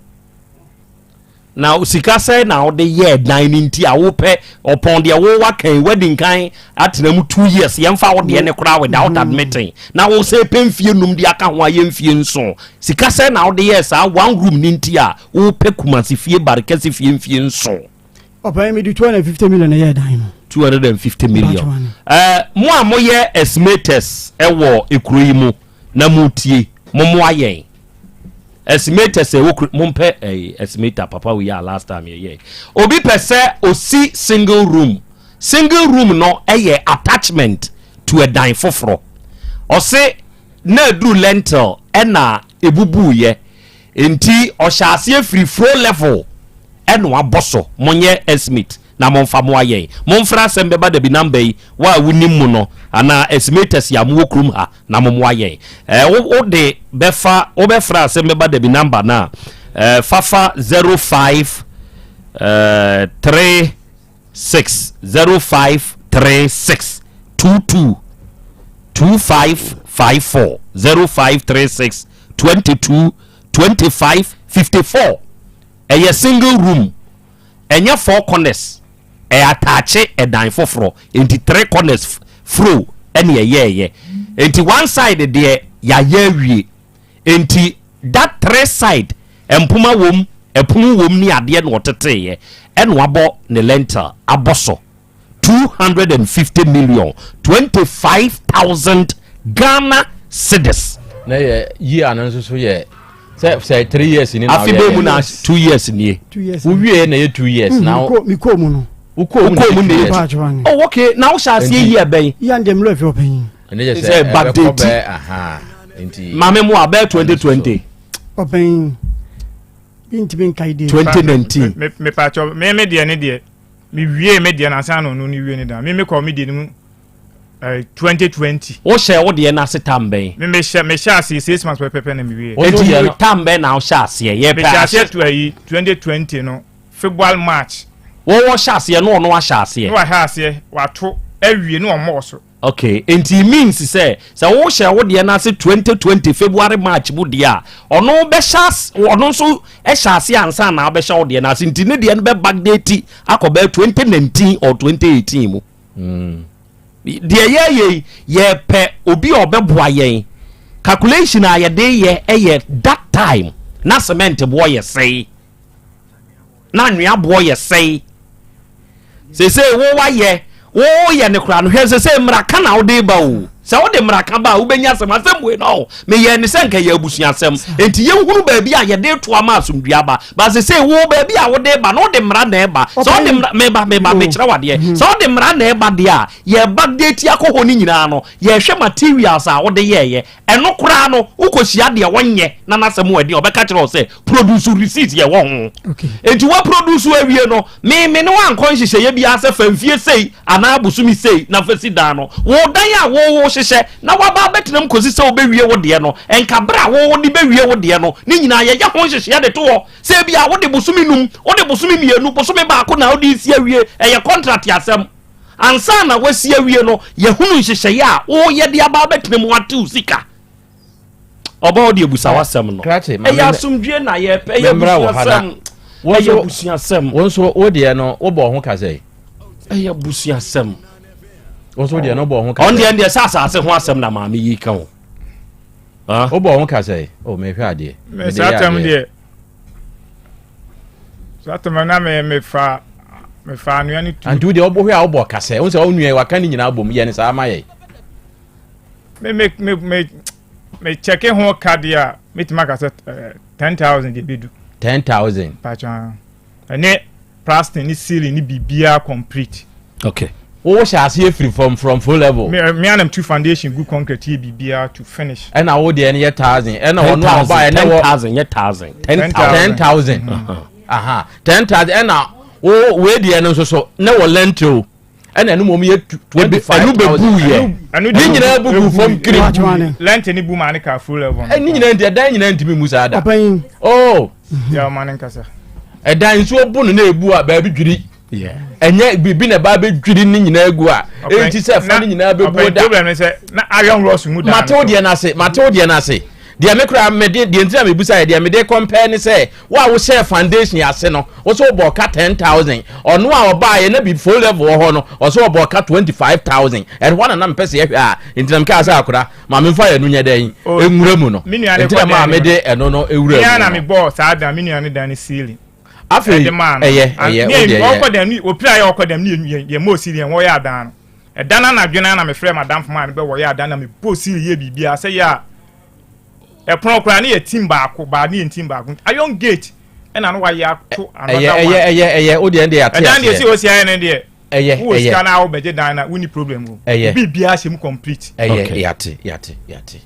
Na sika sɛn na wode yɛɛ dan no nti a wopɛ ɔpɔn deɛ wo wakan wadi nkan atena mu two years yɛmfa wo deɛ ne koraa without mm. admitting na wo sɛ pɛ mfie num de aka ho ayɛ mfie nson sika sɛn na wode yɛɛ saa one room no nti a wopɛ kumase fie barekɛse fie mfie nson. Ɔpɛn mi di 250 million na yɛ dan no. 250 million. Ɛɛ mo a moyɛ estimators ɛwɔ ekuro yi mu na mo tie mo moa yɛn. Estimator sɛ wokura mo mpɛ ɛyi estimator papa wei a last time yɛ yɛ obi pɛ sɛ osi single room single room no ɛyɛ attachment to ɛdan foforɔ ɔse na aduru lentil ɛna ebubu yɛ nti ɔhyɛ aseɛ firi floor level ɛna wabɔ so monyɛ estimate na momfa moa yɛn momfra asɛm bɛba dabi number yi wo a wonim mu no anaa estimators yɛ a mowɔ kurom ha na mommoa yɛn. Eh, wo, wo de bɛfa, wobɛfrɛ asɛm bɛba dabi number no a, eh, fafa 05 eh, 3 6 05 3 6 22 25 54 05 3 6 22 25 54 ɛyɛ single room ɛnyɛ four corners Ɛyɛ ataakye ɛdan foforɔ nti three corners fro ɛne ɛyɛɛyɛ nti one side deɛ yayɛ awie nti that three side mpoma wom ɛpono wom ne adeɛ na ɔteteeɛ ɛna wabɔ ne lentil abɔ so 250 million 25,000 Ghana cedis. Na yɛ year no nso so yɛ. Sɛ sɛ 3 years ni na Afe bɛɛ mu na 2 years nie. 2 years. Wo wie na yɛ 2 years mm, na. Me kɔ mu no. Wo kɔ mu na yɛ 2 years. Oh okay, na wo hyɛ aseɛ yi ɛbɛn. Yɛ ndɛ mmerɛ fi ɔpanyin. Ɛne yɛ sɛ ɛbɛkɔ bɛɛ aha nti. Maame mu a bɛɛ 2020. Ɔpanyin. Bi ntumi nkae de. 2019. Me me pa kyɛw me me deɛ ne deɛ me wie me deɛ na ansa na ɔno ne wie ne da me me kɔ me deɛ ne mu. 2020. Wohyɛ wo deɛ no ase tam bɛn? Me mehyɛ mehyɛ aseɛ six months pɛpɛpɛ na mewie. Eti tam bɛn na wohyɛ aseɛ? Yɛ pɛ mehyɛ aseɛ to ayi 2020 no February March. Wɔwɔ hyɛ aseɛ no ɔno ahyɛ aseɛ. No wahyɛ aseɛ wato awie no ɔmmɔɔ so. Okay, nti it means sɛ sɛ wohyɛ wo deɛ no ase 2020 February March mu deɛ a ɔno bɛhyɛ ase ɔno nso hyɛ aseɛ ansa na wobɛhyɛ wo deɛ no ase nti ne deɛ no bɛ backdate akɔ bɛyɛ 2019 or 2018 mu. Mm. Deɛ yɛyɛ yi, yɛpɛ obi a ɔbɛboa yɛn. Calculation a yɛde yɛ yɛ that time na cement boɔ yɛ sɛe, na anwea boɔ yɛ sɛe. Sese wo wayɛ, woyɛ ne koraa no hwɛ sese mmaraka na wode ba o. Sɛ wode mmaraka ba a wobɛnya asɛm asɛm wei no meyɛ ne sɛ nka yɛ abusuasɛm. Enti yɛhunu baabi a yɛde to ama asomdua aba. Ba sesei wo baabi a wode ba no wode mmara na ɛba. Sɛ wode mmara meba meba mekyerɛ wadeɛ. Mhm. Sɛ wode mmara na ɛba deɛ a yɛba date akɔ hɔ no nyinaa no yɛhwɛ materials a wode yɛɛyɛ. Ɛno koraa no wokɔhyia deɛ wɔnyɛ na n'asɛm wɔ ɛdeɛ ɔbɛka kyerɛ wo sɛ produce receipt yɛwɔ ho. Enti wa produce awie no me me ne wankɔ nhyehyɛeɛ biara sɛ fa mfie sei anaa bosome sei na fa si dan no. Wo dan a wo wo hyehyɛ na waba abɛtena mu kɔsi sɛ wobɛwie wo deɛ no, nka berɛ a wo de bɛwie wo deɛ no, ne nyinaa yɛyɛ ho nhyehyɛeɛ de to hɔ sɛ ebia wode bosome num, wode bosome mmienu, bosome baako na wode resi awie, ɛyɛ contract asɛm. Ansa na woasi awie no, yɛhunu nhyehyɛeɛ a woyɛ de aba abɛtena mu ate wo sika. Ɔbɔ wo deɛ busa w'asɛm no. Ɛyɛ asomdwie na yɛpɛ, ɛyɛ abusuasɛm. Ɛyɛ abusuasɛm. Wo nso wo deɛ no wobɔ ho ka sɛ. Ɛyɛ abusuasɛm. Wo nso wo deɛ no wobɔ ho ka sɛ. Ɔn deɛ deɛ sɛ asase ho asɛm na maame yi ka o. Wobɔ ho ka sɛ. O mehwɛ adeɛ. Mɛ saa tɛm deɛ. Saa tɛm na me mefa mefa anua ne tu. Anti wo deɛ wobɔ hwɛ a wobɔ ka sɛ. Wo sɛ wo nua yi waka ne nyinaa bom yɛ ne saa ma yɛ. Me me me me me kyɛke ho ka deɛ a metumi aka sɛ eh, 10000 deɛ bɛdu. 10000. Patwa ɛne plastering ne ceiling ne biribiara complete. Okay. Wo hyɛ aseɛ firi fam from full level. Me me anam tu foundation gu concrete yɛ biribiara to finish. Ɛna wo deɛ no yɛ thousand ɛna ɔno a ɔba ɛna wɔ. 10000 yɛ thousand. 10000. 10000. Aha 10000 ɛna wo wei deɛ no nso so ne wɔ lentil. ɛna ɛno mom yɛ 25000 yɛ ne nyinaa bugu fam kiri lɛnte ne bu maa ne kaa full level ne nyinaa nti ɛdan nyinaa ntumi mu saa da oh yɛ ɔma ne nkasa ɛdan nsuo bu no na ebu a baabi dwiri ɛnyɛ biribi na ɛba abɛdwiri ne nyinaa gu a enti sɛ ɛfa ne nyinaa bɛbuo da na iron rods mu da matew deɛ no ase matew deɛ no ase deɛ me koraa mede deɛ nti na mebusa yɛ deɛ mede compare ne sɛ Wo a wohyɛɛ foundation ase no, wo sɛ wobɔɔ ka 10,000. Ɔno a ɔbaeɛ na bi full level wɔ hɔ no, ɔsɛ ɔbɔɔ ka 25,000. Ɛhɔ na na mepɛ sɛ yɛhwɛ a, nti na mekaa sɛ akora, ma memfa ɛno nyɛ dɛn, Oh, nwura mu no. me nua ne Nti na kɔ maa dan no mede ɛno no wura Me mu ara na no. mebɔɔ saa dan, me nua ne dan ne ceiling. Afei, Ɛde maa no. ɛyɛ, An- ɛyɛ, ne wo yɛn- deɛ ɛyɛ. ɔkɔ dan no, opira yɛ ɔkɔ dan no, ne yɛn- yɛn mmɔɔ ceiling, yɛn wɔyɛ adan no. Ɛda no anadwo no ara na mefrɛɛ m'adamfo maa no bɛ wɔyɛ adan na mebɔɔ ceiling yɛ biribiara sɛ yɛ a Ɛpono koraa ne yɛ team baako baa ne yɛ team baako iron gate ɛna no wayɛ ato another ɛyɛ one. ɛyɛ ɛyɛ ɛyɛ o deɛ ɛdeɛ ate ɛdan deɛ aseɛ si osi ayɛ no deɛ ɛyɛ wowɔ ɛyɛ sika na wobɛgye dan na wonni problem o Ɛyɛ. obi biara hyɛ mu complete. ɛyɛ Okay. yate yate yate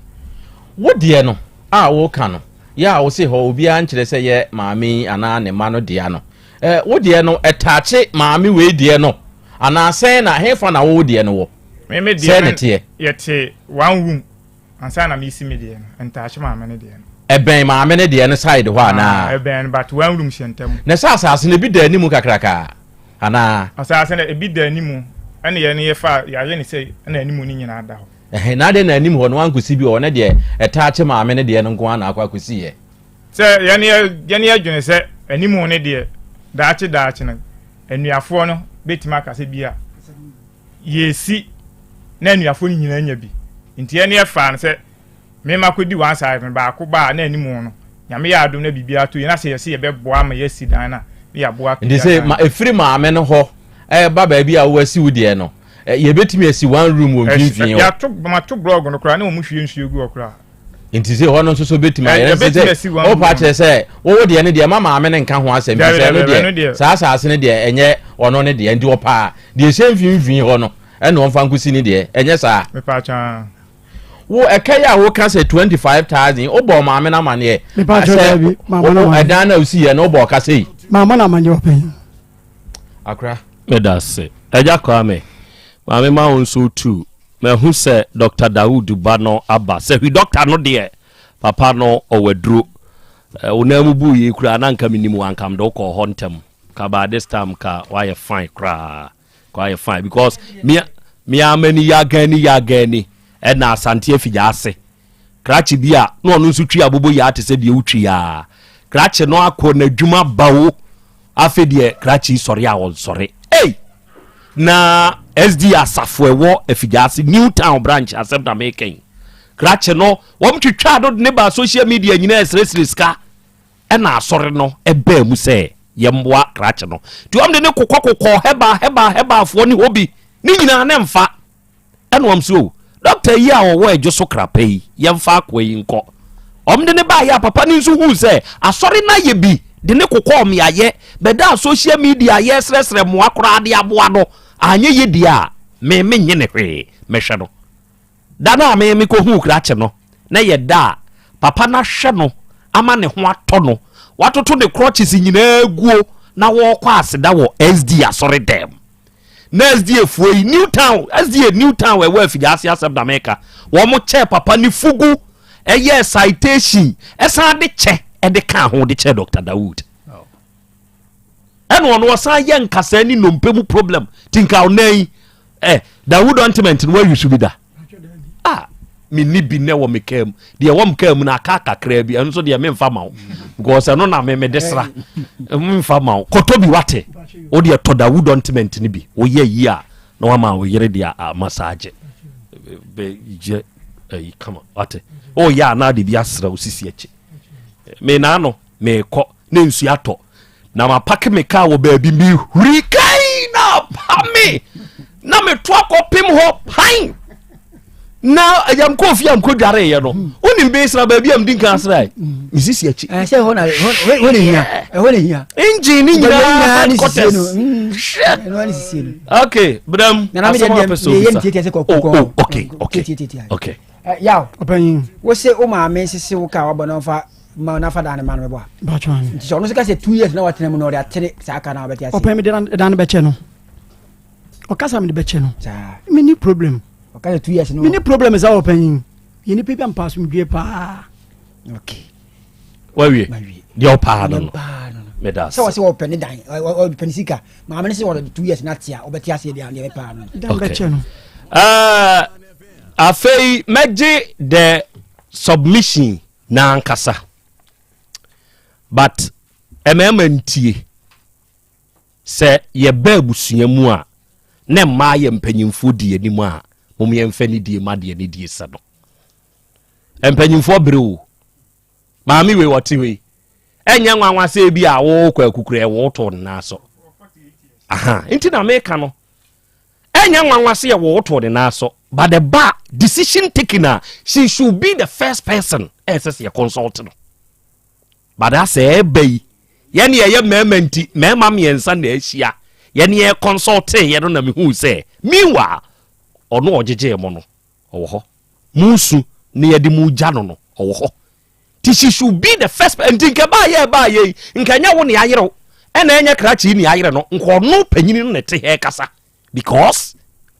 wo deɛ no a woka no yɛ a wose hɔ obiara nkyerɛ sɛ yɛ maame yi anaa ne mma no dea no ɛ wo deɛ no ɛtaakye maame wei deɛ no anaa sɛn na hefa na wo deɛ no wɔ Me me deɛ sɛn ne me teɛ yɛte one room Ansa na mesi me deɛ no, ntaahye maame no deɛ no. Ɛbɛn maame no deɛ no side hɔ anaa? Ah, ɛbɛn but one room hyɛ ntam. Na sɛ asase no ebi da anim kakraka anaa? Asase no ebi da anim, ɛna yɛn yɛfa yɛayɛ ne sɛ ɛna anim no nyinaa da hɔ. Ɛhɛn, na adɛn na anim hɔ no wankosi bi wɔ hɔ na deɛ ɛtaakye maame no deɛ no nko ara na akɔ akɔsi yɛ? Sɛ yɛn yɛ yɛn yɛdwene sɛ anim no deɛ daakye daakye no anuafoɔ no bɛtumi aka sɛ bi a yɛresi na anuafoɔ no nyinaa nya bi nti ɛne ɛfaa no sɛ mema kɔdi one side no baako baa na anim no nyame yɛ adom na biribiara to yɛ na sɛ yɛsɛ yɛbɛboa ama yɛasi dan no a na yɛaboa nti sɛ ma ɛfiri maame no hɔ ɛba baabi a wowasi wo deɛ no yɛbɛtumi asi one room wɔ mfimfini hɔ yɛato mato blɔg no koraa na wɔn hwie nsuo gu hɔ koraa. Nti sɛ hɔ no nso so bɛtumi ayɛ sɛ sɛ wopa kyerɛ sɛ wowo deɛ no deɛ ma maame no nka ho asɛm bi sɛ ɛno deɛ saa asase no deɛ ɛnyɛ ɔno ne deɛ, nti ɔpaa deɛ ɛhyɛ mfimfini hɔ no ɛna ɔmfa nkosi ne deɛ, ɛnyɛ saa? Wo ɛka yi a woka sɛ 25,000, wobɔ maame no amaneɛ sɛ ɛdan no a wosiiɛ no wobɔ ɔka sɛ yi? Maama no amaneɛ ɔpɛn. Akora. Meda ase. Agya Kwame, maame ma wo nso tu. Mahu sɛ Dr. Dawood ba no aba. Sɛ hwi dɔkta no deɛ, papa no ɔwɔ aduro. Eh, wo nan mu buu yei koraa na nka menim wo anka mede wo kɔɔ hɔ ntɛm. Ka by this time ka woayɛ fine koraa. Ka woayɛ fine because me me ara m'ani yagani yagani ɛna Asante afigya ase. Krakye bi a na ɔno nso twi abobo yaa te sɛ deɛ wotwi yaa. Krakye no akɔ n'adwuma ba o. Afei deɛ krakye yi sɔre a ɔnsɔre. Ei! Na SD asafo ɛwɔ Afigyaase New Town branch asɛm na meka yi. Krakye no wɔn twitwaa no de ne baa social media nyinaa ɛsrɛsrɛ sika ɛna asɔre no ɛbaa mu sɛ yɛmmoa krakye no. Nti wɔn de ne kokɔ kokɔ hɛba hɛba hɛbaafoɔ ne hɔ bi ne nyinaa ne mfa. Ɛna wɔn so o, dɔkta yi a ɔwɔ Adwo so krapɛ yi, yɛmfa akoa yi nkɔ. Wɔn de ne baeɛ a papa no nso huu sɛ asɔre no ayɛ bi de ne kokɔɔ mmeaeɛ bɛdaa social media a yɛresrɛsrɛ mmoa koraa de aboa no, anyɛ yie deɛ a, me mennye ne hwee, mɛhwɛ no. Da no a me mekɔhuu krakye no, na ɛyɛ da a papa no ahwɛ no ama ne ho atɔ no, watoto ne crutches nyinaa aguo na wɔrekɔ aseda wɔ SD asɔre dɛm. Na SDA foɔ yi New Town SDA New Town ɛwɔ Afigya-ase asɛm na meka. Wɔn kyɛɛ papa ne fugu ɛyɛɛ citation ɛsan de kyɛ ɛde kaa ho de kyɛɛ Dr. Dawood. Ɛna ɔno ɔsan yɛ nkasɛɛ ne nnompe mu problem ti nka ɔnan yi ɛ Dawood ointment no wayi so bi da. Ah, menni bi nnɛ wɔ me kaa mu. Deɛ ɛwɔ me kaa mu no aka kakraa bi, ɛno nso deɛ memfa ma wo because ɛno na me mede sra. Memfa ma wo. Kɔtɔ bi wate. Wo deɛ tɔ da wood ointment no bi. Woyɛ yi a na wama wo yere deɛ a massage. Bɛgye ayi kama wate. Woyɛ a na de bi asra wo sisi akyi. Me na ano mekɔ na nsuo atɔ na mapake me kaa wɔ baabi mehuri kai na apa me na meto akɔpem hɔ pan na agya mkɔɔ fie a mkɔdwareeɛ no wonim besra baabi a medi nka asrae mesisi akyi engine ne nyinaa headquarters hwɛ okay bram asɛm a pɛ sɛ obisa oh, oh, okay okay okay Yaw, wo se wo maame sese wo kaa wabɔ na ɔmfa ma na fa dan no ma no bɛbɔ a. Nti sɛ ɔno nso ka sɛ 2 years na watena mu na ɔde atere saa ka no a wobɛte aseɛ. Ɔpɛn mede dan no bɛkyɛ no. Ɔkasa mede bɛkyɛ no. Menni problem. Ɔka sɛ 2 years no. Menni problem saa ɔpanyin. Yɛ nipa bi a mpa asomdwie paa. Okay. Wawie. Deɛ ɔpaa no no. Meda ase. Sɛ wɔsɛ wɔpɛ ne dan, wɔpɛ ne sika. Maame no sɛ wɔde 2 years na ate a, wɔbɛte aseɛ deɛ deɛ bɛpaa no. Dan bɛkyɛ no. Uh, afei mɛgye the submission n'ankasa but mmarima ntie sɛ yɛba abusua mu a na mmaa yɛ mpanyimfoɔ di anim a mom yɛmfa ne die ma deɛ ne die sɛ no mpanyimfoɔ bere o maame wei wɔte wei ɛnyɛ nwanwa sɛ bi a wokɔ akukura ɛwɔ to nna so aha nti na meka no Ɛnyɛ nwanwa sɛ yɛwowotow ne nan so, but the ba decision taking a, she should be the first person a ɛsɛ sɛ yɛ consult no. But asɛ ɛba yi, yɛne yɛyɛ mmarima nti, mmarima mmiɛnsa na ahyia, yɛne yɛ consult yɛ no na mehu sɛ, meanwhile, ɔno ɔgyegyee mo no, ɔwɔ hɔ. Mo su na yɛde mo gya no no, ɔwɔ hɔ. Nti she should be the first person. Nti nka ɛbaa yɛ ɛbaa yɛ yi, nka ɛnyɛ wo ne ayere wo, ɛna ɛnyɛ krakye yi ne ayere no, nka ɔno panyini no na ɛte hɛ kasa because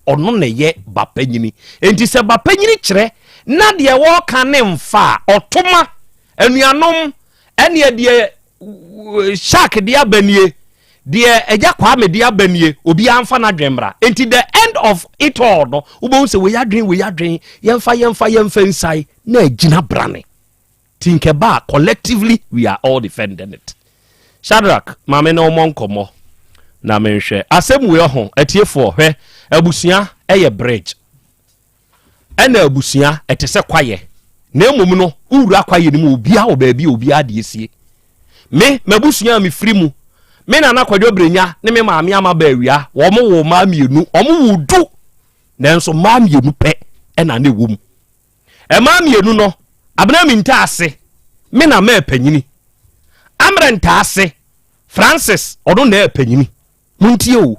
ɔno na ɛyɛ ba panyini. Nti sɛ ba panyini kyerɛ na deɛ wɔka ne mfa a, ɔtoma anuanom ɛneɛ deɛ shark de aba nie, deɛ agya Kwame de aba nie, obiara mfa n'adwen mmra. Nti the end of it all no, wobɛhu sɛ wei adwen, wei adwen, yɛmfa yɛmfa yɛmfa nsae na agyina brane. Nti nka ɛba a, collectively we are all defending it. Shadrack, ma me ne wo mmɔ nkɔmmɔ na menhwɛ. Asɛm wei ɔho, atiefoɔ, hwɛ, abusua yɛ bridge. Ɛna abusua, ɛte sɛ kwaeɛ. Na mmom no, wowura kwaeɛ no mu, obiara wɔ baabi a obiara deɛ sie. Me, m'abusua a mefiri mu, me nana Kwadwo Brenya ne me maame Ama Baawia, wɔn woo mmaa mmienu, wɔn woo du, nanso mmaa mmienu pɛ ɛna na ɛwɔ mu. Mmaa mmienu no, Abena Minta ase, me na mɛɛ panyini. Amrɛ Ntaase, Francis, ɔno na ɛyɛ panyini. Montie o,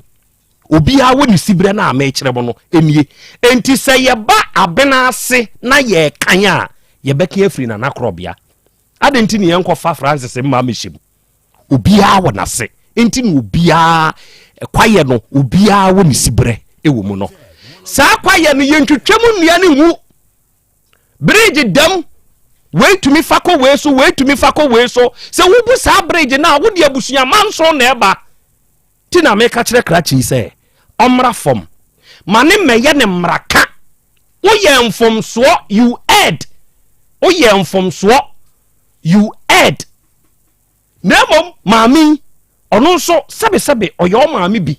obiara wɔ ne siberɛ no a mekyerɛ mo no nie. Enti sɛ yɛba Abena ase na yɛrekan a, yɛbɛka afiri Nana Korɔbea. Adɛn nti ne yɛnkɔfa Francis mma mmɛhyɛ mu? Obiara wɔ n'ase. Enti na obiara kwayɛ no, obiara wɔ ne siberɛ wɔ mu no. Saa kwayɛ no, yɛntwitwa mu nnua no ngu. Bridge dam, wei tumi fa kɔ wei so, wei tumi fa kɔ wei so. Sɛ wobu saa bridge no a, wode abusua manson na ɛba. Ti na meka kyerɛ krakye yi sɛ ɔmmra fam. Ma ne mmɛyɛ ne mmaraka. Woyɛ mfomsoɔ, you erred. Woyɛ mfomsoɔ, you erred. Na mmom maame yi, ɔno nso sɛbesɛbe ɔyɛ ɔmaame bi.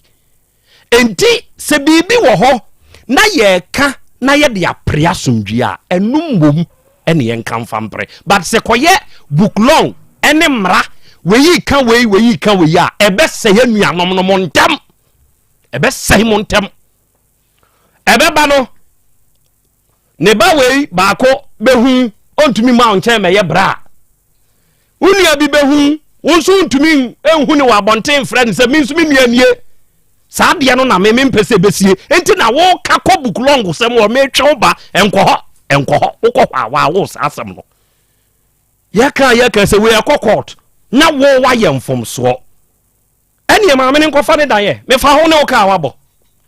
Enti sɛ biribi wɔ hɔ na yɛreka na yɛde apere asomdwie a, ɛno mmom ɛne yɛnka mfa mpere. But sɛ kɔyɛ book long ɛne mmara, wei ka wei, wei ka wei a, ɛbɛsɛe anuanom no mo ntam. Ɛbɛsɛe mo ntam. Ɛbɛba no, ne ba wei baako bɛhu ɔntumi ma wo nkyɛn mɛyɛ bra. Wo nua bi bɛhu wo nso ntumi nhu ne wɔ abɔnten mfrɛ no sɛ me nso me nua nie. Saa adeɛ no na me mempɛ sɛ ɛbɛsie. Enti na woka kɔ book long sɛm wɔ metwe wo ba nkɔ hɔ nkɔ hɔ wokɔ hɔ a wawo saa asɛm no. Yɛka yɛka sɛ wei ɛkɔ court na wo wayɛ mfomsoɔ. Ɛneɛ maame no nkɔfa ne dan ɛ mefa ho ne wo kaa wabɔ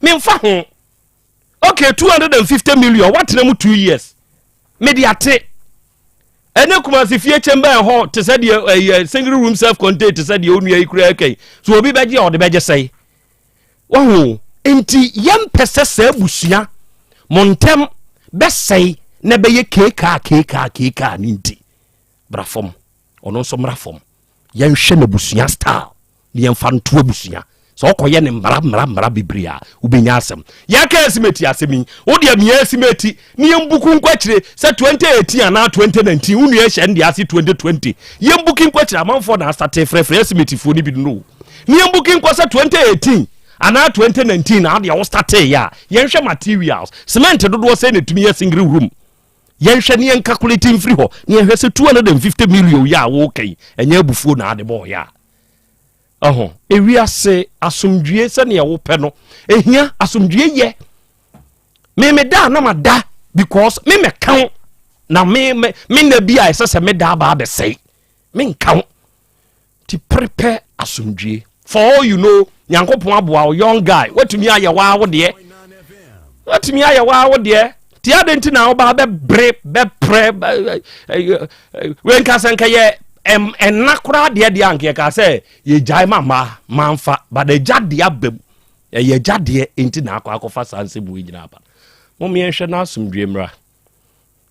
memfa ho. Okay 250 million watena mu 2 years mede ate ɛne Kumasi fie chamber ɛhɔ te sɛ deɛ ɛyɛ single room self contained te sɛ deɛ onua yi kura ɛka yi so obi bɛgye a ɔde bɛgye sɛe wahu nti yɛmpɛ sɛ sɛ abusua mo ntɛm bɛsɛe na ɛbɛyɛ keekaa keekaa keekaa ne nti bra fam ɔno nso mmra fam yɛnhwɛ n'abusua style na yɛmfa nto abusua sɛ ɔkɔyɛ ne mmara mmara mmara bebree a wobɛnya asɛm yɛka esimeti asɛm yi wodeɛ mea esimeti ne yɛmbuku nkɔ akyire sɛ 2018 anaa 2019 wo nua hyɛ ndeɛ ase 2020 yɛmbuki nkɔ akyire amanfoɔ na asate frɛfrɛ esimetifoɔ no bi no ne yɛmbuki nkɔ sɛ 2018 anaa 2019 na adeɛ wo startee yɛ a yɛnhwɛ materials cement dodoɔ sɛ na ɛtumi yɛ single room Yɛnhwɛ ne yɛn calculate mfiri hɔ ne yɛnhwɛ sɛ 250 million yi a woka yi ɛnyɛ abufuo na ade bɔɔ yɛ a. Ɛho ewiase asomdwie sɛnea wopɛ no ehia asomdwie yɛ. Me me da na ma da because me mɛka wo na me me me nna bi a ɛsɛ sɛ me da aba abɛsɛe me nka wo. Ti prepare asomdwie. For all you know, Nyankopɔn aboa wo young guy. Watumi ayɛ waa wo deɛ. Watumi ayɛ waa wo deɛ. Ti ade nti na woba bɛbere bɛprɛ wei nka sɛ nka yɛ ɛna koraa deɛ deɛ anka yɛka sɛ yɛgyae ma mmaa manfa but agya deɛ aba mu ɛyɛ agya deɛ nti na akɔ akɔfa saa nsɛm wei nyinaa aba mom yɛnhwɛ no asomdwie mmra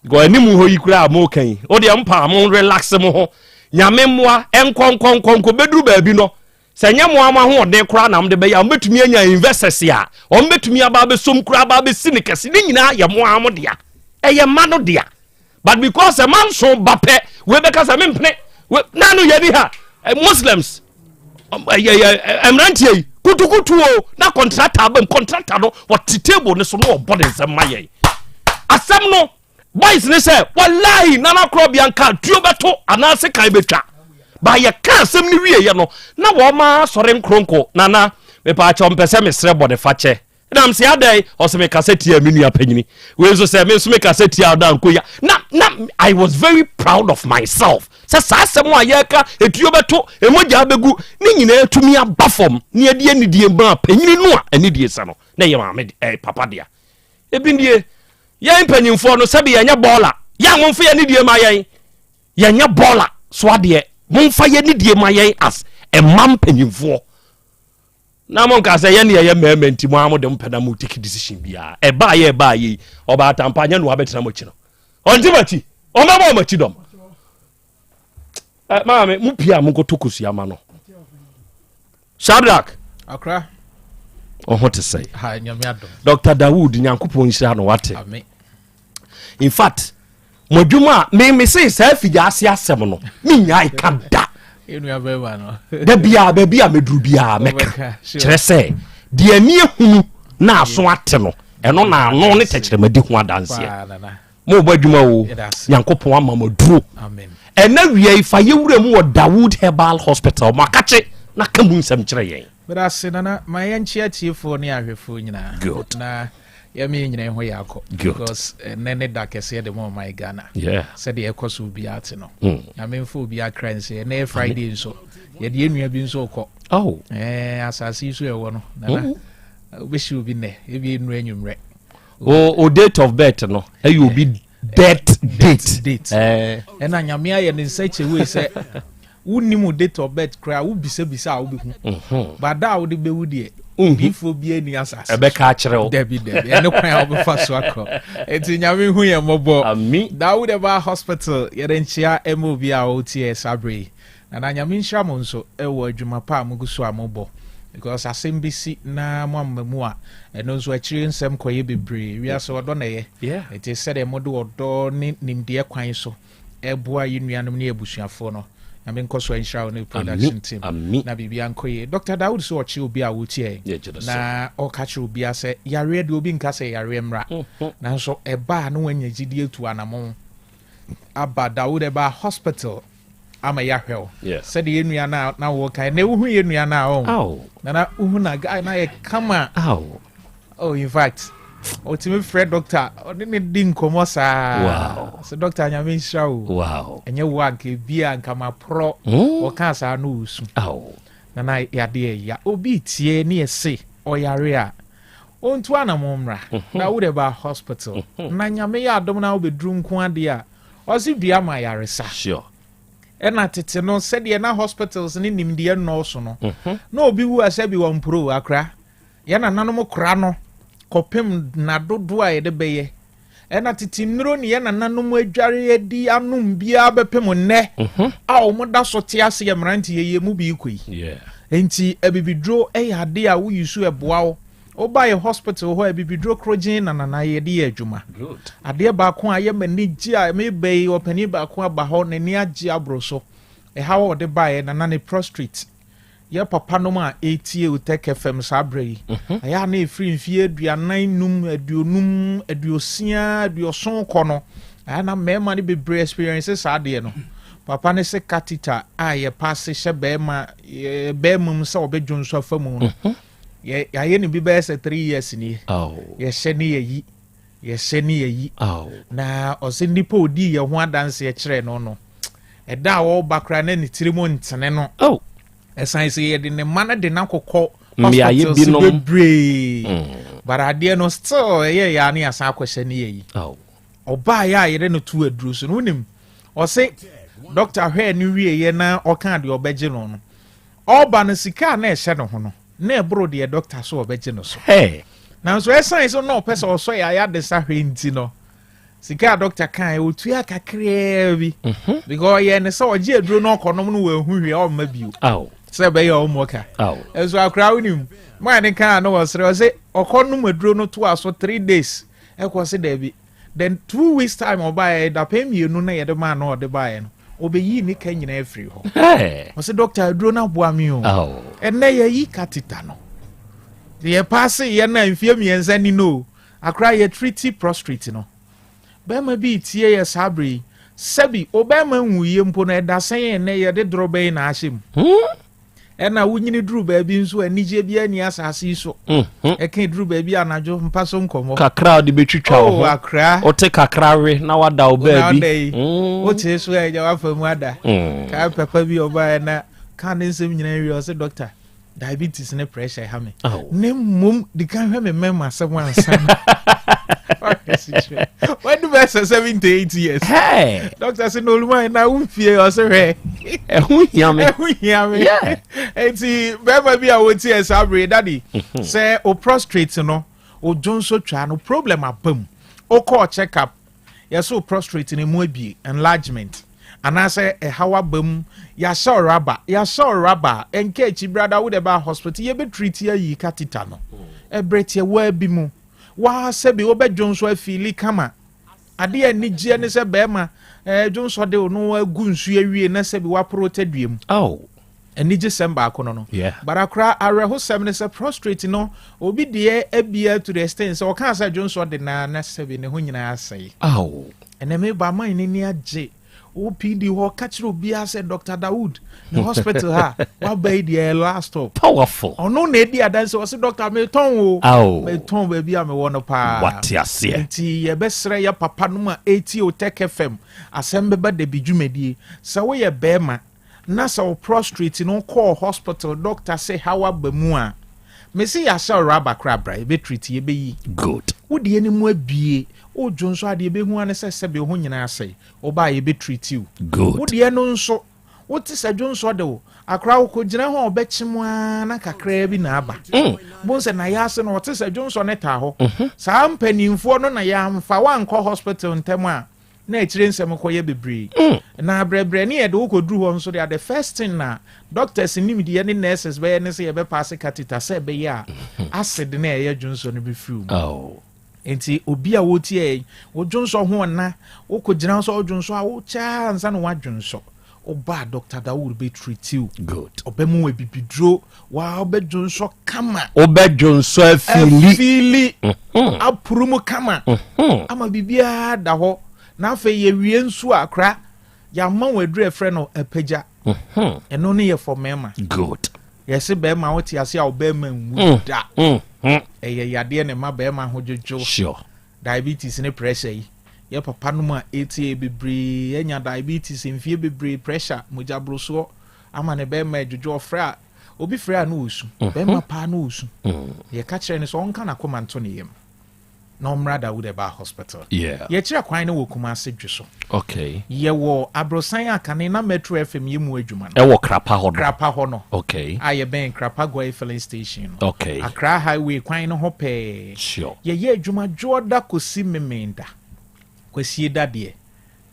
Because anim hɔ yi koraa a moka yi, wo deɛ mpa mo relax mo ho. Nyame mmoa, nkɔ nkɔ nkɔ nkɔ bɛduru baabi no, sɛ nyɛ mo a mo ahoɔden koraa na mode bɛyɛ a, mobɛtumi anya investors a wɔn bɛtumi aba abɛsom koraa aba abɛsi no kɛse. Ne nyinaa yɛ mo a mo dea. Ɛyɛ mma no dea. But because ɛma nso ba pɛ, wei bɛka sɛ mempene. Na no yɛni ha, eh, Muslims, mmeranteɛ yi, kutukutu o, na contractor abam, contractor no, wɔte table no so na wɔbɔ ne nsɛm ma yɛn. Asɛm no, boys ne sɛ, wallahi, nana korɔ bia nka tuo bɛto anaasɛ kan bɛtwa. Ba yɛka asɛm no wieɛ no, na wɔma asɔre nkronko, nana, mepaakyɛw mpɛ sɛ mesrɛ bɔne fakyɛ. Ɛna mese adɛn? Ɔse mekasa tia me nua panyini. Wei nso sɛ me nso mekasa tia ɔda nkoya. Na na I was very proud of myself. Sɛ saa asɛm a yɛka etuo bɛto, emogya bɛgu, ne nyinaa tumi aba fam ne yɛde anidie maa panyini no a anidie sɛ no na ɛyɛ maame eh, papa dea. Ebi nie, yɛn mpanyinfoɔ no sɛbi yɛnyɛ bɔɔla, yɛn a momfa yɛn anidie ma yɛn, yɛnyɛ bɔɔla so adeɛ, momfa yɛn anidie ma yɛn as ɛma mpanyinfoɔ. Na mo nka sɛ yɛn deɛ yɛ mmarima nti mo ara mo de mo pɛ na mo take decision biara. Ɛbaa yɛ ɛbaa yɛ yi ɔbaa atampa nyɛ no abɛtena mo akyi no. Ɔnte mo akyi. Ɔmɛbɔ ɔmo akyi dɔm. Ɛ maame mo pia mo nkoto kosua ma no. Shadrack. Akra. Ɔho te sɛ. Dr. Dawood Nyankopɔn nhyira no wate. Amen. In fact, mo adwuma a me me se saa afigya ase asɛm no menyae ka da. Da biara baabi a mɛduru biara mɛka kyerɛ sɛ deɛ ani ehunu na aso ate no ɛno na ano ne tɛkyerɛma di ho adanseɛ. Mobɔ adwuma o. Nyankopɔn ama mo aduro. Ɛna wia yi fa yɛwura mu wɔ Dawood Herbal Hospital. Mo akakye na ka mu nsɛm kyerɛ yɛn. Meda ase nana ma yɛnkyea atiefoɔ ne ahwɛfoɔ nyinaa. Good. Na yɛma yɛn nyinaa ho yɛ akɔ. Good. Because ɛnɛ ne da kɛseɛ de ma ɔman Ghana. Yeah. Sɛdeɛ ɛkɔ so obiara te no. Nyame mfa obiara kra nsi. Ɛnɛ yɛ Friday nso. Yɛde yɛn nua bi nso rekɔ. Oh. Ɛɛ asase yi so ɛwɔ no. Nana. Wobɛhyia obi nnɛ. Ebi nnuru anwummerɛ. O, o date of birth no ɛyɛ obi death date. Date. Eh. Ɛna Nyame ayɛ ne nsa kyɛwei sɛ wonnim wo date of birth koraa wobisabisa a wobɛhu. But da a wode bɛwu deɛ diifoɔ biara ni asase. Ɛbɛka akyerɛ wo. Dabi dabi ɛne kwan a wobɛfa so akɔ. Nti Nyame hu yɛn mmɔbɔ. Ami. Dawood Herbal Hospital yɛde nkyea ɛma obi a ɔretie saa berɛ yi. Nana Nyame nhyira mo nso wɔ adwuma pa a mogu so a mobɔ because asɛm bi si na mo amma mu a ɛno nso akyire nsɛm kɔyɛ bebree. Wiase ɔdɔ na ɛyɛ. Nti sɛdeɛ mode ɔdɔ ne nimdeɛ kwan so ɛboa yɛ nuanom ne abusuafoɔ no, Nyame nkɔ so nhyira wo ne production team na biribiara nkɔ yie. Dr. Dawood sɛ ɔkye obi a wotiɛ na ɔka kyerɛ obiara sɛ yareɛ deɛ obi nka sɛ yareɛ mmra nanso ɛba a na wanya gyidie atu anamɔn aba Dawood ɛba hospital ama yɛahwɛ wo sɛdeɛ yɛn nua no a na wɔka ɛnɛ wohu yɛn nua no a ɔn nana wohu na guy na yɛ kama oh in fact ɔtumi frɛ doctor ɔne ne di nkɔmmɔ saa sɛ doctor nyame nhyira wo ɛnyɛ wo anka ebi a nka maporɔ ɔka saa no ɔsu nana yadeɛ ya obi tie ne yɛse ɔyare a ɔntu anamo mmra na wode ba hospital na nyame yɛ adom na wobɛduru nko adeɛ a Ɔse dua ma ayaresa. Sure. Ɛna tete no sɛdeɛ na hospitals ne nimdeɛ nnɔɔso no, na obi wu a sɛbi wɔmporo akora. Yɛn nananom kora no kɔpem nna dodoɔ a yɛde bɛyɛ. Ɛna tete nnuro ne yɛn nananom adware adi anom biara bɛpem nnɛ a wɔn da so te ase yɛ mmeranteɛ yi emu bi rekɔ yi. Enti abibiduro yɛ adeɛ a woyi so ɛboa wo. Woba yɛ hospital hɔ a abibiduro korogyen na nana yɛde yɛ adwuma. Adeɛ baako a ayɛ m'ani gye a meba yi ɔpanin baako aba hɔ n'ani agye aboro so. Ɛhaw a ɔde baeɛ nana ne prostrate. Yɛ papa nom a ɛretie Otec FM saa berɛ yi. Ɛyɛ a na ɛfiri mfeɛ 45, 50, 60, 70 kɔ no. Ɛyɛ na mmarima no bebree experience saa adeɛ no. Papa no se catheter a yɛpaase hyɛ bɛrima bɛrima mu sɛ ɔbɛdwo nso afa mu no. Yɛ yɛayɛ no bi bɛyɛ sɛ 3 years nie. Yɛhyɛ ne yɛyi, yɛhyɛ ne yɛyi. Na ɔsɛ nnipa odii yɛn ho adanseɛ kyerɛ no no, ɛda a wɔreba koraa na ne tiri mu ntene no. Ɛsan sɛ yɛde ne mma no de no akokɔ mmeaeɛ hospitals binom. bebree. But adeɛ no still ɛyɛ yɛ a ne yɛasan akɔhyɛ ne yɛyi. Ɔbaeɛ a yɛde no to aduro so no, wonim, ɔse doctor hwɛɛ no wieɛ na ɔkaa deɛ ɔbɛgye no no, ɔba no sika a na ɛhyɛ ne ho no na ɛboro deɛ doctor so ɔbɛgye no so. Nanso ɛsan so na ɔpɛ sɛ ɔsɔ yɛ ayɛ adesa hwɛ nti no, sika a doctor kan otua kakraa bi because ɔyɛ ne sɛ ɔgye aduro no ɔkɔnom no wɔahu hwee ɔmma bio sɛ ɛbɛyɛ ɔmmɔ ka. Ɛnso akora wonim maa ne kaa no wɔsrɛ ɔsɛ ɔkɔnom aduro no toa so 3 days ɛkɔ se daabi. Then 2 weeks time ɔbaeɛ dapɛn 2 na yɛde maa no ɔde baeɛ no ɔbɛyii ne ka nyinaa afiri hɔ. Ɔsɛ doctor aduro no aboa me o. Ɛnɛ yɛyi catheter no yɛ paase yɛ na mfie 3 ni no akora yɛ treat prostate no. Bɛrima bi tie yɛ saa bere yi, sɛbi ɔbɛrima nwuyie mpo no ɛda sɛn ɛnɛ yɛde dorɔ bɛyi na ahyɛ mu. Ɛna wonyini duru baabi nso anigye bi ani asase yi so. Ɛka duru baabi anadwo mpa so nkɔmmɔ. Kakra a wode bɛtwitwa wo Oh, ho. akra. Wote kakra we na wada wo Wona baabi. woda yi wote so a agya wafa mu ada. Kaa papa bi ɔbaeɛ na ka ne nsɛm nyinaa wie ɔsɛ doctor diabetes ne pressure ha me. Ne mmom di kan hwɛ me mɛma asɛm ansa no wadu bɛ sɛ 78 years. Hey. Doctor sɛ na oluma na womfie ɔsɛ hwɛ ɛho hia me. Ɛho hia me. Enti bɛrima bi a wɔtie ɛ saa bere daddy sɛ o prostate no o dwonso twa no problem aba mu, wokɔɔ check up yɛsɛ o prostate no mu abie, enlargement anaasɛ ɛhaw aba mu, yɛahyɛ wo raba, yɛahyɛ wo raba a ɛnka akyi brada wode ba hospital yɛbɛtreat ayi catheter no ɛberɛ tiawaa bi mu waa sɛbi wobɛdwo nso afeeli kama. Adeɛ anigyeɛ ne sɛ bɛrima dwonsɔ de wo no agu nsuo awie na sɛbi waporo tadua mu. Anigye sɛm baako no. Barakora awerɛhosɛm ne sɛ prostate no obi deɛ abia to the extent sɛ ɔkaa sɛ dwonsɔ de naa na sɛbi ne ho nyinaa asɛe. Ɛnɛ meba man no ani agye. OPD hɔ ka kyerɛ obiara sɛ Dr. Dawood ne hospital ha waba yi deɛ ɛyɛ last stop. Powerful. Ɔno na edi adanse ɔse doctor metɔn o. Ao. Metɔn baabi a mewɔ no paa. Wate aseɛ. Nti yɛbɛsrɛ yɛ papa nom a ɛretie Otec FM asɛm bɛba dabi dwumadie. Sɛ woyɛ bɛɛma na sɛ wo prostrate no wokɔɔ hospital doctor se haw aba mu a, mese yɛahyɛ wo rubber koraa bra yɛbɛ treat yɛbɛyi. Good. Wo deɛ no mu abue, wodwo nso a deɛ yɛbɛhu ara ne sɛ sɛbe wo ho nyinaa asɛe. Woba a yɛbɛ treat wo. Good. Wo deɛ no nso wote sɛ dwonsɔ de wo, akora wokɔgyina hɔ a ɔbɛkyem ara na kakraa bi na aba. Bohu sɛ n'ayaase no ɔte sɛ dwonsɔ no taa hɔ. Saa mpanimfoɔ no na yɛamfa wo ankɔ hospital ntɛm a na akyire nsɛm kɔyɛ bebree. Na brɛbrɛ ne yɛde wo kɔduru hɔ nso deɛ the first thing na doctors nimdeɛ ne nurses bɛyɛ ne sɛ yɛbɛpaase catheter sɛ ɛbɛyɛ a acid no a ɛyɛ dwonsɔ no bɛfiri wo mu. Oh. Nti obi a wotie yɛn, wo dwonsɔ ho ɔna, wokɔgyina hɔ sɛ wodwonsɔ a wokyɛ ara ansa na woadwonsɔ. Woba a Dr. Dawood bɛtreat wo. Good. Ɔbɛma wo abibiduro, waa wobɛdwonsɔ kama. Wobɛdwonsɔ afili. Afili. Apuru mu kama. Ama biribiara da hɔ. Na afei yɛwie nso a kora, yɛama wo aduro a yɛfrɛ no apagya. Ɛno no yɛ for mmarima. Good. Yɛse bɛrima wote ase a wo bɛrima nwu da. Ɛyɛ yadeɛ na ɛma bɛrima ho dwodwo. Sure. Diabetes ne pressure yi. Yɛ papa nom a ɛtie bebree anya diabetes mfie bebree pressure mogya borosoɔ ama ne bɛrima adwodwo ɔfrɛ a obi frɛ a na ɔsu. Bɛrima paa na ɔsu. Yɛka kyerɛ no sɛ ɔnka n'akoma nto ne yam. na ɔmmra Dawood Ɛbaa Hospital. Yeah. Yɛkyerɛ kwan no wɔ Kumasi Dwoso. Okay. Yɛwɔ aborosan a kane na Metro FM yɛ mu adwuma no. Ɛwɔ Krapa hɔ no. Krapa hɔ no. Okay. A yɛbɛn Krapa Goil filling station no. Okay. Accra Highway kwan no ho pɛɛ. Sure. Yɛyɛ adwuma Dwoɔda kɔsi Memenda. Kwasieda deɛ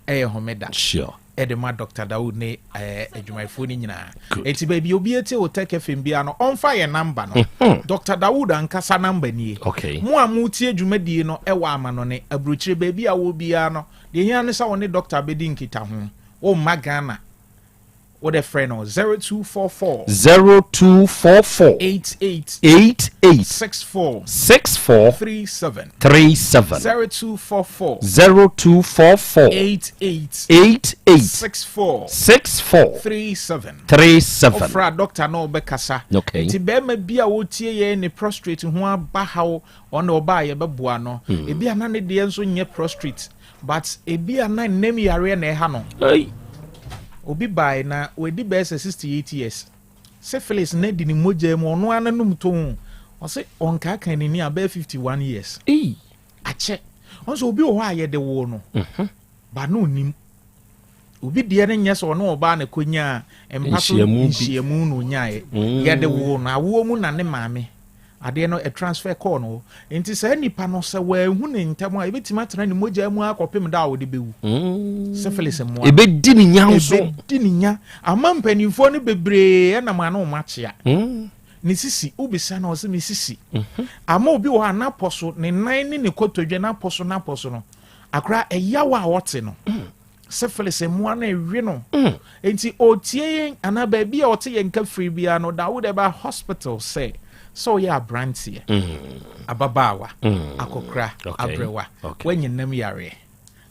ɛyɛ homeda. Sure. De ma Doctor Dawood ne adwumayɛfoɔ no nyinaa. Enti baabi obi ete Otec FM biara no, ɔmfa yɛn namba no. Mhm. Doctor Dawood ankasa namba nie. Okay. Mo a motie dwumadie no ɛwɔ amanɔne, aburokyire, baabi a wɔ biara no, deɛ hia ne sɛ wo ne doctor bɛdi nkitaho. Womma Ghana. Wode frɛ no 0244. 0244. 88. 88. 64. 64. 37. 37. 0244. 0244. 88. 88. 64. 64. 37. 37. Wofrɛ a doctor na ɔbɛkasa. Okay. Nti bɛrima bi a wotie yɛn ne prostrate ho aba haw ɔno ɔba a yɛbɛboa no. Ebi a na ne deɛ nso nyɛ prostrate. But ebia na nnam yareɛ na ɛha no. Ei. Obi bae na wadi bɛyɛ sɛ 68 years. Syphilis na adi ne mogya mu, ɔno ara n'anum to ho. Ɔse ɔnkaakae n'ani a bɛyɛ 51 years. Ei. Akyɛ. Ɔno sɛ obi wɔ hɔ a yɛde woo no. Mhm. Ba na onim. Obi deɛ no nyɛ sɛ ɔne ɔbaa na ɛkɔnyaa mpa so nhyiamu na ɔnyaeɛ. Mm. Yɛde woo no, awoɔ mu na ne maame Adeɛ no transfer kɔɔ no hɔ. Nti saa nipa no sɛ wanhu ne ntɛm a, ebetumi atena ne mogya mu ara kɔpem da a ɔde bɛwu. Mm. Syphilis mmoa. Ebedi ne nya nso. Ebedi ne nya. Ama mpanimfoɔ no bebree ɛnam ano wɔn akyea. Mm. Ne sisi, wobisa no ɔsɛ me sisi. Mm-hmm. Ama obi wɔ hɔ a n'apɔ so, ne nan ne ne kotodwe n'apɔ so n'apɔ so no, akora ɛyaw a ɔte no. Mm. Syphilis mmoa no ewe no. Mm. Nti otie yɛn anaa baabi a ɔte yɛn nka firi biara no, Dawood ɛba hospital sɛ sɛ ɔyɛ aberanteɛ, mm. ababaawa, mm. akɔkora, okay. aberewa, okay. wanya nam yareɛ.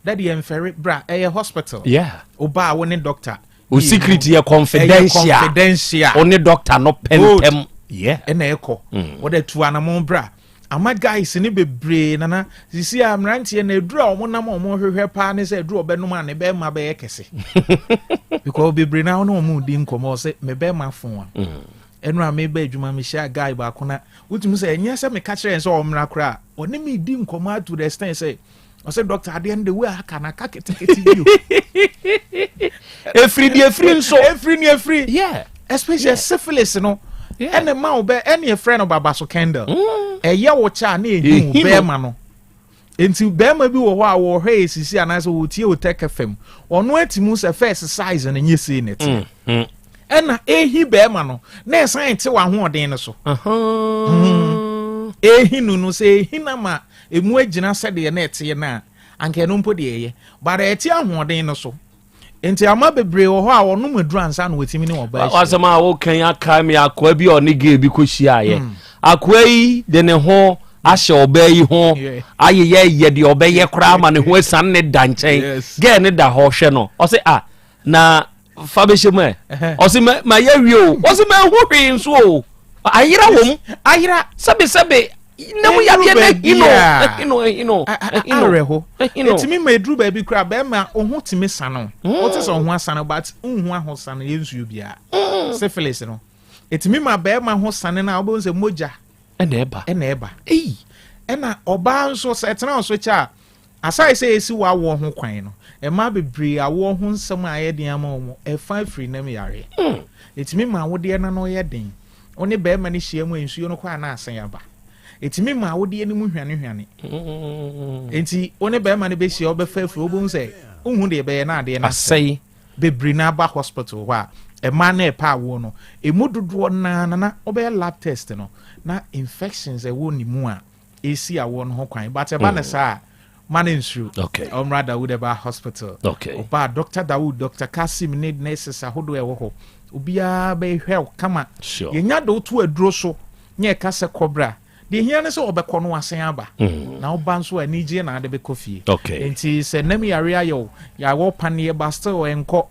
Dade yɛn fɛre bra ɛyɛ hospital. Yeah. Obaa wo ne doctor. O secret yɛ confidential. Ɛyɛ confidential. O ne doctor no pɛntɛm. Yeah. Ɛna ɛkɔ. Wɔde tu anamon bra. Ama guys no bebree nana sisi a mmeranteɛ no aduru a wɔn nam a wɔn hwehwɛ paa ne sɛ aduru a ɔbɛnom a ne bɛrima bɛyɛ kɛse because bebree naa wɔn wɔn di nkɔmɔ sɛ me bɛrima fon a mm. ɛnu a meba adwuma mehyia guy baako na wotumi sɛ ɛnyɛ sɛ meka kyerɛ sɛ ɔmmra koraa ɔne me di nkɔmɔ ato the extent sɛ ɔsɛ doctor adeɛ no de wei aka na aka ketekete bi o efiri ni efiri nso efiri ni efiri yeah especially yeah. syphilis no ɛna ma wo bɛ ɛna efrɛ no baba so candle mm. ɛyɛ wo kyɛ a na ehu bɛrima no nti bɛrima bi wɔ hɔ a wɔhwɛ esisi anaasɛ wɔtie wo tɛkɛ fam ɔno ati mu sɛ first size no nye sei na ɛte mm. ɛna ehi bɛrima no na ɛsan te wɔ ahoɔden no so mm. ehi no no sɛ ehi na ma Emu agyina sɛdeɛ na ɛteɛ no a, anka ɛno mpo deɛ ɛyɛ. But ɛte ahoɔden no so. Nti ama bebree wɔ hɔ a wɔnom aduru ansa na wɔatumi ne ɔbaa ahyia. Asɛm a woka yi akae me akoa bi a ɔne gay bi kɔhyiaeɛ. Hmm. Akoa yi de ne ho ahyɛ ɔbaa yi ho ayeyɛ yɛ deɛ ɔbɛyɛ koraa ma ne ho asiane ne da nkyɛn gɛɛ ne da hɔ hwɛ no ɔse ah na fa bɛhyɛ mu ɛ ɔse ma yɛ wie o ɔse ma ɛho hwee nso o ayera wɔ mu ayera sɛbe sɛbe na mu yadeɛ no ahi no ahi no ahi no ahi no awerɛho ɛtumi ma ɛduru baabi koraa bɛrima wo ho tumi sane wo wote sɛ wo ho asane but nhu ahosane yɛ nsuo biara syphilis no ɛtumi ma bɛrima ho sane no a wobɛhu sɛ mogya ɛna ɛba ɛna ɛba ɛna ɔbaa nso sɛ ɛtena wo so kyɛ a Aside sɛ esi w'awoɔ ho kwan no, mmaa bebree awoɔ ho nsɛm a ayɛ den ama wɔn, ɛfa firi nam yareɛ. Ɛtumi ma awodeɛ no ano yɛ den. Wo ne barima no hyia mu a nsuo no kɔ a na asan aba. Ɛtumi ma awodeɛ no mu hwanehwane. Enti wo ne barima no bɛhyia wobɛfa afiri wobɛhu sɛ wonhu deɛ ɛbɛyɛ na adeɛ no asɛe. Bebree no aba hospital hɔ a mmaa no ɛpɛ awoɔ no, ɛmu dodoɔ no ara nana wobɛyɛ lab test no na infections ɛwɔ ne mu a esi awoɔ no ho kwan but ɛba no saa a ma no nsuro ɔmmra Dawood ɛba hospital ɔba Dr. Dawood Dr. Kasim ne nurses ahodoɔ ɛwɔ hɔ obiara bɛhwɛ wo kama yɛnya de woto aduro so nyɛ ɛka sɛ kɔbra deɛ hia ne sɛ ɔbɛkɔ no wasen aba mm. na woba nso anigyeɛ na ade bɛkɔ fie nti sɛ nam yare ayɛ wo yɛawɔ paneɛ ba still ɛnkɔ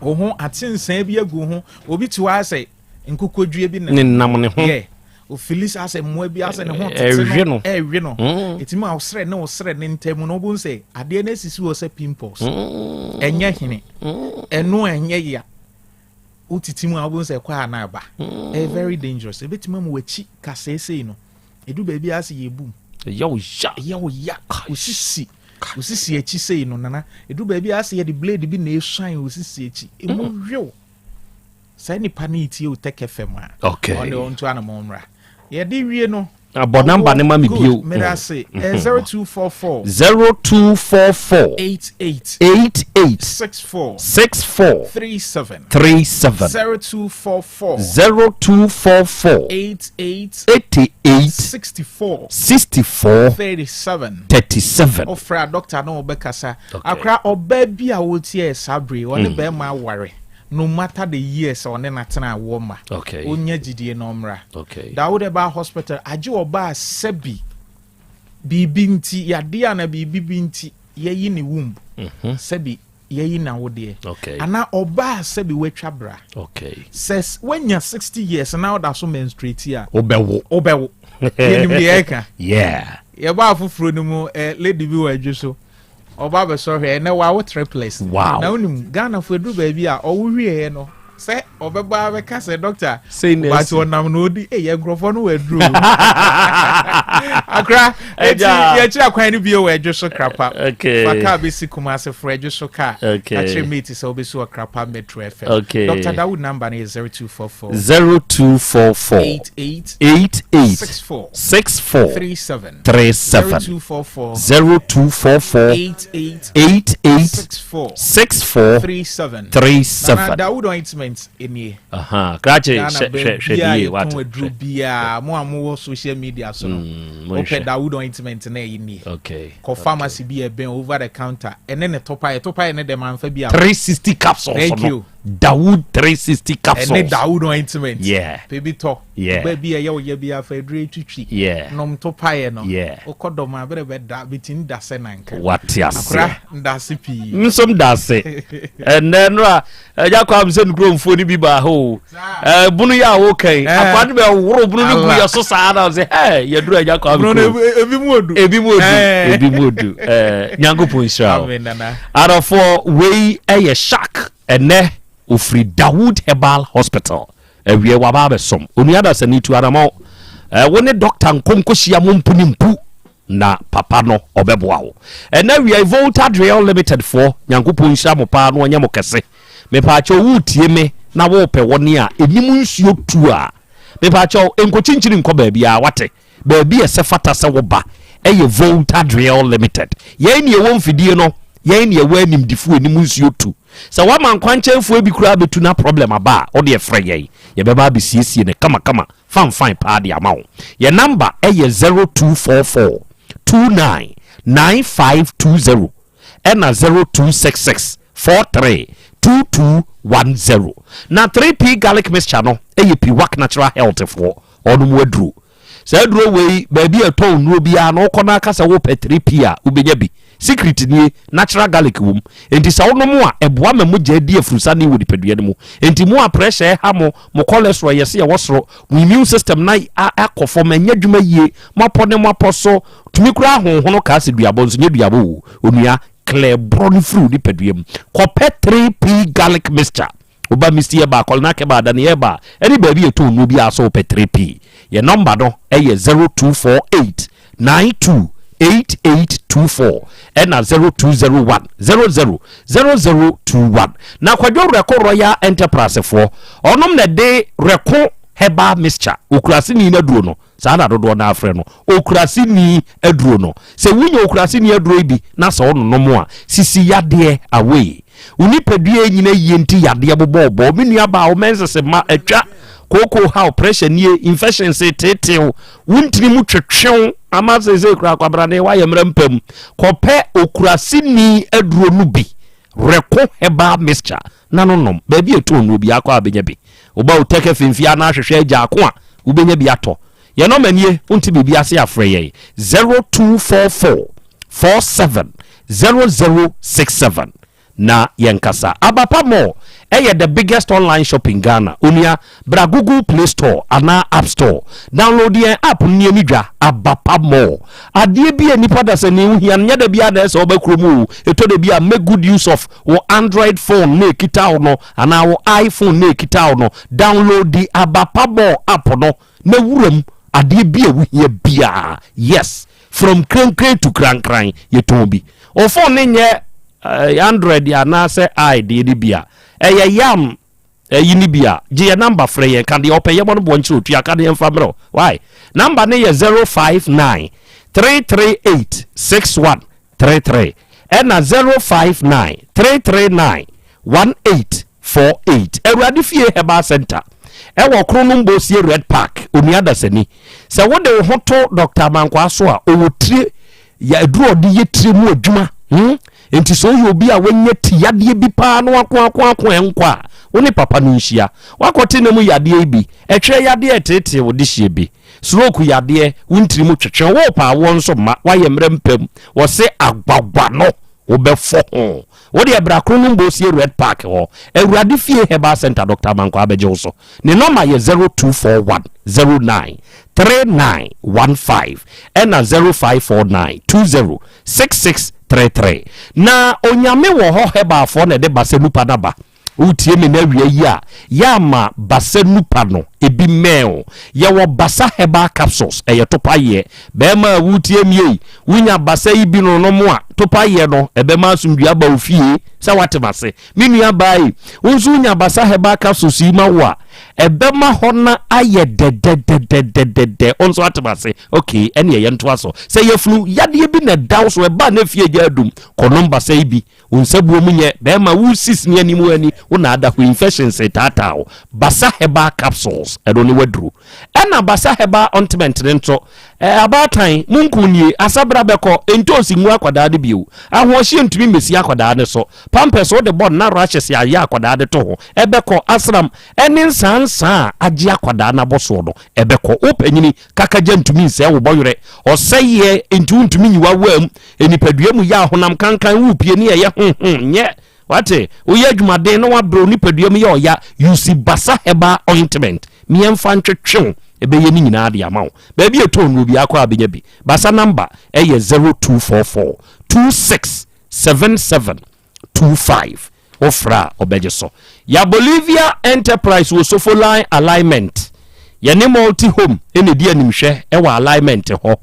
wo ho atensɛn bi agu ho obi te hɔ sɛ nkokodwie bi nenam ne ho yeah ofili saa sɛ mmoa bi asɛ ne ho tete no ɛwe no mm. ɛtumi a ɔsrɛ ne ɔsrɛ ne ntam no wobɛhu sɛ adeɛ no asisi hɔ sɛ pimples mm. ɛnyɛ hene mm. ɛno ɛnyɛ ya wotiti mu a wobɛhu sɛ ɛkɔ a na aba ɛyɛ very dangerous ɛbɛtumi ama w'akyi kasɛesei no ɛdu baabi a sɛ yɛbum ɛyɛ wo ya ɛyɛ wo ya osisi osisi akyi sei no nana ɛdu baabi a sɛ yɛde blade bi na ɛsuan osisi akyi ɛmu wew Saa nipa no retie wo Tech FM a, Okay. ɔno deɛ ɔnto anamɔ mmra. Yɛde wie no. Abɔ number no ma me bio. Good, meda ase. 0244. 0244. 88. 88. 64. 64. 37. 37. 0244. 0244. 88. 88. 64. 64. 37. 37. Ɔfrɛ a doctor no ɔbɛkasa. Akora ɔbaa bi a ɔretie yɛ saa bere yi, ɔne bɛrima aware. No matter the years a ɔne no atena awoɔ mma, Okay. ɔnya gyidie na ɔmmra. Okay. Dawood ɛbaa hospital, agye ɔbaa sɛbi biribi nti, yadeɛ anaa biribi bi nti, yɛyi ne womb, sɛbi yɛyi n'awodeɛ. Okay. Anaa ɔbaa sɛbi watwa bra. Okay. Sɛ wanya 60 years na ɔda so menstruate a, Wobɛwo. Wobɛwo. Yɛnim deɛ yɛka. Yeah. Yɛbaa foforɔ no mu, eh, lady bi wɔ adwo so. Ɔba bɛsɔ hwɛ ɛnɛ wawo triplets. Wow. Na wonim Ghana fo eduru baabi a ɔwo wieɛ no sɛ ɔbɛba abɛka sɛ doctor but ɔnam na odi eh yɛ nkurɔfoɔ no wɔ aduru akora eti yɛkyerɛ akwan no bio wɔ adwo so krapa okay. fa kaa bɛsi Kumase foro adwo so kaa okay. ka kyerɛ mate sɛ wobɛsi wɔ krapa metro fm okay. Dr. Dawood number no yɛ 0244 0244 88 88 64 64 37 37 0244 0244 88 88 64 64 37 37. Nana Dawood ointment nie. Aha, krakye Ghana hwɛ hwɛ hwɛ baabiara die yɛtɔn wate. aduro biara mo a mowɔ social media so no Mm, wopɛ monhwɛ. Dawood ointment na ɛyi nie. Okay. Kɔ pharmacy bi a ɛbɛn over the counter ɛne ne topa yɛ topa yɛ ne dɛm anfa bi a. 360 capsules Thank no. you. Dawood 360 capsules. Ɛne Dawood ointment. Yeah. Pɛ bi tɔ. Yeah. Ɔbaa bi a ɛyɛ wo ya bi afa aduro etwitwi. Yeah. Nom to paeɛ no. Yeah. Wokɔ dɔm a berɛ bɛda betumi da sɛ nanka. Wate aseɛ. Akora ndase pii. Nso mdase. Ɛnɛ no a ɛgya kwa sɛ nukuromfoɔ no bi baa hɔ o. Ɛɛ bunu yi a woka yi. Akwa no bɛ woro bunu no gu yɛ so saa na ɔsɛ hɛ yɛduru agya kwa Bunu no ebi mu odu. Ebi mu odu. Ebi mu odu. Ɛɛ Nyankopɔn nhyira wo. Amen nana. Adɔfoɔ wei ɛyɛ shark ɛnɛ ofiri Dawood Herbal Hospital. Awiɛ waba abɛsom. Onua dasani tu anamɔn. Eh, wo ne dɔkta nkɔ nkɔhyia mo mpu ne mpu na papa no ɔbɛboa wo. Ɛnɛ awia yi Volta Driel Limited foɔ, Nyankopɔn nhyira mo paa na ɔnyɛ mo kɛse. Mepaakyɛw woretie me na worepɛ wɔne a ɛnim nsuo tu a, mepaakyɛw nkɔkyinkyini nkɔ baabiara, wate? Baabi a ɛsɛ fata sɛ woba yɛ Volta Driel Limited. Yɛn ne yɛwɔ mfidie no, yɛn ne yɛwɔ animdefoɔ anim nsuo tu. Sɛ woama nkwankyɛnfoɔ bi koraa bɛtu na problem aba a, wodeɛ frɛ yɛn, yɛbɛba abɛsiesie no kamakama fanfan paa de ama wo. Yɛn number yɛ 0244 29 9520 ɛna 0266 43 2210. Na 3P Garlic Mixture no yɛ Piwak Natural Health foɔ wɔnom aduro. Saa aduro wei, baabi a ɛtɔn nnuro biara no, wokɔ na aka sɛ wopɛ 3P a, wobɛnya bi. Secret nie, natural garlic wom. Enti sɛ wonom a, ɛboa ma mogya di afurusane wɔ nipadua no mu. Enti mo a pressure ɛha mo, mo cholesterol yɛ sɛ ɛwɔ soro, mo immune system no akɔ fam, ɛnyɛ adwuma yie, mo apɔ ne mo apɔ so, tumi koraa honhono kaa sɛ duabɔ nso nyɛ duabɔ o. Onua, clear borɔ no firi wo nipadua mu. Kɔpɛ 3P garlic mixture. Woba Misty Herbal, Kɔlnak Herbal, Dani Herbal, ɛne baabi a yɛtɔn nnuro biara sɛ wopɛ 3P. Yɛn nɔmba no yɛ 0248 92 8824 ɛna 0201 00 0021. Na Kwadwo Rɛko Royal Enterprise foɔ, ɔnom na ɛde Rɛko Herbal Mixture, Okuraseni no aduro no, saa na dodoɔ no ara frɛ no, Okuraseni aduro no. Sɛ wonya Okuraseni aduro yi bi na sɛ wononom a, sisi yadeɛ away. Wo nipadua nnyina yie nti yadeɛ bobɔ wo bɔ. Me nua baa wo menses mma atwa, kooko haw, pressure nie, infections reteetee wo, wo ntini mu twetwe wo ama seesei koraa kwabrane woayɛ mmerɛ mpa mu. Kɔpɛ okuraseni aduro no bi, Reko herbal mixture na no nom. Baabi a ɛtɔn nnuro biara kɔ a wobɛnya bi. Woba Otɛkɛ Femfie anaa Ahwehwɛ Agyaako a, wobɛnya bi atɔ. Yɛn nɔma nie, wonte biribi ase a frɛ yɛn 0244 47 0067 na yɛnkasa. Abapa Mall ɛyɛ the biggest online shop in Ghana. Onua, bra Google Play Store anaa App Store, download yɛn app no ne ani dwa. Abapa Mall. Adeɛ bi a nipa dasani ho hia no, nyɛ da biara na ɛsɛ ɔba kurom o. Ɛtɔ da bi a make good use of wo Android phone na ɛkita wo no anaa wo iPhone na ɛkita wo no. Download the Abapa Mall app no na wuram adeɛ bi a wohia biara. Yes. From krenkren to krankran yɛtɔn bi. Wo phone no nyɛ eh, Android anaasɛ i deɛ no bi a, ɛyɛ yam ɛyi no bi a, gye yɛ number frɛ yɛn ka deɛ ɔpɛ yɛbɔ no boɔ nkyerɛ otua ka deɛ mfa mmerɛ why number no yɛ 059 338 6133 ɛna 059 339 1848 Awurade Fie Herbal Center ɛwɔ Kronom Bosie Red Park, Onua Dasani. Sɛ wode wo ho to Dr. Amankwaa so a, ɔwɔ tire yɛ aduru a ɔde yɛ tire mu adwuma. Hmm? Nti sɛ woyɛ obi a wanya ti yadeɛ bi paa na wakoakoako ɛnkɔ a, wo ne papa no nhyia. Wakɔte na mu yadeɛ yi bi, ɛtwerɛ yadeɛ ɛteetee wo dehyeɛ bi, stroke yadeɛ, wo ntiri mu twetwe, wo paa woɔ nso mma, woayɛ mmerɛ mpam, wɔse agwagwa no wobɛfɔ ho. Wo deɛ bra Kronom Bosie Red Park hɔ, Awurade Fie Herbal Centre, Doctor Amankwaa bɛgye wo so. Ne nɔma yɛ 0241 09 3915 ɛna 0549 20 6633. Na Onyame wɔ hɔ Herbalfoɔ na ɛde Basa Nupa no aba. Wotie me na awia yi a, yɛ ama Basa Nupa no ebi mmɛn wo. Yɛwɔ Basa Herbal Capsules, ɛyɛ topayeɛ. Bɛɛma a wotie me ei, wonya basa yi bi no nom a, topayeɛ no, ɛbɛma asomdwie aba wo fie. Sɛ woate m'ase? Me nua baa ei, wo nso wonya basa herbal capsules yi ma wo a, ɛbɛma hɔ na ayɛ dɛdɛdɛdɛdɛdɛ. Wo nso ate m'ase? Okay, ɛneɛ yɛntoa so. Sɛ yafunu yadeɛ bi na ɛda wo so, ɛba a na efie agya adum, kɔnom basa yi bi. Wo nsabuo mu nyɛ bɛɛma wo sis ne anim ani wo na ada hɔ infections retaataa wo. Basa herbal capsules ɛno ne waduro. Ɛna Basa herbal ointment no nso eh, abaatan mo nku nie asabra bɛkɔ ntoosi ngu akwadaa no bio ahoɔhyeɛ ntumi mmɛsi akwadaa no so pampers wode bɔ no na rashes ayɛ akwadaa de to ho ɛbɛkɔ asram ɛne nsaa nsaa a agye akwadaa no abɔsoɔ no ɛbɛkɔ wo panyini kakagya ntumi nsɛe wo bɔwerɛ ɔsɛeɛ nti wontumi nyi w'awaa mu Nipadua mu yɛ ahonam kankan wopie ne ɛyɛ honhom nyɛ wate woyɛ adwumaden na wabrɛ wo nipadua mu yɛ ɔya use basa herbal ointment miɛmfa ntwetwe wo ɛbɛyɛ ne nyinaa de ama wo baabi ɛtɔn nnuro biara kɔ a bɛnya bi basa number ɛyɛ 0244 26 77 25 Wofrɛ a ɔbɛgye so. Ya Bolivia Enterprise wɔ Sofo Line Alignment. Yɛne Multi Home na ɛdi animhwɛ wɔ alignment hɔ.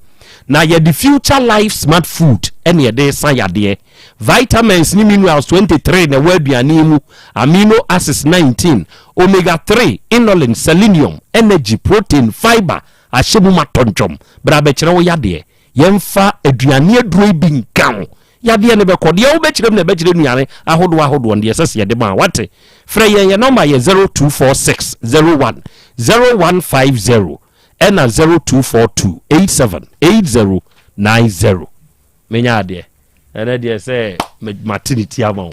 Na yɛde Future Life Smart Food na yɛde resa yadeɛ. Vitamins ne minerals 23 na ɛwɔ aduane yi mu, amino acids 19, omega 3, inulin, selenium, energy, protein, fibre ahyɛ mu ma tɔntwɔm. Bra bɛkyerɛ wo yadeɛ. Yɛmfa aduane aduro yi bi nka ho. Yadeɛ no bɛkɔ. Deɛ wobɛkyerɛ mu na ɛbɛkyerɛ nnuane ahodoɔ ahodoɔ no deɛ ɛsɛ sɛ yɛde ma. Wate? Frɛ yɛn, yɛn nɔmba yɛ 0246 01 0150 ɛna 0242 87 8090. Menya adeɛ. Ɛnɛ deɛ sɛ mate ne ti ama wo.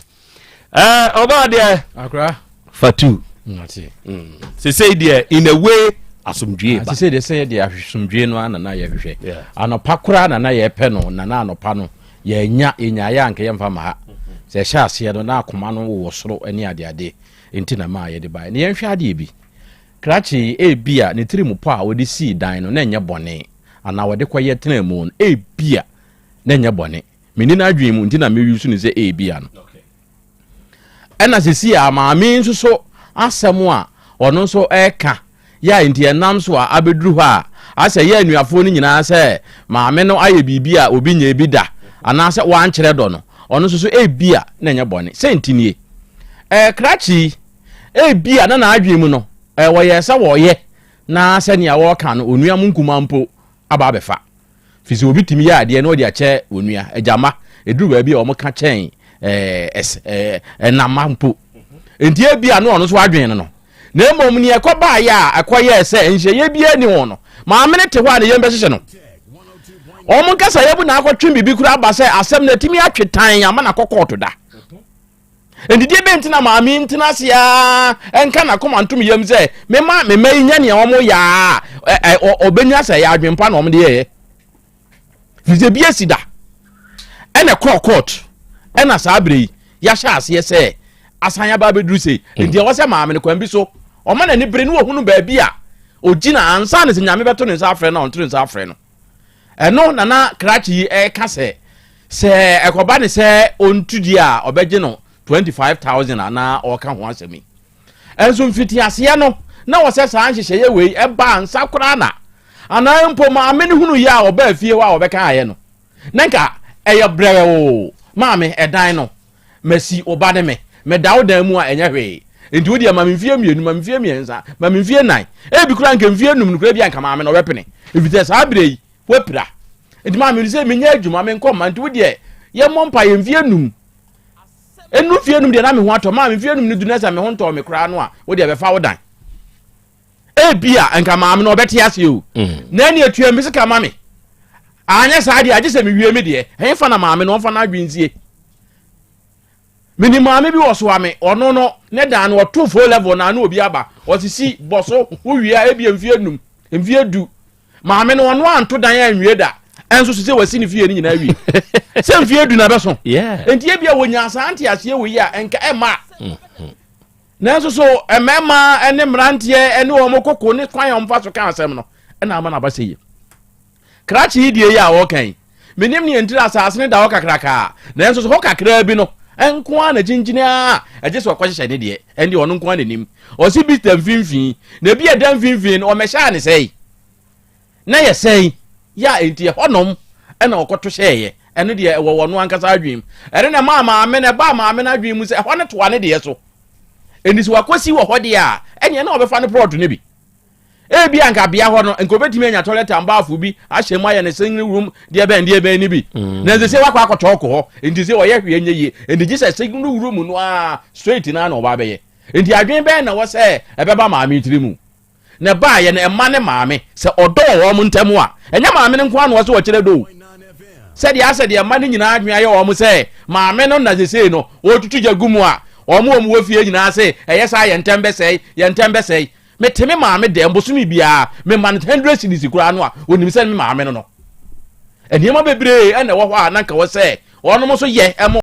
Ɛɛ ɔbaa deɛ. Akora. Fatu. Mate. Mm. Sesei deɛ in a way. asomdwie ba. Sɛ deɛ sɛ yɛde asomdwie no ara na na yɛhwehwɛ. Anɔpa koraa na na yɛpɛ no, na na anɔpa no yɛnya yɛnyaeɛ a anka yɛmfa ma ha. Sɛ ɛhyɛ aseɛ no na akoma no wowɔ soro ne adeade nti na maa yɛde baeɛ. Na yɛnhwɛ adeɛ bi. Krakye yi ebia ne tirim pɔ a wɔde sii dan no na ɛnyɛ bɔne anaa wɔde kɔyɛ tenaa mu no ebia na ɛnyɛ bɔne. Menni n'adwene mu nti na me use no sɛ ebia no. Ɛna sisi a maame yi nso so asɛm a ɔno nso ɛka yɛ a nti ɛnam so a abɛduru hɔ a asɛ yɛ anuafoɔ no nyinaa sɛ maame no ayɛ biribi a obi nyɛ bi da anaasɛ wankyerɛ dɔ no ɔno nso so ebia na ɛnyɛ bɔne. Sɛ nti nie ɛɛ krakye yi ebia na n'adwene mu no ɛɛ wɔyɛ sɛ wɔyɛ na sɛnea wɔka no onua mu nkumaa mpo aba abɛfa. Firi sɛ obi tumi yɛ adeɛ na ɔde akyɛ onua, agya mma, ɛduru baabi a wɔka kyɛn ɛɛ ɛna mma mpo. Nti ebi a na ɔno nso adwene no no. Na mmom nea ɛkɔbaeɛ a ɛkɔyɛɛ sɛ nhyɛeɛ biara nni ho no, maame no te hɔ a ne yam bɛhyehye no. Wɔn nkasayɛ mu na akɔtwe biribi koraa aba sɛ asɛm no atumi atwe tan ama no akɔ kɔɔto da. Enti deɛ bɛn nti na maame yi ntena ase ara nka n'akoma ntom yam sɛ mema me mma yi nyɛ nea wɔn yɛ a ɔbɛnya sɛ ɛyɛ adwempa na wɔn de yɛɛ firi sɛ bi asi da ɛna ɛkɔɔ court ɛna saa berɛ yi yɛahyɛ aseɛ sɛ asan aba abɛduru sei mm. nti ɛwɔ sɛ maame no kwan bi so ɔma n'ani bere ne wɔhunu baabi a ɔgyina ansa ne sɛ nyame bɛto ne nsa afrɛ no a ɔnto ne nsa afrɛ no Ɛno na na krakye yi reka sɛ, sɛ ɛkɔba ne sɛ ɔntu deɛ a ɔbɛgye no 25,000 a na ɔreka ho asɛm yi. Ɛnso mfitiaseɛ no, na wɔ sɛ saa nhyehyɛeɛ wei ɛba ansa koraa na anaa mpo maame no hunu yɛ a ɔbaa fie hɔ a ɔbɛkaeɛ no, na nka ɛyɛ brɛoo, maame ɛdan no Masi wo ba ne me. Meda wo dan mu a, ɛnyɛ hwee. Enti wo deɛ ma me mfeɛ mmienu, ma me mfeɛ mmiɛnsa, ma me mfeɛ nnan. Ebi koraa nka mfeɛ num no koraa bi a nka maame no ɔbɛpene. Efisɛ saa berɛ yi, woapira. Enti maame no sɛ menyɛ adwuma, menkɔ mma. Nti wo deɛ, yɛmmɔ mpaeɛ mfeɛ num. Ɛnu mfeɛ num deɛ na me ho atɔ. Maame mfeɛ num no du na sɛ me ho ntɔɔ me koraa no a, wo deɛ bɛfa wo dan. Ebia nka maame no ɔbɛte ase o. Mm. Na ɛne atua me sika ma me. Anyɛ saa deɛ agye sɛ mewie me deɛ. Ɛhefa na maame no ɔmfa n'adwene nsie. Menim maame bi wɔ soa me, ɔno no ne dan no ɔto fo level na ano obi aba. Ɔsisi bɔ so wowie a ebia mfie num, mfie du. Maame no ɔno anto dan anwie da. Ɛnso so sɛ wasi ne fie no nyinaa wie. Sɛ mfie du na ɛbɛso. Enti ebia wɔnya saa nteaseɛ wɔ yi a ɛnka ɛmma. Mm-hmm. Nanso so mmarima ne mmeranteɛ ne wɔn koko ne kwan a wɔfa so ka asɛm no na ama no aba sɛ yie? Krakye yi deɛ yi a wɔka yi, menim neɛ ntiri asase no da hɔ kakrakaa, nanso so hɔ kakraa bi no nko ara na kyinkyini a ɛgye sɛ ɔkɔhyehyɛ ne deɛ, ɛnde ɔno nko ara n'anim. Ɔsi bi da mfimfini, na ebi ɛda mfimfini no ɔmɛhyɛ ne sɛe. Na yɛ sɛn yɛ a enti ɛhɔnom na ɔkɔto hyɛeɛ? Ɛno deɛ ɛwɔ wɔn ankasa adwene mu. Ɛno na ɛmaa maame no, ɛbaa maame no adwene mu sɛ ɛhɔ no toa ne deɛ so. Enti sɛ wakɔsi wɔ hɔ deɛ a, ɛneɛ na ɔbɛfa no prɔto no bi. Ebi anka bea hɔ no, nka obɛtumi anya toilet and bath bi ahyɛ mu ayɛ ne single room deɛ bɛn deɛ bɛn no bi. Mm. Na ɛsɛ sɛ wakɔ akɔtɔ ɔkɔ hɔ, enti sɛ ɔyɛ hwee nyɛ yie. Enti gye sɛ single room no a straight no ara na ɔba abɛyɛ. Enti adwene bɛn na ɛwɔ sɛ ɛbɛba maame tiri mu? Na ɛbaeɛ no, ɛma ne maame, sɛ ɔdɔ wɔ wɔn ntam a, ɛnyɛ maame no nko ara na ɔsɛ ɔkyerɛ dɔ o. Sɛdeɛ asɛ deɛ mma no nyinaa adwene ayɛ wɔn sɛ maame no na sesei no ɔretutu gya gu mu a, wɔn a wɔwɔ fie nyinaa se ɛyɛ saa yɛn ntam bɛsɛe, yɛn ntam bɛsɛe. Mete me maame dɛm bosome biara, mema no hundred cedis koraa no a, ɔnim sɛ me maame no no. Nneɛma bebree na ɛwɔ hɔ a na nka wɔ sɛ wɔnom nso yɛ ma.